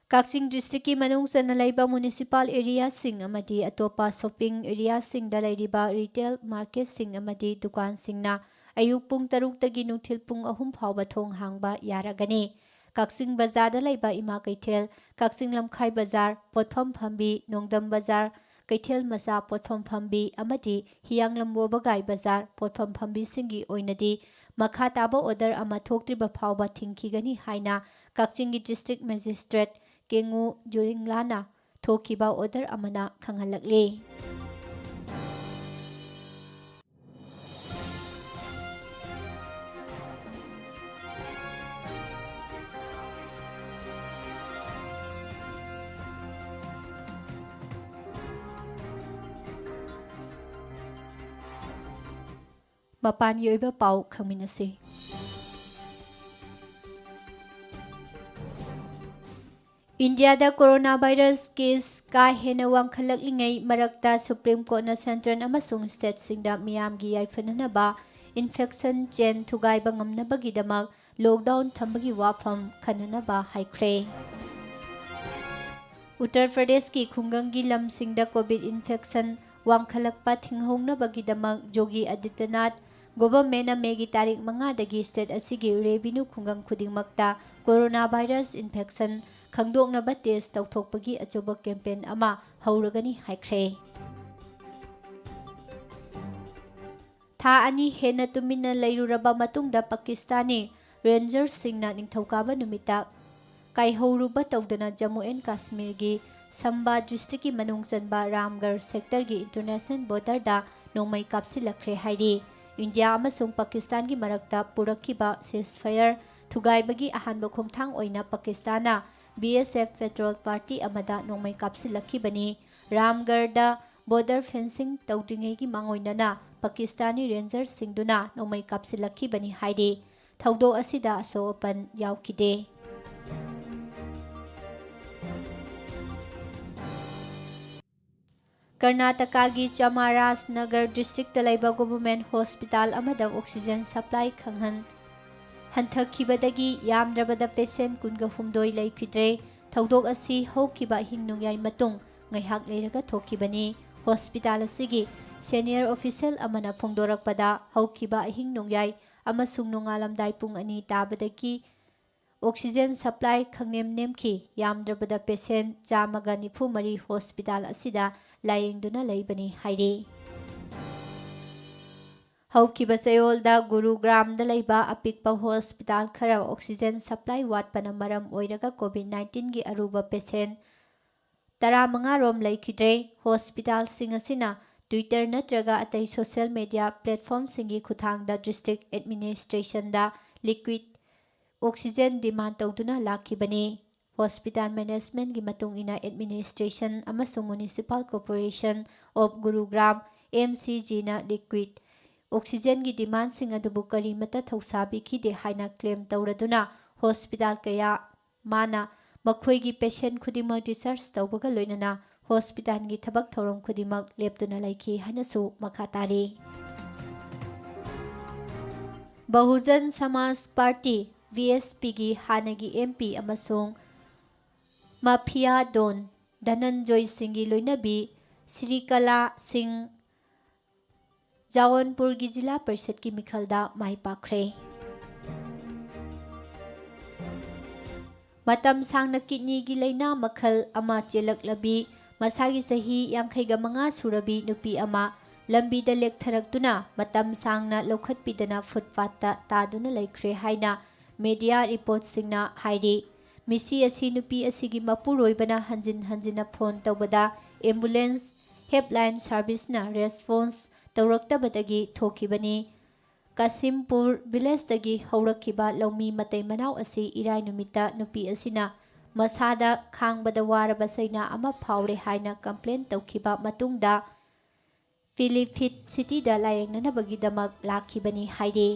ꯀꯛꯆꯤꯡ district ꯀꯤ ꯃꯅꯨꯡ ꯆꯟꯅ ꯂꯩꯕ municipal area ꯁꯤꯡ ꯑꯃꯗꯤ ꯑꯇꯣꯞꯄ shopping area ꯁꯤꯡꯗ ꯂꯩꯔꯤꯕ retail market ꯁꯤꯡ ꯑꯃꯗꯤ ꯗꯨꯀꯥꯟꯁꯤꯡꯅ ꯑꯌꯨꯛ ꯄꯨꯡ ꯇꯔꯨꯛꯇꯒꯤ ꯅꯨꯡꯊꯤꯜ ꯄꯨꯡ ꯑꯍꯨꯝ ꯐꯥꯎꯕ ꯊꯣꯡ ꯍꯥꯡꯕ ꯌꯥꯔꯒꯅꯤ꯫ ꯀꯛꯆꯤꯡ ꯕꯖꯥꯔꯗ ꯂꯩꯕ ꯏꯃꯥ ꯀꯩꯊꯦꯜ, ꯀꯛꯆꯤꯡ ꯂꯝꯈꯥꯏ ꯕꯖꯥꯔ, ꯄꯣꯠꯐꯝ ꯐꯝꯕꯤ, ꯅꯣꯡꯗꯝ ꯕꯖꯥꯔ, ꯀꯩꯊꯦꯜ ꯃꯆꯥ ꯄꯣꯠꯐꯝ ꯐꯝꯕꯤ ꯑꯃꯗꯤ ꯍꯤꯌꯥꯡꯂꯝ ꯋꯥꯕꯒꯥꯏ ꯕꯖꯥꯔ ꯄꯣꯠꯐꯝ ꯐꯝꯕꯤꯁꯤꯡꯒꯤ ꯑꯣꯏꯅꯗꯤ ꯃꯈꯥ ꯇꯥꯕ order ꯑꯃ ꯊꯣꯛꯇ꯭ꯔꯤꯕ ꯐꯥꯎꯕ ꯊꯤꯡꯈꯤꯒꯅꯤ ꯍꯥꯏꯅ ꯀꯛꯆꯤꯡꯒꯤ district magistrate ꯀꯦꯉꯨ ꯖꯨꯔꯤꯡꯂꯥꯅ ꯊꯣꯛꯈꯤꯕ order ꯑꯃꯅ ꯈꯪꯍꯜꯂꯛꯂꯤ꯫ ꯃꯄꯥꯟꯒꯤ ꯑꯣꯏꯕ ꯄꯥꯎ ꯈꯪꯃꯤꯟꯅꯁꯤ꯫ ꯏꯟꯗꯤꯌꯥꯗ coronavirus case ꯀꯥ ꯍꯦꯟꯅ ꯋꯥꯡꯈꯠꯂꯛꯂꯤꯉꯩ ꯃꯔꯛꯇ Supreme Court ꯅ central ꯑꯃꯁꯨꯡ state ꯁꯤꯡꯗ ꯃꯤꯌꯥꯝꯒꯤ ꯌꯥꯏꯐꯅꯅꯕ infection chain ꯊꯨꯒꯥꯏꯕ ꯉꯝꯅꯕꯒꯤꯗꯃꯛ lockdown ꯊꯝꯕꯒꯤ ꯋꯥꯐꯝ ꯈꯟꯅꯅꯕ ꯍꯥꯏꯈ꯭ꯔꯦ꯫ ꯎꯠꯇꯔ ꯄ꯭ꯔꯗꯦꯁꯀꯤ ꯈꯨꯡꯒꯪꯒꯤ ꯂꯝꯁꯤꯡꯗ ꯀꯣꯚꯤꯗ ꯏꯟꯐꯦꯛꯁꯟ ꯋꯥꯡꯈꯠꯂꯛꯄ ꯊꯤꯡꯍꯧꯅꯕꯒꯤꯗꯃꯛ ꯌꯣꯒꯤ ꯑꯥꯗꯤꯇ꯭ꯌꯅꯥꯊ ꯒꯣꯚꯔꯟꯃꯦꯟꯠꯅ ꯃꯦꯒꯤ ꯇꯥꯔꯤꯛ ꯃꯉꯥꯗꯒꯤ ꯁ꯭ꯇꯦꯠ ꯑꯁꯤꯒꯤ ꯔꯦꯚꯤꯅ꯭ꯌꯨ ꯈꯨꯡꯒꯪ ꯈꯨꯗꯤꯡꯃꯛꯇ ꯀꯣꯔꯣꯅꯥ ꯚꯥꯏꯔꯁ ꯏꯟꯐꯦꯛꯁꯟ ꯈꯪꯗꯣꯛꯅꯕ ꯇꯦꯁ ꯇꯧꯊꯣꯛꯄꯒꯤ ꯑꯆꯧꯕ ꯀꯦꯝꯄꯦꯟ ꯑꯃ ꯍꯧꯔꯒꯅꯤ ꯍꯥꯏꯈ꯭ꯔꯦ꯫ ꯊꯥ ꯑꯅꯤ ꯍꯦꯟꯅ ꯇꯨꯃꯤꯟꯅ ꯂꯩꯔꯨꯔꯕ ꯃꯇꯨꯡꯗ ꯄꯥꯀꯤꯁꯇꯥꯅꯤ ꯔꯦꯟꯖꯔꯁꯤꯡꯅ ꯅꯤꯡꯊꯧꯀꯥꯕ ꯅꯨꯃꯤꯠꯇ ꯀꯥꯏꯍꯧꯔꯨꯕ ꯇꯧꯗꯅ ꯖꯝꯃꯨ ꯑꯦꯟ ꯀꯥꯁꯃꯤꯔꯒꯤ ꯁꯝꯕꯥ ꯗꯤꯁꯇ꯭ꯔꯤꯛꯀꯤ ꯃꯅꯨꯡ ꯆꯟꯕ ꯔꯥꯝꯒꯔ ꯁꯦꯛꯇꯔꯒꯤ ꯏꯟꯇꯔꯅꯦꯁꯅꯦꯜ ꯕꯣꯔꯗꯔꯗ ꯅꯣꯡꯃꯩ ꯀꯥꯞꯁꯤꯜꯂꯛꯈ꯭ꯔꯦ ꯍꯥꯏꯔꯤ꯫ ꯏꯟꯗꯤꯌꯥ ꯑꯃꯁꯨꯡ ꯄꯥꯀꯤꯁꯇꯥꯟꯒꯤ ꯃꯔꯛꯇ ꯄꯨꯔꯛꯈꯤꯕ ꯁꯤꯖꯐꯥꯌꯔ ꯊꯨꯒꯥꯏꯕꯒꯤ ꯑꯍꯥꯟꯕ ꯈꯣꯡꯊꯥꯡ ꯑꯣꯏꯅ ꯄꯥꯀꯤꯁꯇꯥꯟꯅ ꯕꯤ ꯑꯦꯁ ꯑꯦꯐ ꯄꯦꯇ꯭ꯔꯣꯜ ꯄꯥꯔꯇꯤ ꯑꯃꯗ ꯅꯣꯡꯃꯩ ꯀꯥꯞꯁꯤꯜꯂꯛꯈꯤꯕꯅꯤ꯫ ꯔꯥꯝꯒꯔꯗ ꯕꯣꯔꯗꯔ ꯐꯦꯟꯁꯤꯡ ꯇꯧꯗ꯭ꯔꯤꯉꯩꯒꯤ ꯃꯥꯡꯑꯣꯏꯅꯅ ꯄꯥꯀꯤꯁꯇꯥꯅꯤ ꯔꯦꯟꯖꯔꯁꯤꯡꯗꯨꯅ ꯅꯣꯡꯃꯩ ꯀꯥꯞꯁꯤꯜꯂꯛꯈꯤꯕꯅꯤ ꯍꯥꯏꯔꯤ꯫ ꯊꯧꯗꯣꯛ ꯑꯁꯤꯗ ꯑꯁꯣꯛ ꯑꯄꯟ ꯌꯥꯎꯈꯤꯗꯦ꯫ ꯀꯔꯅꯥꯇꯀꯥꯒꯤ ꯆꯥꯃꯥꯔꯥꯖꯅꯒꯔ ꯗꯤꯁꯇ꯭ꯔꯤꯛꯇ ꯂꯩꯕ ꯒꯣꯚꯔꯟꯃꯦꯟꯠ ꯍꯣꯁꯄꯤꯇꯥꯜ ꯑꯃꯗ ꯑꯣꯛꯁꯤꯖꯦꯟ ꯁꯄ꯭ꯂꯥꯏ ꯈꯪꯍꯟ ꯍꯟꯊꯈꯤꯕꯗꯒꯤ ꯌꯥꯝꯗ꯭ꯔꯕꯗ ꯄꯦꯁꯦꯟꯠ ꯀꯨꯟꯒ ꯍꯨꯝꯗꯣꯏ ꯂꯩꯈꯤꯗ꯭ꯔꯦ꯫ ꯊꯧꯗꯣꯛ ꯑꯁꯤ ꯍꯧꯈꯤꯕ ꯑꯍꯤꯡ ꯅꯣꯡꯌꯥꯏ ꯃꯇꯨꯡ ꯉꯥꯏꯍꯥꯛ ꯂꯩꯔꯒ ꯊꯣꯛꯈꯤꯕꯅꯤ꯫ ꯍꯣꯁꯄꯤꯇꯥꯜ ꯑꯁꯤꯒꯤ ꯁꯦꯅꯤꯌꯔ ꯑꯣꯐꯤꯁꯤꯌꯦꯜ ꯑꯃꯅ ꯐꯣꯡꯗꯣꯔꯛꯄꯗ, ꯍꯧꯈꯤꯕ ꯑꯍꯤꯡ ꯅꯣꯡꯌꯥꯏ ꯑꯃꯁꯨꯡ ꯅꯣꯡꯉꯥꯜꯂꯝꯗꯥꯏ ꯄꯨꯡ ꯑꯅꯤ ꯇꯥꯕꯗꯒꯤ ꯑꯣꯛꯁꯤꯖꯦꯟ ꯁꯄ꯭ꯂꯥꯏ ꯈꯪꯅꯦꯝ ꯅꯦꯝꯈꯤ꯫ ꯌꯥꯝꯗ꯭ꯔꯕꯗ ꯄꯦꯁꯦꯟꯠ ꯆꯥꯝꯃꯒ ꯅꯤꯐꯨ ꯃꯔꯤ ꯍꯣꯁꯄꯤꯇꯥꯜ ꯑꯁꯤꯗ ꯂꯥꯌꯦꯡꯗꯨꯅ ꯂꯩꯕꯅꯤ ꯍꯥꯏꯔꯤ꯫ ꯍꯧꯈꯤꯕ ꯆꯌꯣꯜꯗ ꯒꯨꯔꯨꯒ꯭ꯔꯥꯝꯗ ꯂꯩꯕ ꯑꯄꯤꯛꯄ ꯍꯣꯁꯄꯤꯇꯥꯜ ꯈꯔ ꯑꯣꯛꯁꯤꯖꯦꯟ ꯁꯄ꯭ꯂꯥꯏ ꯋꯥꯠꯄꯅ ꯃꯔꯝ ꯑꯣꯏꯔꯒ ꯀꯣꯚꯤꯗ ꯅꯥꯏꯟꯇꯤꯟꯒꯤ ꯑꯔꯨꯕ ꯄꯦꯁꯦꯟꯠ ꯇꯔꯥꯃꯉꯥ ꯔꯣꯝ ꯂꯩꯈꯤꯗ꯭ꯔꯦ꯫ ꯍꯣꯁꯄꯤꯇꯥꯜꯁꯤꯡ ꯑꯁꯤꯅ Twitter ꯅꯠꯇ꯭ꯔꯒ ꯑꯇꯩ ꯁꯣꯁꯤꯌꯦꯜ ꯃꯤꯗꯤꯌꯥ ꯄ꯭ꯂꯦꯠꯐꯣꯔꯝꯁꯤꯡꯒꯤ ꯈꯨꯠꯊꯥꯡꯗ ꯗꯤꯁꯇ꯭ꯔꯤꯛ ꯑꯦꯗꯃꯤꯅꯤꯁꯇ꯭ꯔꯦꯁꯟꯗ ꯂꯤꯀ꯭ꯋꯤꯗ ꯑꯣꯛꯁꯤꯖꯦꯟ ꯗꯤꯃꯥꯟ ꯇꯧꯗꯨꯅ ꯂꯥꯛꯈꯤꯕꯅꯤ꯫ ꯍꯣꯁꯄꯤꯇꯥꯜ ꯃꯦꯅꯦꯖꯃꯦꯟꯠꯀꯤ ꯃꯇꯨꯡ ꯏꯟꯅ, ꯑꯦꯗꯃꯤꯅꯤꯁꯇ꯭ꯔꯦꯁꯟ ꯑꯃꯁꯨꯡ municipal corporation of Gurugram, M C ꯖꯤꯅ ꯂꯤꯀ꯭ꯋꯤꯗ ꯑꯣꯛꯁꯤꯖꯦꯟꯒꯤ ꯗꯤꯃꯥꯟꯁꯤꯡ ꯑꯗꯨꯕꯨ ꯀꯔꯤꯃꯠꯇ ꯊꯧꯁꯥꯕꯤꯈꯤꯗꯦ ꯍꯥꯏꯅ ꯀ꯭ꯂꯦꯝ ꯇꯧꯔꯗꯨꯅ, ꯍꯣꯁꯄꯤꯇꯥꯜ ꯀꯌꯥ ꯃꯥꯅ ꯃꯈꯣꯏꯒꯤ ꯄꯦꯁꯦꯟꯠ ꯈꯨꯗꯤꯡꯃꯛ ꯗꯤꯁꯆꯥꯔꯖ ꯇꯧꯕꯒ ꯂꯣꯏꯅꯅ ꯍꯣꯁꯄꯤꯇꯥꯜꯒꯤ ꯊꯕꯛ ꯊꯧꯔꯝ ꯈꯨꯗꯤꯡꯃꯛ ꯂꯦꯞꯇꯨꯅ ꯂꯩꯈꯤ ꯍꯥꯏꯅꯁꯨ ꯃꯈꯥ ꯇꯥꯔꯤ꯫ ꯕꯍꯨꯖꯟ ꯁꯃꯥꯖ ꯄꯥꯔꯇꯤ, ꯕꯤ ꯑꯦꯁ ꯄꯤꯒꯤ ꯍꯥꯟꯅꯒꯤ ꯑꯦꯝ ꯄꯤ ꯑꯃꯁꯨꯡ ꯃꯥꯐꯤꯌꯥ ꯗꯣꯟ ꯙꯅꯟꯖꯣꯏ ꯁꯤꯡꯒꯤ ꯂꯣꯏꯅꯕꯤ ꯁ꯭ꯔꯤꯀꯂꯥ ꯁꯤꯡ ꯖꯥꯋꯣꯟꯄꯨꯔꯒꯤ ꯖꯤꯂꯥ ꯄꯔꯤꯁꯠꯀꯤ ꯃꯤꯈꯜꯗ ꯃꯥꯏ ꯄꯥꯛꯈ꯭ꯔꯦ꯫ ꯃꯇꯝ ꯁꯥꯡꯅ ꯀꯤꯗꯅꯤꯒꯤ ꯂꯥꯏꯅꯥ ꯃꯈꯜ ꯑꯃ ꯆꯦꯜꯂꯛꯂꯕꯤ, ꯃꯁꯥꯒꯤ ꯆꯍꯤ ꯌꯥꯡꯈꯩꯒ ꯃꯉꯥ ꯁꯨꯔꯕꯤ ꯅꯨꯄꯤ ꯑꯃ ꯂꯝꯕꯤꯗ ꯂꯦꯛꯊꯔꯛꯇꯨꯅ ꯃꯇꯝ ꯁꯥꯡꯅ ꯂꯧꯈꯠꯄꯤꯗꯅ ꯐꯨꯠꯄꯥꯠꯇ ꯇꯥꯗꯨꯅ ꯂꯩꯈ꯭ꯔꯦ ꯍꯥꯏꯅ ꯃꯦꯗꯤꯌꯥ ꯔꯤꯄꯣꯔꯠꯁꯤꯡꯅ ꯍꯥꯏꯔꯤ꯫ ꯃꯤꯁꯤ ꯑꯁꯤ ꯅꯨꯄꯤ ꯑꯁꯤꯒꯤ ꯃꯄꯨꯔꯣꯏꯕꯅ ꯍꯟꯖꯤꯟ ꯍꯟꯖꯤꯟꯅ ꯐꯣꯟ ꯇꯧꯕꯗ ꯑꯦꯝꯕꯨꯂꯦꯟꯁ ꯍꯦꯜꯞꯂꯥꯏꯟ ꯁꯥꯔꯚꯤꯁꯅ ꯔꯦꯁꯄꯣꯟꯁ ꯇꯧꯔꯛꯇꯕꯗꯒꯤ ꯊꯣꯛꯈꯤꯕꯅꯤ꯫ ꯀꯥꯁꯤꯝꯄꯨꯔ ꯚꯤꯂꯦꯖꯇꯒꯤ ꯍꯧꯔꯛꯈꯤꯕ ꯂꯧꯃꯤ ꯃꯇꯩ ꯃꯅꯥꯎ ꯑꯁꯤ ꯏꯔꯥꯏ ꯅꯨꯃꯤꯠꯇ ꯅꯨꯄꯤ ꯑꯁꯤꯅ ꯃꯁꯥꯗ ꯈꯥꯡꯕꯗ ꯋꯥꯔꯕ ꯆꯩꯅꯥ ꯑꯃ ꯐꯥꯎꯔꯦ ꯍꯥꯏꯅ ꯀꯝꯄ꯭ꯂꯦꯟ ꯇꯧꯈꯤꯕ ꯃꯇꯨꯡꯗ ꯐꯤꯂꯤꯐꯤꯠ ꯁꯤꯇꯤꯗ ꯂꯥꯌꯦꯡꯅꯅꯕꯒꯤꯗꯃꯛ ꯂꯥꯛꯈꯤꯕꯅꯤ ꯍꯥꯏꯔꯤ꯫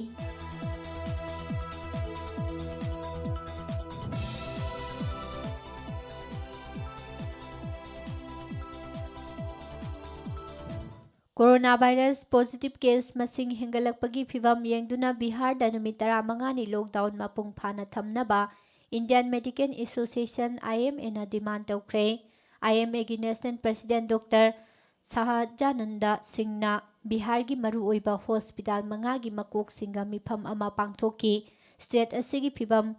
ꯀꯣꯔꯣꯅꯥ ꯚꯥꯏꯔꯁ ꯄꯣꯖꯤꯇꯤꯚ ꯀꯦꯁ ꯃꯁꯤꯡ ꯍꯦꯟꯒꯠꯂꯛꯄꯒꯤ ꯐꯤꯚꯝ ꯌꯦꯡꯗꯨꯅ ꯕꯤꯍꯥꯔꯗ ꯅꯨꯃꯤꯠ ꯇꯔꯥꯃꯉꯥꯅꯤ ꯂꯣꯛꯗꯥꯎꯟ ꯃꯄꯨꯡ ꯐꯥꯅ ꯊꯝꯅꯕ ꯏꯟꯗꯤꯌꯟ ꯃꯦꯗꯤꯀꯦꯜ ꯑꯦꯁꯣꯁꯤꯌꯦꯁꯟ, ꯑꯥꯏ ꯑꯦꯝ ꯑꯦꯅ ꯗꯤꯃꯥꯟ ꯇꯧꯈ꯭ꯔꯦ꯫ ꯑꯥꯏ ꯑꯦꯝ ꯑꯦꯒꯤ ꯅꯦꯁꯅꯦꯜ ꯄ꯭ꯔꯁꯤꯗꯦꯟꯠ ꯗꯣꯛꯇꯔ ꯁꯍꯖꯥꯅꯟꯗ ꯁꯤꯡꯅ ꯕꯤꯍꯥꯔꯒꯤ ꯃꯔꯨꯑꯣꯏꯕ ꯍꯣꯁꯄꯤꯇꯥꯜ ꯃꯉꯥꯒꯤ ꯃꯀꯣꯛꯁꯤꯡꯒ ꯃꯤꯐꯝ ꯑꯃ ꯄꯥꯡꯊꯣꯛꯈꯤ꯫ ꯁ꯭ꯇꯦꯠ ꯑꯁꯤꯒꯤ ꯐꯤꯚꯝ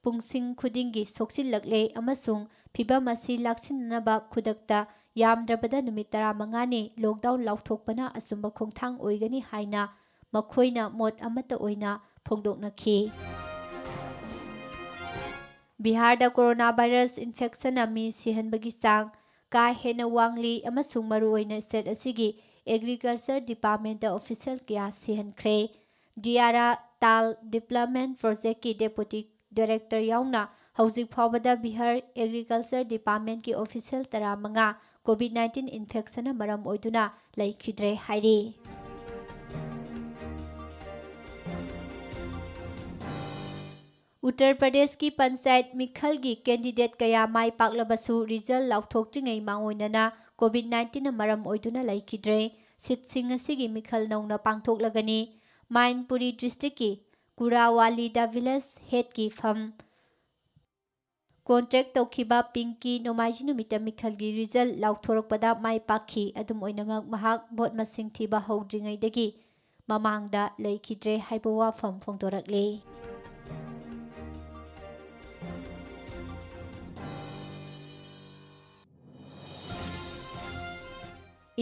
ꯄꯨꯡꯁꯤꯡ ꯈꯨꯗꯤꯡꯒꯤ ꯁꯣꯛꯆꯤꯜꯂꯛꯂꯦ ꯑꯃꯁꯨꯡ ꯐꯤꯚꯝ ꯑꯁꯤ ꯂꯥꯛꯁꯤꯟꯅꯅꯕ ꯈꯨꯗꯛꯇ ꯌꯥꯝꯗ꯭ꯔꯕꯗ ꯅꯨꯃꯤꯠ ꯇꯔꯥꯃꯉꯥꯅꯤ ꯂꯣꯛꯗꯥꯎꯟ ꯂꯥꯎꯊꯣꯛꯄꯅ ꯑꯆꯨꯝꯕ ꯈꯣꯡꯊꯥꯡ ꯑꯣꯏꯒꯅꯤ ꯍꯥꯏꯅ ꯃꯈꯣꯏꯅ ꯃꯣꯠ ꯑꯃꯠꯇ ꯑꯣꯏꯅ ꯐꯣꯡꯗꯣꯛꯅꯈꯤ꯫ ꯕꯤꯍꯥꯔꯗ ꯀꯣꯔꯣꯅꯥ ꯚꯥꯏꯔꯁ ꯏꯟꯐꯦꯛꯁꯟꯅ ꯃꯤ ꯁꯤꯍꯟꯕꯒꯤ ꯆꯥꯡ ꯀꯥ ꯍꯦꯟꯅ ꯋꯥꯡꯂꯤ ꯑꯃꯁꯨꯡ ꯃꯔꯨꯑꯣꯏꯅ ꯁ꯭ꯇꯦꯠ ꯑꯁꯤꯒꯤ ꯑꯦꯒ꯭ꯔꯤꯀꯜꯆꯔ ꯗꯤꯄꯥꯔꯠꯃꯦꯟꯠꯇ ꯑꯣꯐꯤꯁꯤꯌꯦꯜ ꯀꯌꯥ ꯁꯤꯍꯟꯈ꯭ꯔꯦ꯫ ꯗꯤꯌꯥꯔꯥ ꯇꯥꯜ ꯗꯤꯕ꯭ꯂꯞꯃꯦꯟꯠ ꯄ꯭ꯔꯣꯖꯦꯛꯀꯤ ꯗꯦꯄꯨꯇꯤ ꯗꯥꯏꯔꯦꯛꯇꯔ ꯌꯥꯎꯅ ꯍꯧꯖꯤꯛ ꯐꯥꯎꯕꯗ ꯕꯤꯍꯥꯔ ꯑꯦꯒ꯭ꯔꯤꯀꯜꯆꯔ ꯗꯤꯄꯥꯔꯠꯃꯦꯟꯠꯀꯤ ꯑꯣꯐꯤꯁꯤꯌꯦꯜ ꯇꯔꯥꯃꯉꯥ ꯀꯣꯚꯤꯗ ꯅꯥꯏꯟꯇꯤꯟ ꯏꯟꯐꯦꯛꯁꯟꯅ ꯃꯔꯝ ꯑꯣꯏꯗꯨꯅ ꯂꯩꯈꯤꯗ꯭ꯔꯦ ꯍꯥꯏꯔꯤ꯫ ꯎꯠꯇꯔ ꯄ꯭ꯔꯗꯦꯁꯀꯤ ꯄꯟꯆꯥꯌꯠ ꯃꯤꯈꯜꯒꯤ ꯀꯦꯟꯗꯤꯗꯦꯠ ꯀꯌꯥ ꯃꯥꯏ ꯄꯥꯛꯂꯕꯁꯨ ꯔꯤꯖꯜ ꯂꯥꯎꯊꯣꯛꯇ꯭ꯔꯤꯉꯩ ꯃꯥꯡꯑꯣꯏꯅꯅ ꯀꯣꯚꯤꯗ ꯅꯥꯏꯟꯇꯤꯟꯅ ꯃꯔꯝ ꯑꯣꯏꯗꯨꯅ ꯂꯩꯈꯤꯗ꯭ꯔꯦ꯫ ꯁꯤꯠꯁꯤꯡ ꯑꯁꯤꯒꯤ ꯃꯤꯈꯜ ꯅꯧꯅ ꯄꯥꯡꯊꯣꯛꯂꯒꯅꯤ꯫ ꯃꯥꯏꯟꯄꯨꯔꯤ ꯗꯤꯁꯇ꯭ꯔꯤꯛꯀꯤ ꯀꯨꯔꯥꯋꯥꯂꯤꯗ ꯚꯤꯂꯦꯖ ꯍꯦꯗꯀꯤ ꯐꯝ ꯀꯣꯟꯇ꯭ꯔꯦꯛ ꯇꯧꯈꯤꯕ ꯄꯤꯡꯀꯤ ꯅꯣꯡꯃꯥꯏꯖꯤꯡ ꯅꯨꯃꯤꯠꯇ ꯃꯤꯈꯜꯒꯤ ꯔꯤꯖꯜ ꯂꯥꯎꯊꯣꯔꯛꯄꯗ ꯃꯥꯏ ꯄꯥꯛꯈꯤ꯫ ꯑꯗꯨꯝ ꯑꯣꯏꯅꯃꯛ, ꯃꯍꯥꯛ ꯚꯣꯠ ꯃꯁꯤꯡ ꯊꯤꯕ ꯍꯧꯗ꯭ꯔꯤꯉꯩꯗꯒꯤ ꯃꯃꯥꯡꯗ ꯂꯩꯈꯤꯗ꯭ꯔꯦ ꯍꯥꯏꯕ ꯋꯥꯐꯝ ꯐꯣꯡꯗꯣꯔꯛꯂꯤ꯫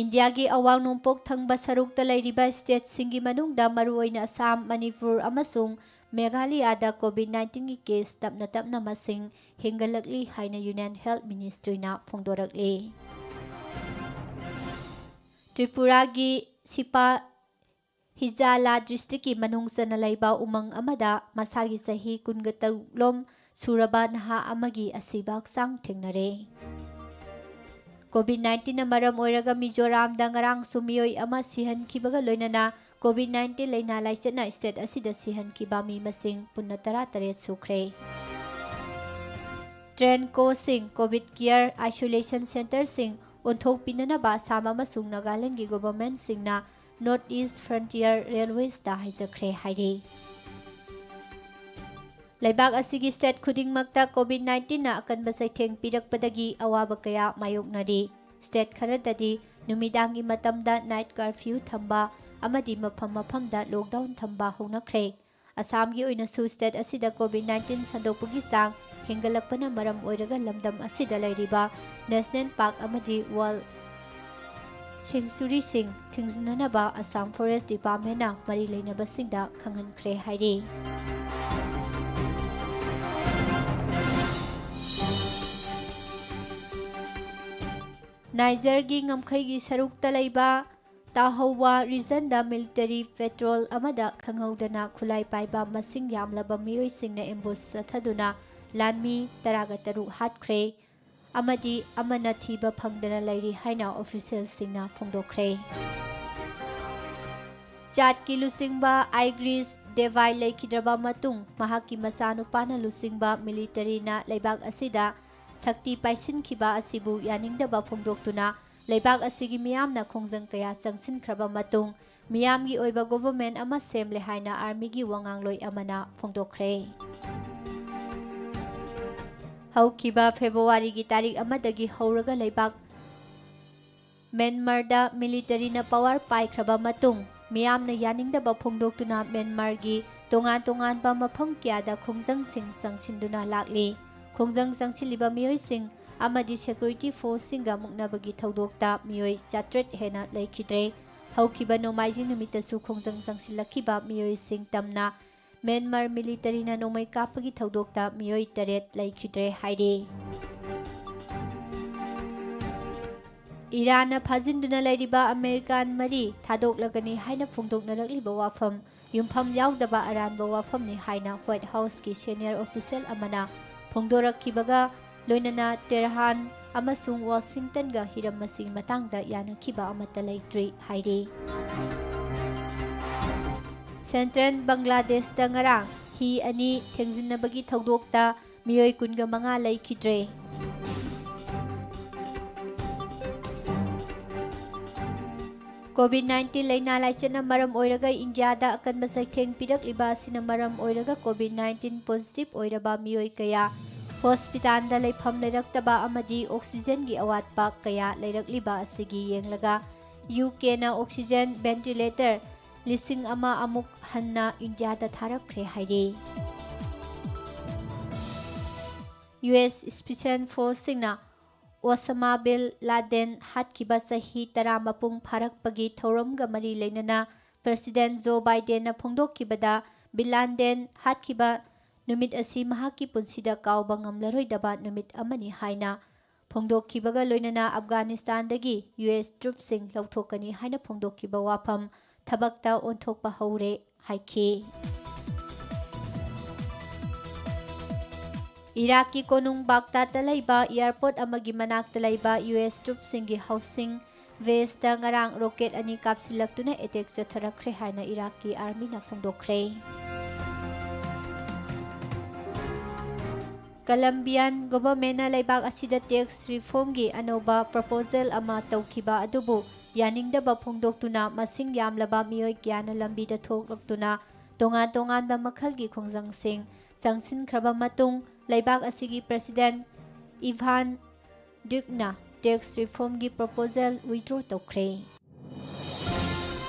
ꯏꯟꯗꯤꯌꯥꯒꯤ ꯑꯋꯥꯡ ꯅꯣꯡꯄꯣꯛ ꯊꯪꯕ ꯁꯔꯨꯛꯇ ꯂꯩꯔꯤꯕ ꯁ꯭ꯇꯦꯠꯁꯤꯡꯒꯤ ꯃꯅꯨꯡꯗ ꯃꯔꯨꯑꯣꯏꯅ ꯑꯁꯥꯝ, ꯃꯅꯤꯄꯨꯔ ꯑꯃꯁꯨꯡ ꯃꯦꯘꯥꯂꯌꯥꯗ ꯀꯣꯚꯤꯗ ꯅꯥꯏꯟꯇꯤꯟꯒꯤ ꯀꯦꯁ ꯇꯞꯅ ꯇꯞꯅ ꯃꯁꯤꯡ ꯍꯦꯟꯒꯠꯂꯛꯂꯤ ꯍꯥꯏꯅ ꯌꯨꯅꯤꯌꯟ ꯍꯦꯜꯊ ꯃꯤꯅꯤꯁꯇ꯭ꯔꯤꯅ ꯐꯣꯡꯗꯣꯔꯛꯂꯤ꯫ ꯇ꯭ꯔꯤꯄꯨꯔꯥꯒꯤ ꯁꯤꯄꯥ ꯍꯤꯖꯥꯂꯥ ꯗꯤꯁꯇ꯭ꯔꯤꯛꯀꯤ ꯃꯅꯨꯡ ꯆꯟꯅ ꯂꯩꯕ ꯎꯃꯪ ꯑꯃꯗ ꯃꯁꯥꯒꯤ ꯆꯍꯤ ꯀꯨꯟꯒ ꯇꯔꯨꯛ ꯂꯣꯝ ꯁꯨꯔꯕ ꯅꯍꯥ ꯑꯃꯒꯤ ꯑꯁꯤꯕ ꯍꯛꯆꯥꯡ ꯊꯦꯡꯅꯔꯦ꯫ ꯀꯣꯚꯤꯗ ꯅꯥꯏꯟꯇꯤꯟꯅ ꯃꯔꯝ ꯑꯣꯏꯔꯒ ꯃꯤꯖꯣꯔꯥꯝꯗ ꯉꯔꯥꯡꯁꯨ ꯃꯤꯑꯣꯏ ꯑꯃ ꯁꯤꯍꯟꯈꯤꯕꯒ ꯂꯣꯏꯅꯅ ꯀꯣꯚꯤꯗ ꯅꯥꯏꯟꯇꯤꯟ ꯂꯥꯏꯅꯥ ꯂꯥꯏꯆꯠꯅ ꯁ꯭ꯇꯦꯠ ꯑꯁꯤꯗ ꯁꯤꯍꯟꯈꯤꯕ ꯃꯤ ꯃꯁꯤꯡ ꯄꯨꯟꯅ ꯇꯔꯥꯇꯔꯦꯠ ꯁꯨꯈ꯭ꯔꯦ꯫ ꯇ꯭ꯔꯦꯟꯀꯣꯁꯤꯡ, ꯀꯣꯚꯤꯗ ꯀꯤꯌꯔ ꯑꯥꯏꯁꯣꯂꯦꯁꯟ ꯁꯦꯟꯇꯔꯁꯤꯡ ꯑꯣꯟꯊꯣꯛꯄꯤꯅꯅꯕ ꯑꯁꯥꯝ ꯑꯃꯁꯨꯡ ꯅꯥꯒꯥꯂꯦꯟꯗꯒꯤ ꯒꯣꯚꯔꯟꯃꯦꯟꯠꯁꯤꯡꯅ ꯅꯣꯔꯠ ꯏꯁ꯭ꯠ ꯐ꯭ꯔꯟꯇꯤꯌꯔ ꯔꯦꯜꯋꯦꯁꯇ ꯍꯥꯏꯖꯈ꯭ꯔꯦ ꯍꯥꯏꯔꯤ꯫ ꯂꯩꯕꯥꯛ ꯑꯁꯤꯒꯤ ꯁ꯭ꯇꯦꯠ ꯈꯨꯗꯤꯡꯃꯛꯇ ꯀꯣꯚꯤꯗ ꯅꯥꯏꯟꯇꯤꯟꯅ ꯑꯀꯟꯕ ꯆꯩꯊꯦꯡ ꯄꯤꯔꯛꯄꯗꯒꯤ ꯑꯋꯥꯕ ꯀꯌꯥ ꯃꯥꯌꯣꯛꯅꯔꯤ꯫ ꯁ꯭ꯇꯦꯠ ꯈꯔꯗꯗꯤ ꯅꯨꯃꯤꯗꯥꯡꯒꯤ ꯃꯇꯝꯗ ꯅꯥꯏꯠ ꯀꯔꯐ꯭ꯌꯨ ꯊꯝꯕ ꯑꯃꯗꯤ ꯃꯐꯝ ꯃꯐꯝꯗ ꯂꯣꯛꯗꯥꯎꯟ ꯊꯝꯕ ꯍꯧꯅꯈ꯭ꯔꯦ꯫ ꯑꯁꯥꯝꯒꯤ ꯑꯣꯏꯅꯁꯨ ꯁ꯭ꯇꯦꯠ ꯑꯁꯤꯗ ꯀꯣꯚꯤꯗ ꯅꯥꯏꯟꯇꯤꯟ ꯁꯟꯗꯣꯛꯄꯒꯤ ꯆꯥꯡ ꯍꯦꯟꯒꯠꯂꯛꯄꯅ ꯃꯔꯝ ꯑꯣꯏꯔꯒ ꯂꯝꯗꯝ ꯑꯁꯤꯗ ꯂꯩꯔꯤꯕ ꯅꯦꯁꯅꯦꯜ ꯄꯥꯔꯛ ꯑꯃꯗꯤ ꯋꯥꯏꯜꯗ ꯁꯦꯡꯆꯨꯔꯤꯁꯤꯡ ꯊꯤꯡꯖꯤꯟꯅꯅꯕ ꯑꯁꯥꯝ ꯐꯣꯔꯦꯁꯠ ꯗꯤꯄꯥꯔꯠꯃꯦꯟꯠꯅ ꯃꯔꯤ ꯂꯩꯅꯕꯁꯤꯡꯗ ꯈꯪꯍꯟꯈ꯭ꯔꯦ ꯍꯥꯏꯔꯤ꯫ ꯅꯥꯏꯖꯔꯒꯤ ꯉꯝꯈꯩꯒꯤ ꯁꯔꯨꯛꯇ ꯂꯩꯕ ꯇꯥꯍꯧꯋꯥ ꯔꯤꯖꯟꯗ ꯃꯤꯂꯤꯇꯔꯤ ꯄꯦꯇ꯭ꯔꯣꯜ ꯑꯃꯗ ꯈꯪꯍꯧꯗꯅ ꯈꯨꯠꯂꯥꯏ ꯄꯥꯏꯕ ꯃꯁꯤꯡ ꯌꯥꯝꯂꯕ ꯃꯤꯑꯣꯏꯁꯤꯡꯅ ꯑꯦꯝꯕꯨꯁ ꯆꯠꯊꯗꯨꯅ ꯂꯥꯟꯃꯤ ꯇꯔꯥꯒ ꯇꯔꯨꯛ ꯍꯥꯠꯈ꯭ꯔꯦ ꯑꯃꯗꯤ ꯑꯃꯅ ꯊꯤꯕ ꯐꯪꯗꯅ ꯂꯩꯔꯤ ꯍꯥꯏꯅ ꯑꯣꯐꯤꯁꯤꯌꯦꯜꯁꯤꯡꯅ ꯐꯣꯡꯗꯣꯛꯈ꯭ꯔꯦ꯫ ꯆꯥꯗꯀꯤ ꯂꯨꯆꯤꯡꯕ ꯑꯥꯏꯒ꯭ꯔꯤꯁ ꯗꯦꯕꯥꯏ ꯂꯩꯈꯤꯗ꯭ꯔꯕ ꯃꯇꯨꯡ, ꯃꯍꯥꯛꯀꯤ ꯃꯆꯥꯅꯨꯄꯥꯅ ꯂꯨꯆꯤꯡꯕ ꯃꯤꯂꯤꯇꯔꯤꯅ ꯂꯩꯕꯥꯛ ꯑꯁꯤꯗ ꯁꯛꯇꯤ ꯄꯥꯏꯁꯤꯟꯈꯤꯕ ꯑꯁꯤꯕꯨ ꯌꯥꯅꯤꯡꯗꯕ ꯐꯣꯡꯗꯣꯛꯇꯨꯅ ꯂꯩꯕꯥꯛ ꯑꯁꯤꯒꯤ ꯃꯤꯌꯥꯝꯅ ꯈꯣꯡꯖꯪ ꯀꯌꯥ ꯆꯪꯁꯤꯟꯈ꯭ꯔꯕ ꯃꯇꯨꯡ, ꯃꯤꯌꯥꯝꯒꯤ ꯑꯣꯏꯕ ꯒꯣꯚꯔꯟꯃꯦꯟꯠ ꯑꯃ ꯁꯦꯝꯂꯦ ꯍꯥꯏꯅ ꯑꯥꯔꯃꯤꯒꯤ ꯋꯥꯉꯥꯡꯂꯣꯏ ꯑꯃꯅ ꯐꯣꯡꯗꯣꯛꯈ꯭ꯔꯦ꯫ ꯍꯧꯈꯤꯕ ꯐꯦꯕ꯭ꯔꯨꯋꯥꯔꯤꯒꯤ ꯇꯥꯔꯤꯛ ꯑꯃꯗꯒꯤ ꯍꯧꯔꯒ ꯂꯩꯕꯥꯛ ꯃ꯭ꯌꯥꯟꯃꯥꯔꯗ ꯃꯤꯂꯤꯇꯔꯤꯅ ꯄꯋꯥꯔ ꯄꯥꯏꯈ꯭ꯔꯕ ꯃꯇꯨꯡ, ꯃꯤꯌꯥꯝꯅ ꯌꯥꯅꯤꯡꯗꯕ ꯐꯣꯡꯗꯣꯛꯇꯨꯅ ꯃ꯭ꯌꯥꯟꯃꯥꯔꯒꯤ ꯇꯣꯉꯥꯟ ꯇꯣꯉꯥꯟꯕ ꯃꯐꯝ ꯀꯌꯥꯗ ꯈꯣꯡꯖꯪꯁꯤꯡ ꯆꯪꯁꯤꯟꯗꯨꯅ ꯂꯥꯛꯂꯤ꯫ ꯈꯣꯡꯖꯪ ꯆꯪꯁꯤꯜꯂꯤꯕ ꯃꯤꯑꯣꯏꯁꯤꯡ ꯑꯃꯗꯤ ꯁꯦꯀ꯭ꯌꯨꯔꯤꯇꯤ ꯐꯣꯔꯁꯁꯤꯡꯒ ꯃꯨꯛꯅꯕꯒꯤ ꯊꯧꯗꯣꯛꯇ ꯃꯤꯑꯣꯏ ꯆꯥꯇ꯭ꯔꯦꯠ ꯍꯦꯟꯅ ꯂꯩꯈꯤꯗ꯭ꯔꯦ꯫ ꯍꯧꯈꯤꯕ ꯅꯣꯡꯃꯥꯏꯖꯤꯡ ꯅꯨꯃꯤꯠꯇꯁꯨ ꯈꯣꯡꯖꯪ ꯆꯪꯁꯤꯜꯂꯛꯈꯤꯕ ꯃꯤꯑꯣꯏꯁꯤꯡ ꯇꯝꯅ ꯃ꯭ꯌꯥꯟꯃꯥꯔ ꯃꯤꯂꯤꯇꯔꯤꯅ ꯅꯣꯡꯃꯩ ꯀꯥꯞꯄꯒꯤ ꯊꯧꯗꯣꯛꯇ ꯃꯤꯑꯣꯏ ꯇꯔꯦꯠ ꯂꯩꯈꯤꯗ꯭ꯔꯦ ꯍꯥꯏꯔꯤ꯫ ꯏꯔꯥꯟꯅ ꯐꯥꯖꯤꯟꯗꯨꯅ ꯂꯩꯔꯤꯕ ꯑꯃꯦꯔꯤꯀꯥꯟ ꯃꯔꯤ ꯊꯥꯗꯣꯛꯂꯒꯅꯤ ꯍꯥꯏꯅ ꯐꯣꯡꯗꯣꯛꯅꯔꯛꯂꯤꯕ ꯋꯥꯐꯝ ꯌꯨꯝꯐꯝ ꯌꯥꯎꯗꯕ ꯑꯔꯥꯟꯕ ꯋꯥꯐꯝꯅꯤ ꯍꯥꯏꯅ ꯋꯥꯏꯠ ꯍꯥꯎꯁꯀꯤ ꯁꯦꯅꯤꯌꯔ ꯑꯣꯐꯤꯁꯤꯌꯦꯜ ꯑꯃꯅ ꯐꯣꯡꯗꯣꯔꯛꯈꯤꯕꯒ ꯂꯣꯏꯅꯅ ꯇꯦꯍꯔꯥꯟ ꯑꯃꯁꯨꯡ ꯋꯥꯁꯤꯡꯇꯟꯒ ꯍꯤꯔꯝ ꯑꯁꯤꯒꯤ ꯃꯇꯥꯡꯗ ꯌꯥꯅꯈꯤꯕ ꯑꯃꯠꯇ ꯂꯩꯇ꯭ꯔꯤ ꯍꯥꯏꯔꯤ꯫ ꯁꯦꯟꯇ꯭ꯔꯦꯜ ꯕꯪꯒ꯭ꯂꯥꯗꯦꯁꯇ ꯉꯔꯥꯡ ꯍꯤ ꯑꯅꯤ ꯊꯦꯡꯖꯤꯟꯅꯕꯒꯤ ꯊꯧꯗꯣꯛꯇ ꯃꯤꯑꯣꯏ ꯀꯨꯟꯒ ꯃꯉꯥ ꯂꯩꯈꯤꯗ꯭ꯔꯦ꯫ ꯀꯣꯚꯤꯗ ꯅꯥꯏꯟꯇꯤꯟ ꯂꯥꯏꯅꯥ ꯂꯥꯏꯆꯠꯅ ꯃꯔꯝ ꯑꯣꯏꯔꯒ ꯏꯟꯗꯤꯌꯥꯗ ꯑꯀꯟꯕ ꯆꯩꯊꯦꯡ ꯄꯤꯔꯛꯂꯤꯕ ꯑꯁꯤꯅ ꯃꯔꯝ ꯑꯣꯏꯔꯒ ꯀꯣꯚꯤꯗ ꯅꯥꯏꯟꯇꯤꯟ ꯄꯣꯖꯤꯇꯤꯚ ꯑꯣꯏꯔꯕ ꯃꯤꯑꯣꯏ ꯀꯌꯥ ꯍꯣꯁꯄꯤꯇꯥꯜꯗ ꯂꯩꯐꯝ ꯂꯩꯔꯛꯇꯕ ꯑꯃꯗꯤ ꯑꯣꯛꯁꯤꯖꯦꯟꯒꯤ ꯑꯋꯥꯠꯄ ꯀꯌꯥ ꯂꯩꯔꯛꯂꯤꯕ ꯑꯁꯤꯒꯤ ꯌꯦꯡꯂꯒ ꯌꯨ ꯀꯦꯅ ꯑꯣꯛꯁꯤꯖꯦꯟ ꯚꯦꯟꯇꯤꯂꯦꯇꯔ ꯂꯤꯁꯤꯡ ꯑꯃ ꯑꯃꯨꯛ ꯍꯟꯅ ꯏꯟꯗꯤꯌꯥꯗ ꯊꯥꯔꯛꯈ꯭ꯔꯦ ꯍꯥꯏꯔꯤ꯫ ꯌꯨ ꯑꯦꯁ ꯏꯁꯄꯤꯁꯦꯜ ꯐꯣꯔꯁꯁꯤꯡꯅ ꯑꯣꯁꯥꯃꯥ ꯕꯤꯟ ꯂꯥꯗꯦꯟ ꯍꯥꯠꯈꯤꯕ ꯆꯍꯤ ꯇꯔꯥ ꯃꯄꯨꯡ ꯐꯥꯔꯛꯄꯒꯤ ꯊꯧꯔꯝꯒ ꯃꯔꯤ ꯂꯩꯅꯅ ꯄ꯭ꯔꯁꯤꯗꯦꯟ ꯖꯣ ꯕꯥꯏꯗꯦꯟꯅ ꯐꯣꯡꯗꯣꯛꯈꯤꯕꯗ ꯕꯤꯟ ꯂꯥꯗꯦꯟ ꯍꯥꯠꯈꯤꯕ ꯅꯨꯃꯤꯠ ꯑꯁꯤ ꯃꯍꯥꯛꯀꯤ ꯄꯨꯟꯁꯤꯗ ꯀꯥꯎꯕ ꯉꯝꯂꯔꯣꯏꯗꯕ ꯅꯨꯃꯤꯠ ꯑꯃꯅꯤ ꯍꯥꯏꯅ ꯐꯣꯡꯗꯣꯛꯈꯤꯕꯒ ꯂꯣꯏꯅꯅ ꯑꯐꯒꯥꯅꯤꯁꯇꯥꯟꯗꯒꯤ ꯌꯨ ꯑꯦꯁ ꯇ꯭ꯔꯨꯞꯁꯤꯡ ꯂꯧꯊꯣꯛꯀꯅꯤ ꯍꯥꯏꯅ ꯐꯣꯡꯗꯣꯛꯈꯤꯕ ꯋꯥꯐꯝ ꯊꯕꯛꯇ ꯑꯣꯟꯊꯣꯛꯄ ꯍꯧꯔꯦ ꯍꯥꯏꯈꯤ꯫ ꯏꯔꯥꯛꯀꯤ ꯀꯣꯅꯨꯡ ꯕꯥꯒꯗꯥꯗꯇ ꯂꯩꯕ ꯑꯦꯌꯔꯄꯣꯔꯠ ꯑꯃꯒꯤ ꯃꯅꯥꯛꯇ ꯂꯩꯕ ꯌꯨ ꯑꯦꯁ ꯇ꯭ꯔꯨꯞꯁꯤꯡꯒꯤ ꯍꯥꯎꯁꯤꯡ ꯕꯦꯁꯇ ꯉꯔꯥꯡ ꯔꯣꯀꯦꯠ ꯑꯅꯤ ꯀꯥꯞꯁꯤꯜꯂꯛꯇꯨꯅ ꯑꯦꯇꯦꯛ ꯆꯠꯊꯔꯛꯈ꯭ꯔꯦ ꯍꯥꯏꯅ ꯏꯔꯥꯛꯀꯤ ꯑꯥꯔꯃꯤꯅ ꯐꯣꯡꯗꯣꯛꯈ꯭ꯔꯦ꯫ ꯀꯂꯝꯕꯤꯌꯥꯟ ꯒꯣꯚꯔꯟꯃꯦꯟꯠꯅ ꯂꯩꯕꯥꯛ ꯑꯁꯤꯗ ꯇꯦꯛꯁ ꯔꯤꯐꯣꯔꯝꯒꯤ ꯑꯅꯧꯕ ꯄ꯭ꯔꯣꯄꯣꯖꯦꯜ ꯑꯃ ꯇꯧꯈꯤꯕ ꯑꯗꯨꯕꯨ ꯌꯥꯅꯤꯡꯗꯕ ꯐꯣꯡꯗꯣꯛꯇꯨꯅ ꯃꯁꯤꯡ ꯌꯥꯝꯂꯕ ꯃꯤꯑꯣꯏ ꯀꯌꯥꯅ ꯂꯝꯕꯤꯗ ꯊꯣꯛꯂꯛꯇꯨꯅ ꯇꯣꯉꯥꯟ ꯇꯣꯉꯥꯟꯕ ꯃꯈꯜꯒꯤ ꯈꯣꯡꯖꯪꯁꯤꯡ ꯆꯪꯁꯤꯟꯈ꯭ꯔꯕ ꯃꯇꯨꯡ ꯂꯩꯕꯥꯛ ꯑꯁꯤꯒꯤ President Ivan Duque-ꯅ tax reform-ꯒꯤ proposal withdraw ꯇꯧꯈ꯭ꯔꯦ꯫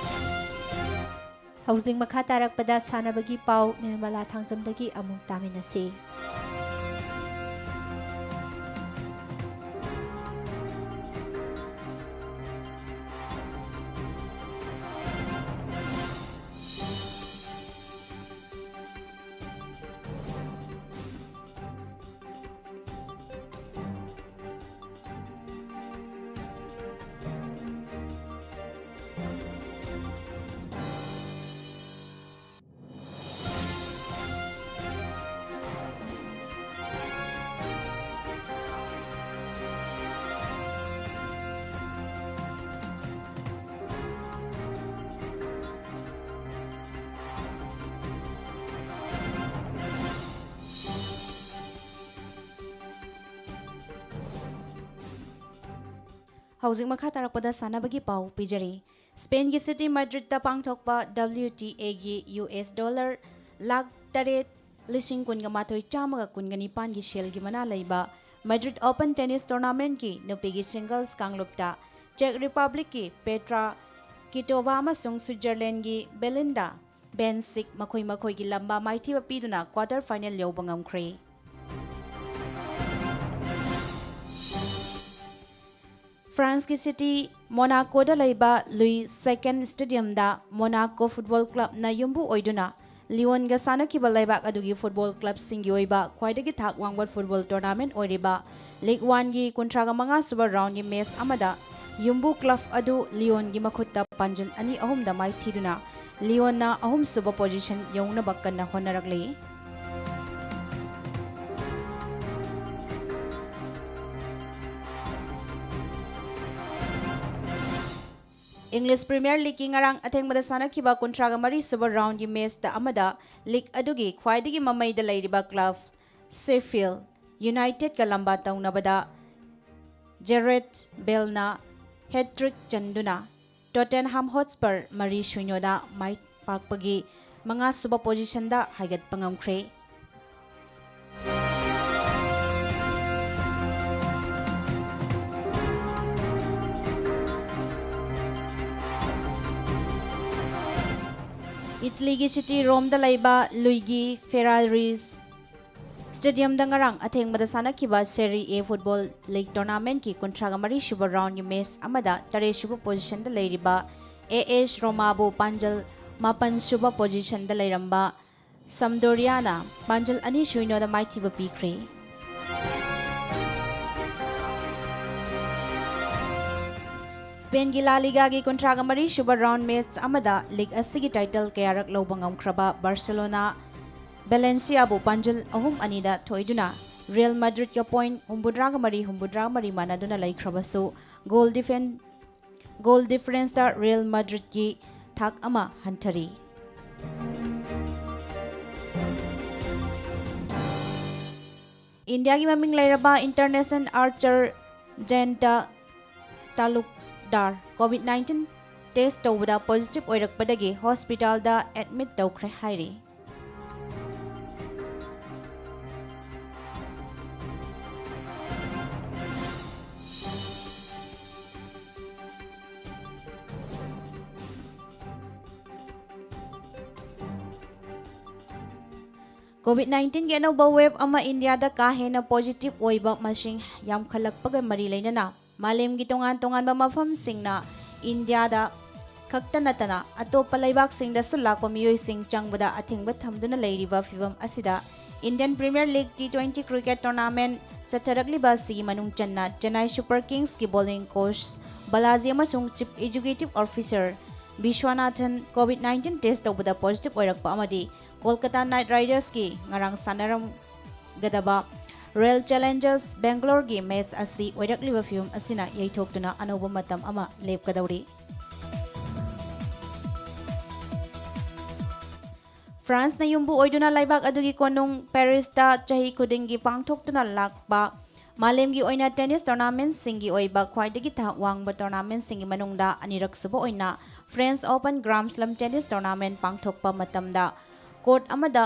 ꯍꯧꯖꯤꯛ ꯃꯈꯥ ꯇꯥꯔꯛꯄꯗ ꯁꯥꯟꯅꯕꯒꯤ ꯄꯥꯎ ꯅꯤꯔꯃꯂꯥ ꯊꯥꯡꯖꯝꯗꯒꯤ ꯑꯃꯨꯛ ꯇꯥꯃꯤꯟꯅꯁꯤ꯫ ꯍꯧꯖꯤꯛ ꯃꯈꯥ ꯇꯥꯔꯛꯄꯗ ꯁꯥꯟꯅꯕꯒꯤ ꯄꯥꯎ ꯄꯤꯖꯔꯤ꯫ ꯁ꯭ꯄꯦꯟꯒꯤ city Madrid-ꯇ ꯄꯥꯡꯊꯣꯛꯄ W T A-ꯒꯤ U S dollar lakh ꯇꯔꯦꯠ ꯂꯤꯁꯤꯡ ꯀꯨꯟꯒ ꯃꯥꯊꯣꯏ ꯆꯥꯝꯃꯒ ꯀꯨꯟꯒ ꯅꯤꯄꯥꯟꯒꯤ ꯁꯦꯜꯒꯤ ꯃꯅꯥ ꯂꯩꯕ Madrid Open Tennis Tournament-ꯀꯤ ꯅꯨꯄꯤꯒꯤ singles ꯀꯥꯡꯂꯨꯞꯇ Czech Republic-ꯀꯤ Petra Kvitova ꯑꯃꯁꯨꯡ Switzerland-ꯒꯤ Belinda Bencic ꯃꯈꯣꯏ ꯃꯈꯣꯏꯒꯤ ꯂꯝꯕꯥ ꯃꯥꯏꯊꯤꯕ ꯄꯤꯗꯨꯅ quarter final ꯌꯧꯕ ꯉꯝꯈ꯭ꯔꯦ꯫ ꯐ꯭ꯔꯥꯟꯁꯀꯤ city Monaco-ꯗ ꯂꯩꯕ Louis Second Stadium-ꯗ Monaco Football Club-ꯅ ꯌꯨꯝꯕꯨ ꯑꯣꯏꯗꯨꯅ Lyon-ꯒ ꯁꯥꯟꯅꯈꯤꯕ ꯂꯩꯕꯥꯛ ꯑꯗꯨꯒꯤ football club-ꯁꯤꯡꯒꯤ ꯑꯣꯏꯕ ꯈ꯭ꯋꯥꯏꯗꯒꯤ ꯊꯥꯛ ꯋꯥꯡꯕ football tournament ꯑꯣꯏꯔꯤꯕ Ligue one-ꯒꯤ ꯀꯨꯟꯊ꯭ꯔꯥꯒ ꯃꯉꯥ ꯁꯨꯕ round-ꯒꯤ match ꯑꯃꯗ ꯌꯨꯝꯕꯨ club ꯑꯗꯨ Lyon-ꯒꯤ ꯃꯈꯨꯠꯇ ꯄꯥꯟꯖꯤꯜ ꯑꯅꯤ ꯑꯍꯨꯝꯗ ꯃꯥꯏꯊꯤꯗꯨꯅ Lyon-ꯅ ꯑꯍꯨꯝꯁꯨꯕ position ꯌꯧꯅꯕ ꯀꯟꯅ ꯍꯣꯠꯅꯔꯛꯂꯤ꯫ English Premier League-ꯀꯤ ꯉꯔꯥꯡ ꯑꯊꯦꯡꯕꯗ ꯁꯥꯟꯅꯈꯤꯕ ꯀꯨꯟꯊ꯭ꯔꯥꯒ ꯃꯔꯤ ꯁꯨꯕ round-ꯒꯤ match-ꯇ ꯑꯃꯗ league ꯑꯗꯨꯒꯤ ꯈ꯭ꯋꯥꯏꯗꯒꯤ ꯃꯃꯩꯗ ꯂꯩꯔꯤꯕ club Sheffield United-ꯀ ꯂꯝꯕꯥ ꯇꯧꯅꯕꯗ Gareth Bale-ꯅ hat-trick ꯆꯟꯗꯨꯅ Tottenham Hotspur ꯃꯔꯤ ꯁꯨꯏꯅꯣꯗ ꯃꯥꯏ ꯄꯥꯛꯄꯒꯤ ꯃꯉꯥꯁꯨꯕ position-ꯗ ꯍꯥꯏꯒꯠꯄ ꯉꯝꯈ꯭ꯔꯦ꯫ ꯏꯇꯂꯤꯒꯤ ꯁꯤꯇꯤ ꯔꯣꯝꯗ ꯂꯩꯕ ꯂꯨꯏꯒꯤ ꯐꯦꯔꯥꯔꯤꯁ ꯁ꯭ꯇꯦꯗꯤꯌꯝꯗ ꯉꯔꯥꯡ ꯑꯊꯦꯡꯕꯗ ꯁꯥꯟꯅꯈꯤꯕ ꯁꯦꯔꯤ ꯑꯦ ꯐꯨꯠꯕꯣꯜ ꯂꯤꯒ ꯇꯣꯔꯅꯥꯃꯦꯟꯠꯀꯤ ꯀꯨꯟꯊ꯭ꯔꯥꯒ ꯃꯔꯤ ꯁꯨꯕ ꯔꯥꯎꯟꯒꯤ ꯃꯦꯆ ꯑꯃꯗ ꯇꯔꯦꯠ ꯁꯨꯕ ꯄꯣꯖꯤꯁꯟꯗ ꯂꯩꯔꯤꯕ ꯑꯦ ꯑꯦꯁ ꯔꯣꯃꯥꯕꯨ ꯄꯥꯟꯖꯜ ꯃꯥꯄꯟ ꯁꯨꯕ ꯄꯣꯖꯤꯁꯟꯗ ꯂꯩꯔꯝꯕ ꯁꯝꯗꯣꯔꯤꯌꯥꯅ ꯄꯥꯟꯖꯜ ꯑꯅꯤ ꯁꯨꯏꯅꯣꯗ ꯃꯥꯏꯊꯤꯕ ꯄꯤꯈ꯭ꯔꯦ꯫ ꯁ꯭ꯄꯦꯟꯒꯤ ꯂꯥ ꯂꯤꯒꯥꯒꯤ ꯀꯨꯟꯊ꯭ꯔꯥꯒ ꯃꯔꯤ ꯁꯨꯕ ꯔꯥꯎꯟ ꯃꯦꯆ ꯑꯃꯗ ꯂꯤꯒ ꯑꯁꯤꯒꯤ ꯇꯥꯏꯇꯜ ꯀꯌꯥꯔꯛ ꯂꯧꯕ ꯉꯝꯈ꯭ꯔꯕ ꯕꯥꯔꯁꯦꯂꯣꯅꯥ ꯕꯦꯂꯦꯟꯁꯤꯌꯥꯕꯨ ꯄꯥꯟꯖꯜ ꯑꯍꯨꯝ ꯑꯅꯤꯗ ꯊꯣꯏꯗꯨꯅ ꯔꯤꯌꯦꯜ ꯃꯗ꯭ꯔꯤꯗꯀ ꯄꯣꯏꯟꯠ ꯍꯨꯝꯐꯨꯇꯔꯥꯒ ꯃꯔꯤ ꯍꯨꯝꯐꯨꯇꯔꯥꯒ ꯃꯔꯤ ꯃꯥꯟꯅꯗꯨꯅ ꯂꯩꯈ꯭ꯔꯕꯁꯨ, ꯒꯣꯜ ꯗꯤꯐꯦꯟ ꯒꯣꯜ ꯗꯤꯐꯔꯦꯟꯁꯇ ꯔꯤꯌꯦꯜ ꯃꯗ꯭ꯔꯤꯗꯀꯤ ꯊꯥꯛ ꯑꯃ ꯍꯟꯊꯔꯤ꯫ ꯏꯟꯗꯤꯌꯥꯒꯤ ꯃꯃꯤꯡ ꯂꯩꯔꯕ international archer Jayanta Talukdar Covid nineteen test ꯇꯧꯕꯗ ꯄꯣꯖꯤꯇꯤꯚ ꯑꯣꯏꯔꯛꯄꯗꯒꯤ ꯍꯣꯁꯄꯤꯇꯥꯜꯗ ꯑꯦꯗꯃꯤꯠ ꯇꯧꯈ꯭ꯔꯦ ꯍꯥꯏꯔꯤ꯫ ꯀꯣꯚꯤꯗ ꯅꯥꯏꯟꯇꯤꯟꯒꯤ ꯑꯅꯧꯕ ꯋꯦꯕ ꯑꯃ ꯏꯟꯗꯤꯌꯥꯗ ꯀꯥ ꯍꯦꯟꯅ ꯄꯣꯖꯤꯇꯤꯚ ꯑꯣꯏꯕ ꯃꯁꯤꯡ ꯌꯥꯝꯈꯠꯂꯛꯄꯒ ꯃꯔꯤ ꯂꯩꯅꯅ ꯃꯥꯂꯦꯝꯒꯤ ꯇꯣꯉꯥꯟ ꯇꯣꯉꯥꯟꯕ ꯃꯐꯝꯁꯤꯡꯅ ꯏꯟꯗꯤꯌꯥꯗ ꯈꯛꯇ ꯅꯠꯇꯅ ꯑꯇꯣꯞꯄ ꯂꯩꯕꯥꯛꯁꯤꯡꯗꯁꯨ ꯂꯥꯛꯄ ꯃꯤꯑꯣꯏꯁꯤꯡ ꯆꯪꯕꯗ ꯑꯊꯤꯡꯕ ꯊꯝꯗꯨꯅ ꯂꯩꯔꯤꯕ ꯐꯤꯚꯝ ꯑꯁꯤꯗ, Indian premier league T twenty cricket tournament ꯆꯠꯊꯔꯛꯂꯤꯕ ꯑꯁꯤꯒꯤ ꯃꯅꯨꯡ ꯆꯟꯅ ꯆꯦꯟꯅꯥꯏ ꯁꯨꯄꯔ ꯀꯤꯡꯁꯀꯤ ꯕꯣꯂꯤꯡ ꯀꯣꯆ ꯕꯥꯂꯥꯖꯤ ꯑꯃꯁꯨꯡ chief executive officer Viswanathan Covid nineteen test ꯇꯧꯕꯗ ꯄꯣꯖꯤꯇꯤꯚ ꯑꯣꯏꯔꯛꯄ ꯑꯃꯗꯤ ꯀꯣꯜꯀꯇꯥ ꯅꯥꯏꯠ ꯔꯥꯏꯗꯔꯁꯀꯤ ꯉꯔꯥꯡ ꯁꯥꯟꯅꯔꯝꯒꯗꯕ ꯔꯣꯌꯦꯜ ꯆꯦꯂꯦꯟꯖꯔꯁ ꯕꯦꯡꯒꯂꯣꯔꯒꯤ ꯃꯦꯆ ꯑꯁꯤ ꯑꯣꯏꯔꯛꯂꯤꯕ ꯐꯤꯚꯝ ꯑꯁꯤꯅ ꯌꯩꯊꯣꯛꯇꯨꯅ ꯑꯅꯧꯕ ꯃꯇꯝ ꯑꯃ ꯂꯦꯞꯀꯗꯧꯔꯤ꯫ ꯐ꯭ꯔꯥꯟꯁꯅ ꯌꯨꯝꯕꯨ ꯑꯣꯏꯗꯨꯅ ꯂꯩꯕꯥꯛ ꯑꯗꯨꯒꯤ ꯀꯣꯅꯨꯡ ꯄꯦꯔꯤꯁꯇ ꯆꯍꯤ ꯈꯨꯗꯤꯡꯒꯤ ꯄꯥꯡꯊꯣꯛꯇꯨꯅ ꯂꯥꯛꯄ ꯃꯥꯂꯦꯝꯒꯤ ꯑꯣꯏꯅ ꯇꯦꯅꯤꯁ ꯇꯣꯔꯅꯥꯃꯦꯟꯠꯁꯤꯡꯒꯤ ꯑꯣꯏꯕ ꯈ꯭ꯋꯥꯏꯗꯒꯤ ꯊꯥꯛ ꯋꯥꯡꯕ ꯇꯣꯔꯅꯥꯃꯦꯟꯠꯁꯤꯡꯒꯤ ꯃꯅꯨꯡꯗ ꯑꯅꯤꯔꯛ ꯁꯨꯕ ꯑꯣꯏꯅ French open grand slam tennis tournament ꯄꯥꯡꯊꯣꯛꯄ ꯃꯇꯝꯗ ꯀꯣꯔꯠ ꯑꯃꯗ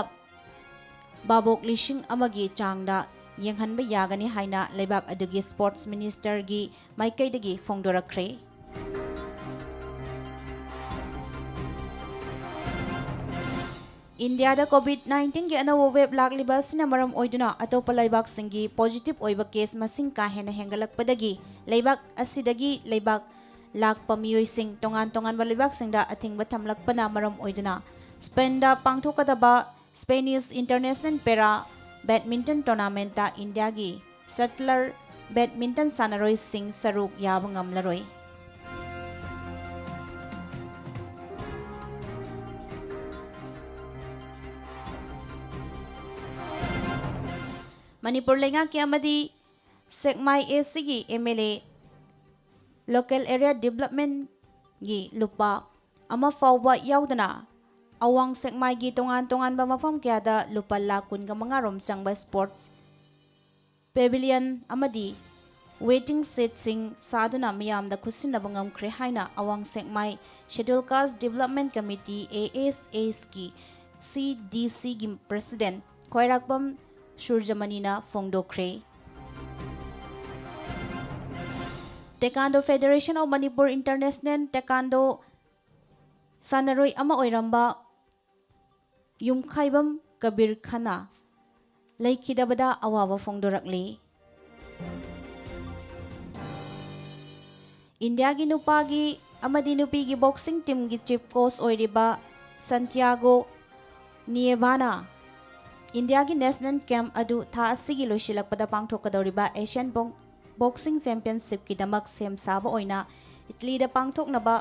ꯚꯥꯕꯣꯛ ꯂꯤꯁꯤꯡ ꯑꯃꯒꯤ ꯆꯥꯡꯗ ꯌꯦꯡꯍꯟꯕ ꯌꯥꯒꯅꯤ ꯍꯥꯏꯅ ꯂꯩꯕꯥꯛ ꯑꯗꯨꯒꯤ ꯁ꯭ꯄꯣꯔꯠꯁ ꯃꯤꯅꯤꯁꯇꯔꯒꯤ ꯃꯥꯏꯀꯩꯗꯒꯤ ꯐꯣꯡꯗꯣꯔꯛꯈ꯭ꯔꯦ꯫ ꯏꯟꯗꯤꯌꯥꯗ COVID nineteenꯒꯤ ꯑꯅꯧꯕ wave ꯂꯥꯛꯂꯤꯕ ꯑꯁꯤꯅ ꯃꯔꯝ ꯑꯣꯏꯗꯨꯅ ꯑꯇꯣꯞꯄ ꯂꯩꯕꯥꯛꯁꯤꯡꯒꯤ positive ꯑꯣꯏꯕ case ꯃꯁꯤꯡ ꯀꯥ ꯍꯦꯟꯅ ꯍꯦꯟꯒꯠꯂꯛꯄꯗꯒꯤ ꯂꯩꯕꯥꯛ ꯑꯁꯤꯗꯒꯤ ꯂꯩꯕꯥꯛ ꯂꯥꯛꯄ ꯃꯤꯑꯣꯏꯁꯤꯡ ꯇꯣꯉꯥꯟ ꯇꯣꯉꯥꯟꯕ ꯂꯩꯕꯥꯛꯁꯤꯡꯗ ꯑꯊꯤꯡꯕ ꯊꯝꯂꯛꯄꯅ ꯃꯔꯝ ꯑꯣꯏꯗꯨꯅ ꯁ꯭ꯄꯦꯟꯗ ꯄꯥꯡꯊꯣꯛꯀꯗꯕ Spanish International Para Badminton Tournamentꯇ ꯏꯟꯗꯤꯌꯥꯒꯤ shuttler badminton ꯁꯥꯟꯅꯔꯣꯏꯁꯤꯡ ꯁꯔꯨꯛ ꯌꯥꯕ ꯉꯝꯂꯔꯣꯏ꯫ ꯃꯅꯤꯄꯨꯔ ꯂꯩꯉꯥꯛꯀꯤ ꯑꯃꯗꯤ ꯁꯦꯛꯃꯥꯏ ACꯒꯤ MLA Local Area Developmentꯒꯤ ꯂꯨꯄꯥ ꯑꯃ ꯐꯥꯎꯕ ꯌꯥꯎꯗꯅ ꯑꯋꯥꯡ ꯁꯦꯛꯃꯥꯏꯒꯤ ꯇꯣꯉꯥꯟ ꯇꯣꯉꯥꯟꯕ ꯃꯐꯝ ꯀꯌꯥꯗ ꯂꯨꯄꯥ ꯂꯥꯈ ꯀꯨꯟꯒ ꯃꯉꯥ ꯔꯣꯝ ꯆꯪꯕ sports pavilion ꯑꯃꯗꯤ waiting shedꯁꯤꯡ ꯁꯥꯗꯨꯅ ꯃꯤꯌꯥꯝꯗ ꯈꯨꯠꯁꯤꯟꯅꯕ ꯉꯝꯈ꯭ꯔꯦ ꯍꯥꯏꯅ ꯑꯋꯥꯡ ꯁꯦꯛꯃꯥꯏ Scheduled Caste Development Committee, ASC's, ꯀꯤ CDCꯒꯤ president ꯈ꯭ꯋꯥꯏꯔꯥꯛꯄꯝ ꯁꯨꯔꯖꯃꯅꯤꯅ ꯐꯣꯡꯗꯣꯛꯈ꯭ꯔꯦ꯫ Taekwondo Federation of Manipur International Taekwondo ꯁꯥꯟꯅꯔꯣꯏ ꯑꯃ ꯑꯣꯏꯔꯝꯕ ꯌꯨꯝꯈꯥꯏꯕꯝ ꯀꯕꯤꯔ ꯈꯟꯅ ꯂꯩꯈꯤꯗꯕꯗ ꯑꯋꯥꯕ ꯐꯣꯡꯗꯣꯔꯛꯂꯤ꯫ ꯏꯟꯗꯤꯌꯥꯒꯤ ꯅꯨꯄꯥꯒꯤ ꯑꯃꯗꯤ ꯅꯨꯄꯤꯒꯤ boxing teamꯒꯤ chief coach ꯑꯣꯏꯔꯤꯕ ꯁꯟꯇꯤꯌꯥꯒꯣ ꯅꯤꯌꯦꯕꯥꯅ ꯏꯟꯗꯤꯌꯥꯒꯤ national camp ꯑꯗꯨ ꯊꯥ ꯑꯁꯤꯒꯤ ꯂꯣꯏꯁꯤꯜꯂꯛꯄꯗ ꯄꯥꯡꯊꯣꯛꯀꯗꯧꯔꯤꯕ Asian Bo-, Boxing Championshipꯀꯤꯗꯃꯛ ꯁꯦꯝ ꯁꯥꯕ ꯑꯣꯏꯅ ꯏꯇꯂꯤꯗ ꯄꯥꯡꯊꯣꯛꯅꯕ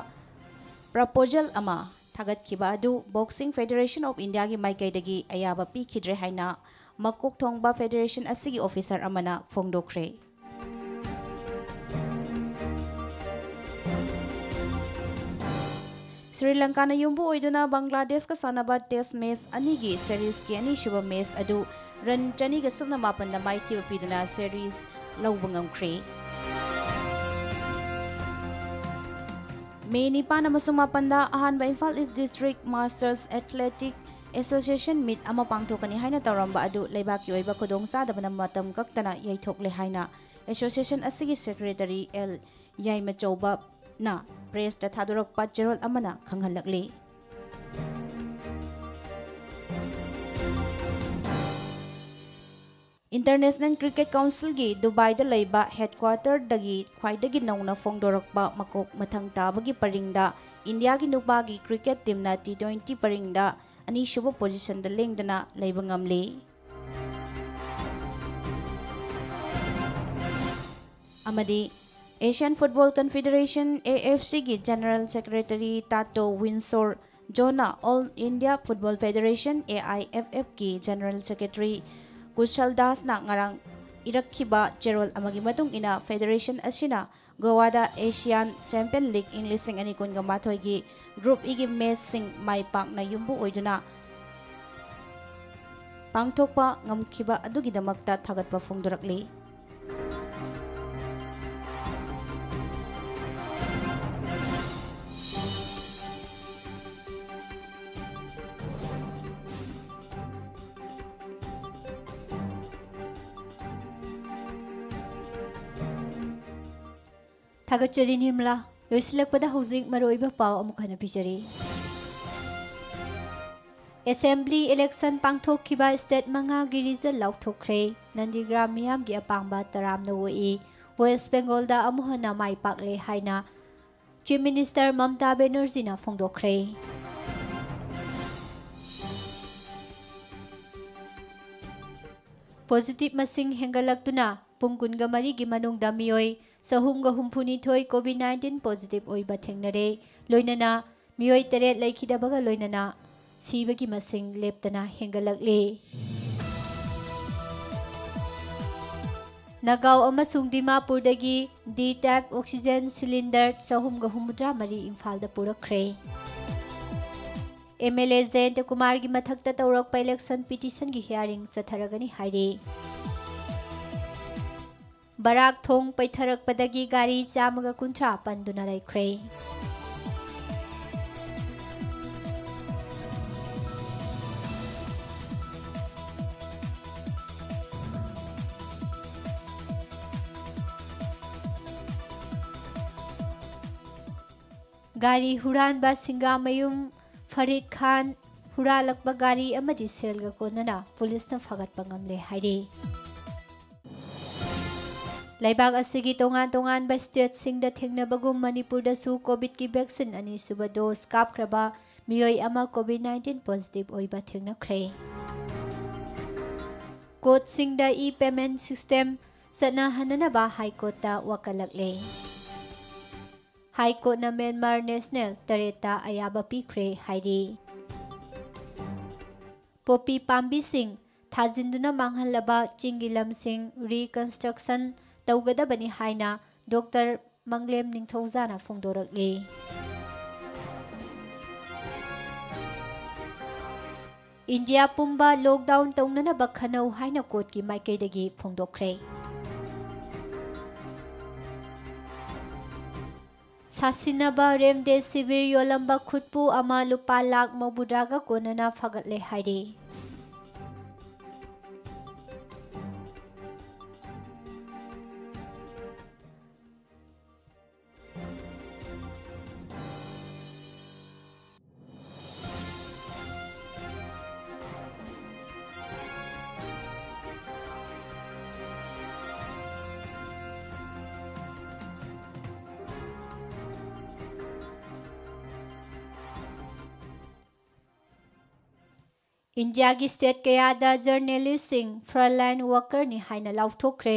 proposal ꯑꯃ ꯊꯥꯒꯠꯈꯤꯕ ꯑꯗꯨ Boxing Federation of Indiaꯒꯤ ꯃꯥꯏꯀꯩꯗꯒꯤ ꯑꯌꯥꯕ ꯄꯤꯈꯤꯗ꯭ꯔꯦ ꯍꯥꯏꯅ ꯃꯀꯣꯛ ꯊꯣꯡꯕ federation ꯑꯁꯤꯒꯤ officer ꯑꯃꯅ ꯐꯣꯡꯗꯣꯛꯈ꯭ꯔꯦ꯫ ꯁ꯭ꯔꯤ ꯂꯪꯀꯥꯅ ꯌꯨꯝꯕꯨ ꯑꯣꯏꯗꯨꯅ ꯕꯪꯒ꯭ꯂꯥꯗꯦꯁꯀ ꯁꯥꯟꯅꯕ test match ꯑꯅꯤꯒꯤ seriesꯀꯤ ꯑꯅꯤꯁꯨꯕ match ꯑꯗꯨ run ꯆꯅꯤꯒ ꯁꯨꯞꯅ ꯃꯥꯄꯟꯗ ꯃꯥꯏꯊꯤꯕ ꯄꯤꯗꯨꯅ series ꯂꯧꯕ ꯉꯝꯈ꯭ꯔꯦ꯫ ꯃꯦ ꯅꯤꯄꯥꯟ ꯑꯃꯁꯨꯡ ꯃꯥꯄꯟꯗ ꯑꯍꯥꯟꯕ Imphal East District Masters Athletic Association meet ꯑꯃ ꯄꯥꯡꯊꯣꯛꯀꯅꯤ ꯍꯥꯏꯅ ꯇꯧꯔꯝꯕ ꯑꯗꯨ ꯂꯩꯕꯥꯛꯀꯤ ꯑꯣꯏꯕ ꯈꯨꯗꯣꯡꯆꯥꯗꯕꯅ ꯃꯇꯝ ꯀꯛꯇꯅ ꯌꯩꯊꯣꯛꯂꯦ ꯍꯥꯏꯅ association ꯑꯁꯤꯒꯤ secretary ꯑꯦꯜ ꯌꯥꯏꯃꯆꯧꯕꯅ pressꯇ ꯊꯥꯗꯣꯔꯛꯄ ꯆꯦꯔꯣꯜ ꯑꯃꯅ ꯈꯪꯍꯜꯂꯛꯂꯤ꯫ International Cricket Councilꯒꯤ ꯗꯨꯕꯥꯏꯗ ꯂꯩꯕ headquarterꯗꯒꯤ ꯈ꯭ꯋꯥꯏꯗꯒꯤ ꯅꯧꯅ ꯐꯣꯡꯗꯣꯔꯛꯄ ꯃꯀꯣꯛ ꯃꯊꯪ ꯇꯥꯕꯒꯤ ꯄꯔꯤꯡꯗ ꯏꯟꯗꯤꯌꯥꯒꯤ ꯅꯨꯄꯥꯒꯤ cricket teamꯅ T twenty ꯄꯔꯤꯡꯗ ꯑꯅꯤꯁꯨꯕ positionꯗ ꯂꯦꯡꯗꯅ ꯂꯩꯕ ꯉꯝꯂꯤ꯫ ꯑꯃꯗꯤ Asian Football Confederation, AFCꯒꯤ General Secretary Tato Winsor John-ꯅ All India Football Federation, AIFFꯀꯤ General Secretary ꯀꯨꯁꯜ ꯗꯥꯁꯅ ꯉꯔꯥꯡ ꯏꯔꯛꯈꯤꯕ ꯆꯦꯔꯣꯜ ꯑꯃꯒꯤ ꯃꯇꯨꯡ ꯏꯟꯅ, federation ꯑꯁꯤꯅ ꯒꯣꯋꯥꯗ Asian Champion League ꯏꯪ ꯂꯤꯁꯤꯡ ꯑꯅꯤ ꯀꯨꯟꯒ ꯃꯥꯊꯣꯏꯒꯤ Group Eꯒꯤ matchꯁꯤꯡ ꯃꯥꯏ ꯄꯥꯛꯅ ꯌꯨꯝꯕꯨ ꯑꯣꯏꯗꯨꯅ ꯄꯥꯡꯊꯣꯛꯄ ꯉꯝꯈꯤꯕ ꯑꯗꯨꯒꯤꯗꯃꯛꯇ ꯊꯥꯒꯠꯄ ꯐꯣꯡꯗꯣꯔꯛꯂꯤ꯫ ꯊꯥꯒꯠꯆꯔꯤ ꯅꯤꯔꯃꯂꯥ꯫ ꯂꯣꯏꯁꯤꯜꯂꯛꯄꯗ ꯍꯧꯖꯤꯛ ꯃꯔꯨꯑꯣꯏꯕ ꯄꯥꯎ ꯑꯃꯨꯛ ꯍꯟꯅ ꯄꯤꯖꯔꯤ꯫ Assembly election ꯄꯥꯡꯊꯣꯛꯈꯤꯕ state ꯃꯉꯥꯒꯤ result ꯂꯥꯎꯊꯣꯛꯈ꯭ꯔꯦ꯫ ꯅꯟꯗꯤꯒ꯭ꯔꯥꯝ ꯃꯤꯌꯥꯝꯒꯤ ꯑꯄꯥꯝꯕ ꯇꯔꯥꯝꯅ ꯑꯣꯛꯏ꯫ West Bengalꯗ ꯑꯃꯨꯛ ꯍꯟꯅ ꯃꯥꯏ ꯄꯥꯛꯂꯦ ꯍꯥꯏꯅ Chief Minister ꯃꯝꯇꯥ ꯕꯦꯅꯔꯖꯤꯅ ꯐꯣꯡꯗꯣꯛꯈ꯭ꯔꯦ꯫ Positive ꯃꯁꯤꯡ ꯍꯦꯟꯒꯠꯂꯛꯇꯨꯅ ꯄꯨꯡ ꯀꯨꯟꯒ ꯃꯔꯤꯒꯤ ꯃꯅꯨꯡꯗ ꯃꯤꯑꯣꯏ ꯆꯍꯨꯝꯒ ꯍꯨꯝꯐꯨꯅꯤꯊꯣꯏ COVID nineteen positive ꯑꯣꯏꯕ ꯊꯦꯡꯅꯔꯦ꯫ ꯂꯣꯏꯅꯅ ꯃꯤꯑꯣꯏ ꯇꯔꯦꯠ ꯂꯩꯈꯤꯗꯕꯒ ꯂꯣꯏꯅꯅ ꯁꯤꯕꯒꯤ ꯃꯁꯤꯡ ꯂꯦꯞꯇꯅ ꯍꯦꯟꯒꯠꯂꯛꯂꯤ꯫ ꯅꯒꯥꯎ ꯑꯃꯁꯨꯡ ꯗꯤꯃꯥꯄꯨꯔꯗꯒꯤ D type oxygen cylinder ꯆꯍꯨꯝꯒ ꯍꯨꯝꯐꯨꯇꯔꯥ ꯃꯔꯤ ꯏꯝꯐꯥꯜꯗ ꯄꯨꯔꯛꯈ꯭ꯔꯦ꯫ MLA ꯖꯌꯟꯇ ꯀꯨꯃꯥꯔꯒꯤ ꯃꯊꯛꯇ ꯇꯧꯔꯛꯄ election petitionꯒꯤ hearing ꯆꯠꯊꯔꯒꯅꯤ ꯍꯥꯏꯔꯤ꯫ ꯕꯔꯥꯛ ꯊꯣꯡ ꯄꯩꯊꯔꯛꯄꯗꯒꯤ ꯒꯥꯔꯤ ꯆꯥꯝꯃꯒ ꯀꯨꯟꯊ꯭ꯔꯥ ꯄꯟꯗꯨꯅ ꯂꯩꯈ꯭ꯔꯦ꯫ ꯒꯥꯔꯤ ꯍꯨꯔꯥꯟꯕ ꯁꯤꯡꯒꯥꯃꯌꯨꯝ ꯐꯔꯤꯗ ꯈꯥꯟ ꯍꯨꯔꯥꯜꯂꯛꯄ ꯒꯥꯔꯤ ꯑꯃꯗꯤ ꯁꯦꯜꯒ ꯀꯣꯟꯅꯅ ꯄꯨꯂꯤꯁꯅ ꯐꯥꯒꯠꯄ ꯉꯝꯂꯦ ꯍꯥꯏꯔꯤ꯫ ꯂꯩꯕꯥꯛ ꯑꯁꯤꯒꯤ ꯇꯣꯉꯥꯟ ꯇꯣꯉꯥꯟꯕ ꯁ꯭ꯇꯦꯠꯁꯤꯡꯗ ꯊꯦꯡꯅꯕꯒꯨꯝ ꯃꯅꯤꯄꯨꯔꯗꯁꯨ ꯀꯣꯚꯤꯗꯀꯤ ꯚꯦꯛꯁꯤꯟ ꯑꯅꯤꯁꯨꯕ ꯗꯣꯁ ꯀꯥꯞꯈ꯭ꯔꯕ ꯃꯤꯑꯣꯏ ꯑꯃ ꯀꯣꯚꯤꯗ ꯅꯥꯏꯟꯇꯤꯟ ꯄꯣꯖꯤꯇꯤꯚ ꯑꯣꯏꯕ ꯊꯦꯡꯅꯈ꯭ꯔꯦ꯫ ꯀꯣꯔꯠꯁꯤꯡꯗ ꯏ ꯄꯦꯃꯦꯟꯠ ꯁꯤꯁꯇꯦꯝ ꯆꯠꯅꯍꯟꯅꯅꯕ ꯍꯥꯏ ꯀꯣꯔꯠꯇ ꯋꯥꯀꯠꯂꯛꯂꯦ꯫ ꯍꯥꯏ ꯀꯣꯔꯠꯅ ꯃ꯭ꯌꯥꯟꯃꯥꯔ ꯅꯦꯁꯅꯦꯜ ꯇꯔꯦꯠꯇ ꯑꯌꯥꯕ ꯄꯤꯈ꯭ꯔꯦ ꯍꯥꯏꯔꯤ꯫ ꯄꯣꯄꯤ ꯄꯥꯝꯕꯤꯁꯤꯡ ꯊꯥꯖꯤꯟꯗꯨꯅ ꯃꯥꯡꯍꯜꯂꯕ ꯆꯤꯡꯒꯤ ꯂꯝꯁꯤꯡ ꯔꯤꯀꯟꯁꯇ꯭ꯔꯛꯁꯟ ꯇꯧꯒꯗꯕꯅꯤ ꯍꯥꯏꯅ ꯗꯣꯛꯇꯔ ꯃꯪꯂꯦꯝ ꯅꯤꯡꯊꯧꯖꯥꯅ ꯐꯣꯡꯗꯣꯔꯛꯂꯤ꯫ ꯏꯟꯗꯤꯌꯥ ꯄꯨꯝꯕ ꯂꯣꯛꯗꯥꯎꯟ ꯇꯧꯅꯅꯕ ꯈꯟꯅꯧ ꯍꯥꯏꯅ ꯀꯣꯔꯠꯀꯤ ꯃꯥꯏꯀꯩꯗꯒꯤ ꯐꯣꯡꯗꯣꯛꯈ꯭ꯔꯦ꯫ ꯁꯥꯁꯤꯟꯅꯕ ꯔꯦꯝꯗꯦꯁꯤꯚꯤꯔ ꯌꯣꯜꯂꯝꯕ ꯈꯨꯠꯄꯨ ꯑꯃ ꯂꯨꯄꯥ ꯂꯥꯈ ꯃꯧꯕꯨꯗ꯭ꯔꯥꯒ ꯀꯣꯟꯅꯅ ꯐꯒꯠꯂꯦ ꯍꯥꯏꯔꯤ꯫ ꯏꯟꯗꯤꯌꯥꯒꯤ ꯁ꯭ꯇꯦꯠ ꯀꯌꯥꯗ ꯖꯔꯅꯦꯂꯤꯁꯁꯤꯡ ꯐ꯭ꯔꯟꯠꯂꯥꯏꯟ ꯋꯥꯔꯀꯔꯅꯤ ꯍꯥꯏꯅ ꯂꯥꯎꯊꯣꯛꯈ꯭ꯔꯦ꯫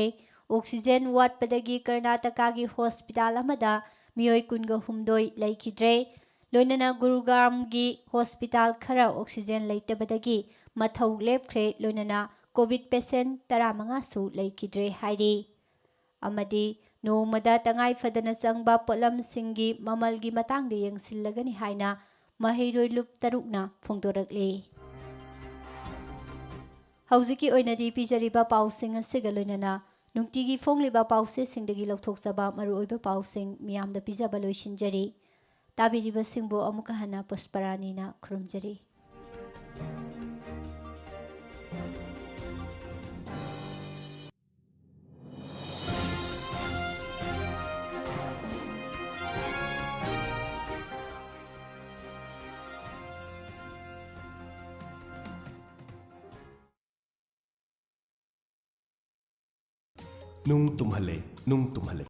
ꯑꯣꯛꯁꯤꯖꯦꯟ ꯋꯥꯠꯄꯗꯒꯤ ꯀꯔꯅꯥꯇꯀꯥꯒꯤ ꯍꯣꯁꯄꯤꯇꯥꯜ ꯑꯃꯗ ꯃꯤꯑꯣꯏ ꯀꯨꯟꯒ ꯍꯨꯝꯗꯣꯏ ꯂꯩꯈꯤꯗ꯭ꯔꯦ꯫ ꯂꯣꯏꯅꯅ ꯒꯨꯔꯨꯒ꯭ꯔꯥꯝꯒꯤ ꯍꯣꯁꯄꯤꯇꯥꯜ ꯈꯔ ꯑꯣꯛꯁꯤꯖꯦꯟ ꯂꯩꯇꯕꯗꯒꯤ ꯃꯊꯧ ꯂꯦꯞꯈ꯭ꯔꯦ꯫ ꯂꯣꯏꯅꯅ ꯀꯣꯚꯤꯗ ꯄꯦꯁꯦꯟꯠ ꯇꯔꯥꯃꯉꯥꯁꯨ ꯂꯩꯈꯤꯗ꯭ꯔꯦ ꯍꯥꯏꯔꯤ꯫ ꯑꯃꯗꯤ ꯅꯣꯡꯃꯗ ꯇꯉꯥꯏ ꯐꯗꯅ ꯆꯪꯕ ꯄꯣꯠꯂꯝꯁꯤꯡꯒꯤ ꯃꯃꯜꯒꯤ ꯃꯇꯥꯡꯗ ꯌꯦꯡꯁꯤꯜꯂꯒꯅꯤ ꯍꯥꯏꯅ ꯃꯍꯩꯔꯣꯏ ꯂꯨꯞ ꯇꯔꯨꯛꯅ ꯐꯣꯡꯗꯣꯔꯛꯂꯤ꯫ ꯍꯧꯖꯤꯛꯀꯤ ꯑꯣꯏꯅꯗꯤ ꯄꯤꯖꯔꯤꯕ ꯄꯥꯎꯁꯤꯡ ꯑꯁꯤꯒ ꯂꯣꯏꯅꯅ ꯅꯨꯡꯇꯤꯒꯤ ꯐꯣꯡꯂꯤꯕ ꯄꯥꯎꯆꯦꯁꯤꯡꯗꯒꯤ ꯂꯧꯊꯣꯛꯆꯕ ꯃꯔꯨꯑꯣꯏꯕ ꯄꯥꯎꯁꯤꯡ ꯃꯤꯌꯥꯝꯗ ꯄꯤꯖꯕ ꯂꯣꯏꯁꯤꯟꯖꯔꯤ꯫ ꯇꯥꯕꯤꯔꯤꯕꯁꯤꯡꯕꯨ ꯑꯃꯨꯛꯀ ꯍꯟꯅ ꯄꯨꯁꯄꯔꯥꯅꯤꯅ ꯈꯨꯔꯨꯝꯖꯔꯤ꯫ ꯅꯨꯡ ꯇꯨꯝꯍꯜꯂꯦ꯫ ꯅꯨꯡ ꯇꯨꯝꯍꯜꯂꯦ꯫